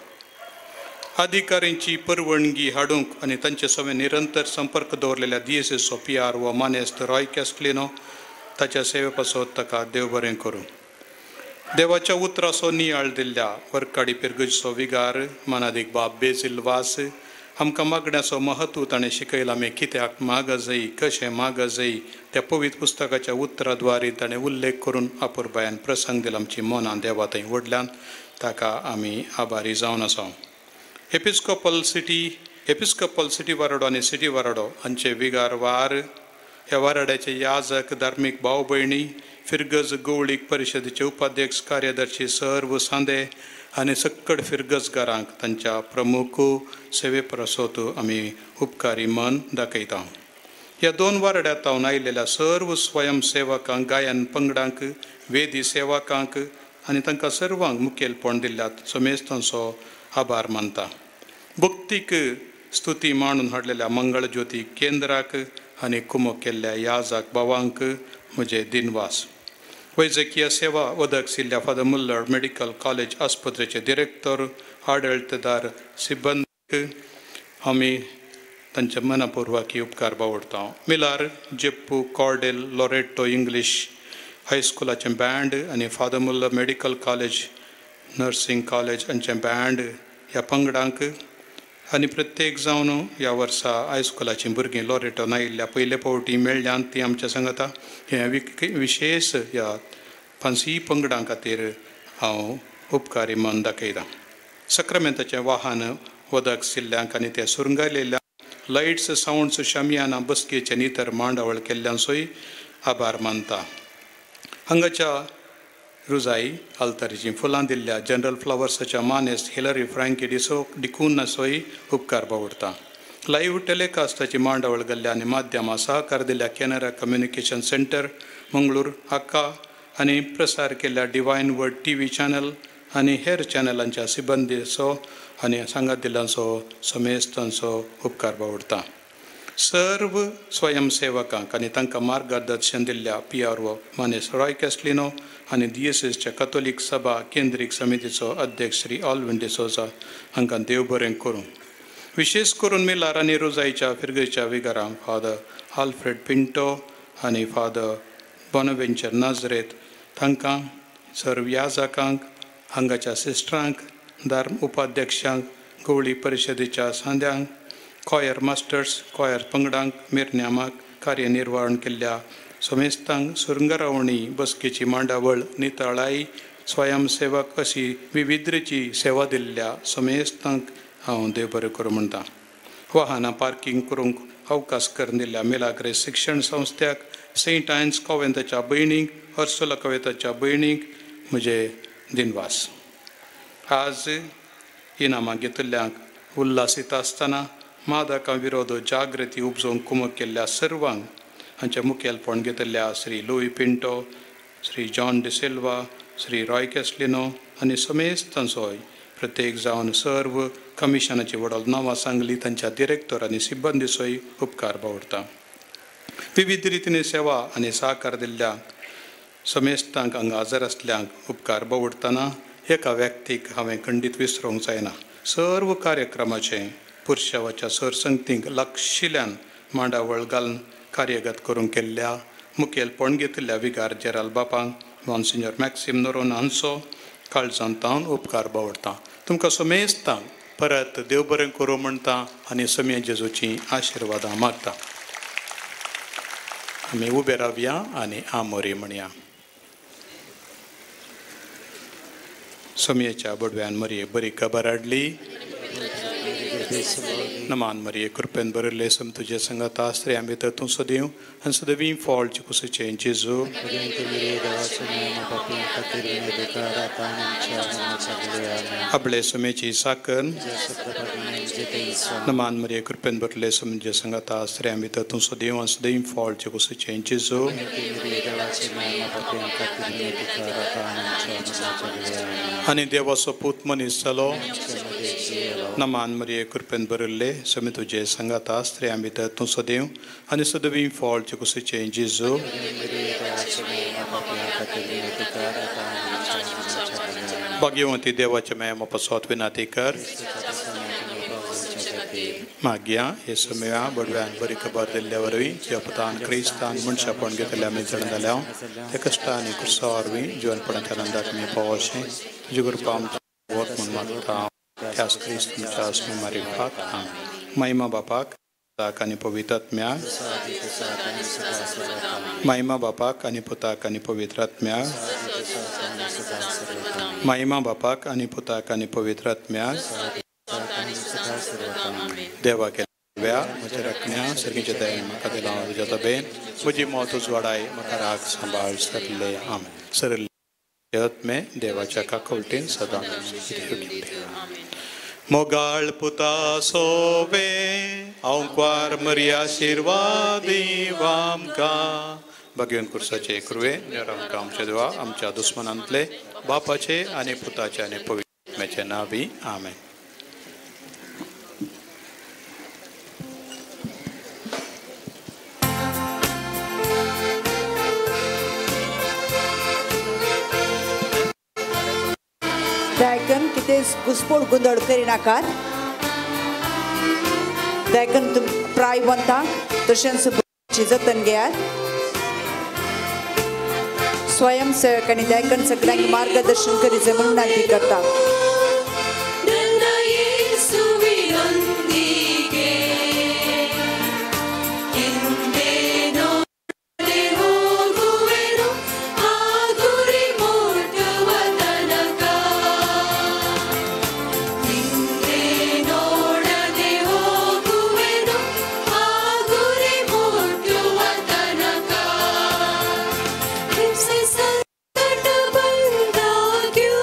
अधिकाऱ्यांची परवणगी हाडूंक आनी तांचे सगळे निरंतर संपर्क दवरलेल्या दियेसेचो PR व मानेस्त रॉय कॅस्टलिनो ताच्या सेवे पासत ताका देव बरें करूं. देवाच्या उतराचो नियाळ दिल्ल्या वरकाडी पिरगुजचो विगार मानादीक बाब बेजील वास आमकां मागण्याचो महत्व ताणें शिकयलां. आमी कित्याक माग जाय, कशें माग जाय त्या पवित्र पुस्तकाच्या उतराद्वारे ताणें उल्लेख करून अपुरबायान प्रसंग दिला. आमची मनां देवा थंय व्हडल्यान ताका आमी आभारी जावन आसा. एपिस्कोपल सिटी वारडो आनी सिटी वारडो हांचे विगार वार, ह्या वाराड्याचे याजक, धार्मीक भाव भयणी, फिरगज गवळीक परिशदेचे उपाध्यक्ष, कार्यदर्शी सर्व सांदे आनी सक्कड फिरगजगारांक तांच्या प्रमुख सेवे परसोत आमी उपकारी मन दाखयता. ह्या दोन वारड्यांत तावन आयिल्ल्या सर्व स्वयंसेवकांक, गायन पंगडांक, वेदी सेवकांक आनी तांकां सर्वांक मुखेलपण दिल्ल्यात समेस्तांचो आभार मानता. भक्तीक स्तुती मांडून हाडलेल्या मंगळज्योती केंद्राक आनी कुमक केल्ल्या याजक भावांक म्हजे दिनवास. वैजकीय सेवा वदक सिल्ल्या फादर मुल्लर मेडिकल कॉलेज आस्पत्रेचे डिरेक्टर, आडळतदार सिब्बंदीक आमी तांच्या मनापुर्वाकी उपकार बावडटा. मिलार जेप्पू कॉर्डेल लॉरेटो इंग्लीश हायस्कुलाचें बँड आनी Father Muller medical college nursing college हांचें बँड ह्या पंगडांक आनी प्रत्येक जावन ह्या वर्सा हायस्कुलाचीं भुरगीं लॉरेटोन आयिल्ल्या पयले फावटी मेळ्ळ्यान ती आमच्या सांगाता हें विशेश ह्या पांचूय पंगडां खातीर हांव उपकारी मन दाखयतां. सक्रामेंताचें वाहन वदक सिल्ल्यांक आनी ते सुरंगायलेल्या लायट्स, सावंड्स, शामियाना, बसकेचे इतर मांडावळ केल्ल्यांचोय आभार मानता. हांगाच्या रुजाई आल्तारीचीं फुलां दिल्ल्या जनरल फ्लावर्साच्या मानेस्त हिलरी फ्रँकी डिकूनाचोय उपकार बावडटा. लायव्ह टेलिकास्टाची मांडावळ घाल्ल्या आनी माध्यमां सहकार दिल्ल्या कॅनरा कम्युनिकेशन सेंटर मंगळूर हाका आनी प्रसार केल्ल्या डिवायन वर्ड TV channel आनी हेर चॅनलांच्या सिब्बंदीचो आनी सांगात दिल्ल्यांचो समेस्तांचो उपकार बावडटा. सर्व स्वयंसेवकांक आनी तांकां मार्गदर्शन दिल्ल्या PRO मानेस रॉय कॅस्लिनो आनी दियेसेसच्या कथोलीक सभा केंद्रीक समितीचो अध्यक्ष श्री ऑलविन डिसोजा हांकां देव बरें करूं. विशेष करून मिलार आनी रोजाईच्या फिरगेच्या विगारांक फादर आल्फ्रेड पिंटो आनी फादर बोनावेंचर नाजरेत तांकां, सर्व याजकांक, हांगाच्या सिस्टरांक, धर्म उपाध्यक्षांक, गवळी परिशदेच्या सांद्यांक, कॉयर मास्टर्स, कॉयर पंगडांक, मिरन्यामाक कार्यनिर्वहण केल्ल्या समेस्तांक, सुरंगरावणी बसकेची मांडावळ, नितळाई, स्वयंसेवक अशी विविधरेची सेवा दिल्ल्या समेस्तांक हांव देव बरें करूं म्हणटा. वाहनां पार्किंग करूंक अवकाश करून दिल्ल्या मिलाग्रेस शिक्षण संस्थ्याक, सेंट आयन्स कॉवेंताच्या भयणींक, हर्सुला कवेताच्या भयणींक म्हजे दिनवास. आज इनामां घेतिल्ल्यांक उल्हासीत आसतना मादकां विरोध जागृती उपजोवंक कुमक केल्ल्या सर्वांक हांचें मुखेलपण घेतिल्ल्या श्री लुई पिंटो, श्री जॉन डिसिल्वा, श्री रॉय कॅस्लिनो आनी समेस्तांचोय प्रत्येक जावन सर्व कमिशनाची वडल नांवां सांगली तांच्या डिरेक्टर आनी सिब्बंदीचोय उपकार बावडटा. विविध रितीने सेवा आनी सहकार दिल्ल्या समेस्तांक हांगा हजर आसल्यांक उपकार बावडटना एका व्यक्तीक हांवें खंडीत विसरूंक जायना. सर्व कार्यक्रमाचें पुरशावाच्या सरसंगतींक लागशिल्ल्यान मांडावळ घालून कार्यगत करूंक केल्ल्या मुखेलपण घेतिल्ल्या विगार जेराल बापांक, मॉन्सिन्योर मॅक्सिम नोरोन हांचो काळजांत उपकार बावडटा. तुमकां समेस्तांक परत देव बरें करूं म्हणटा आनी समे जेजूची आशिर्वादां मागता. आमी उबे रावया आनी आमोरी म्हणया. समयेच्या बडव्यान मरये बरी खबर हाडली. नमान मरये कृपेन बरयल्ले सम तुजे संगता स्त्रियां भितर तूं सदैव आनी सदैव फॉल कुशीचें जेजू. आपले समेची साकर. नमान मरये कृपेन बरयल्ले सम तुजे संगता स्त्रियां भितर तूं सदैव आनी सदैव फॉल कुशीचें जेजू. आनी देवाचो पूत मनीस जालो. नमान मरये कृपेन बरयल्ले समे तुजे संगता स्त्रियां भितर तूं सदैव आनी सदैव फॉल कुशीचें जेजू. भाग्यवंती देवाच्या माया पासत विनाती कर. मागया हे समया बडव्यान बरी खबर दिल्ल्या वरवीं ज्या पुतान क्रिस्तान मनशापण घेतल्या आमी जण जाल्या त्या कश्टा आनी कुर्सा वरवीं जिवनपणाच्या आनंदाक आमी पावोशें तुजी कृपा आमच्या वत म्हूण मागता. त्यास क्रिस्त तुमच्या आसमी मारिफात. आमेन. महिमा बापाक पुताक आनी पवित्र आत्म्याक. महिमा बापाक आनी पुताक आनी पवित्र आत्म्याक. महिमा बापाक आनी पुताक आनी पवित्र आत्म्याक. देवा केल्या म्हज्या राखण्या सर्गीच्या दयेन म्हाका दिला तुज्या तबेन म्हजी मौत उजवाडाय म्हाका राग सांबाळ सरले. आमेन. सरले आत्मे देवाच्या काकवटीन सदां. मोगाळ पुता सोबे आंकवार मरी आशिर्वाद आमकां. भगवन कुर्साचे कृवे आमकां आमच्या देवा आमच्या दुस्मनांतले बापाचे आनी पुताचे आनी पवित्र आत्म्याचे नांवी. आमेन. दयाकन कितें घुसपोड गोंदळ करिनाकात. दयाकन तुम प्रायवंतांक तशेंच जतन घेयात. स्वयंसेवक आनी दयाकन सगळ्यांक मार्गदर्शन करीत म्हणून विनंती करता. ಸಂಕಟ ಬಂದಾಗ್ಯೂ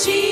तुजी।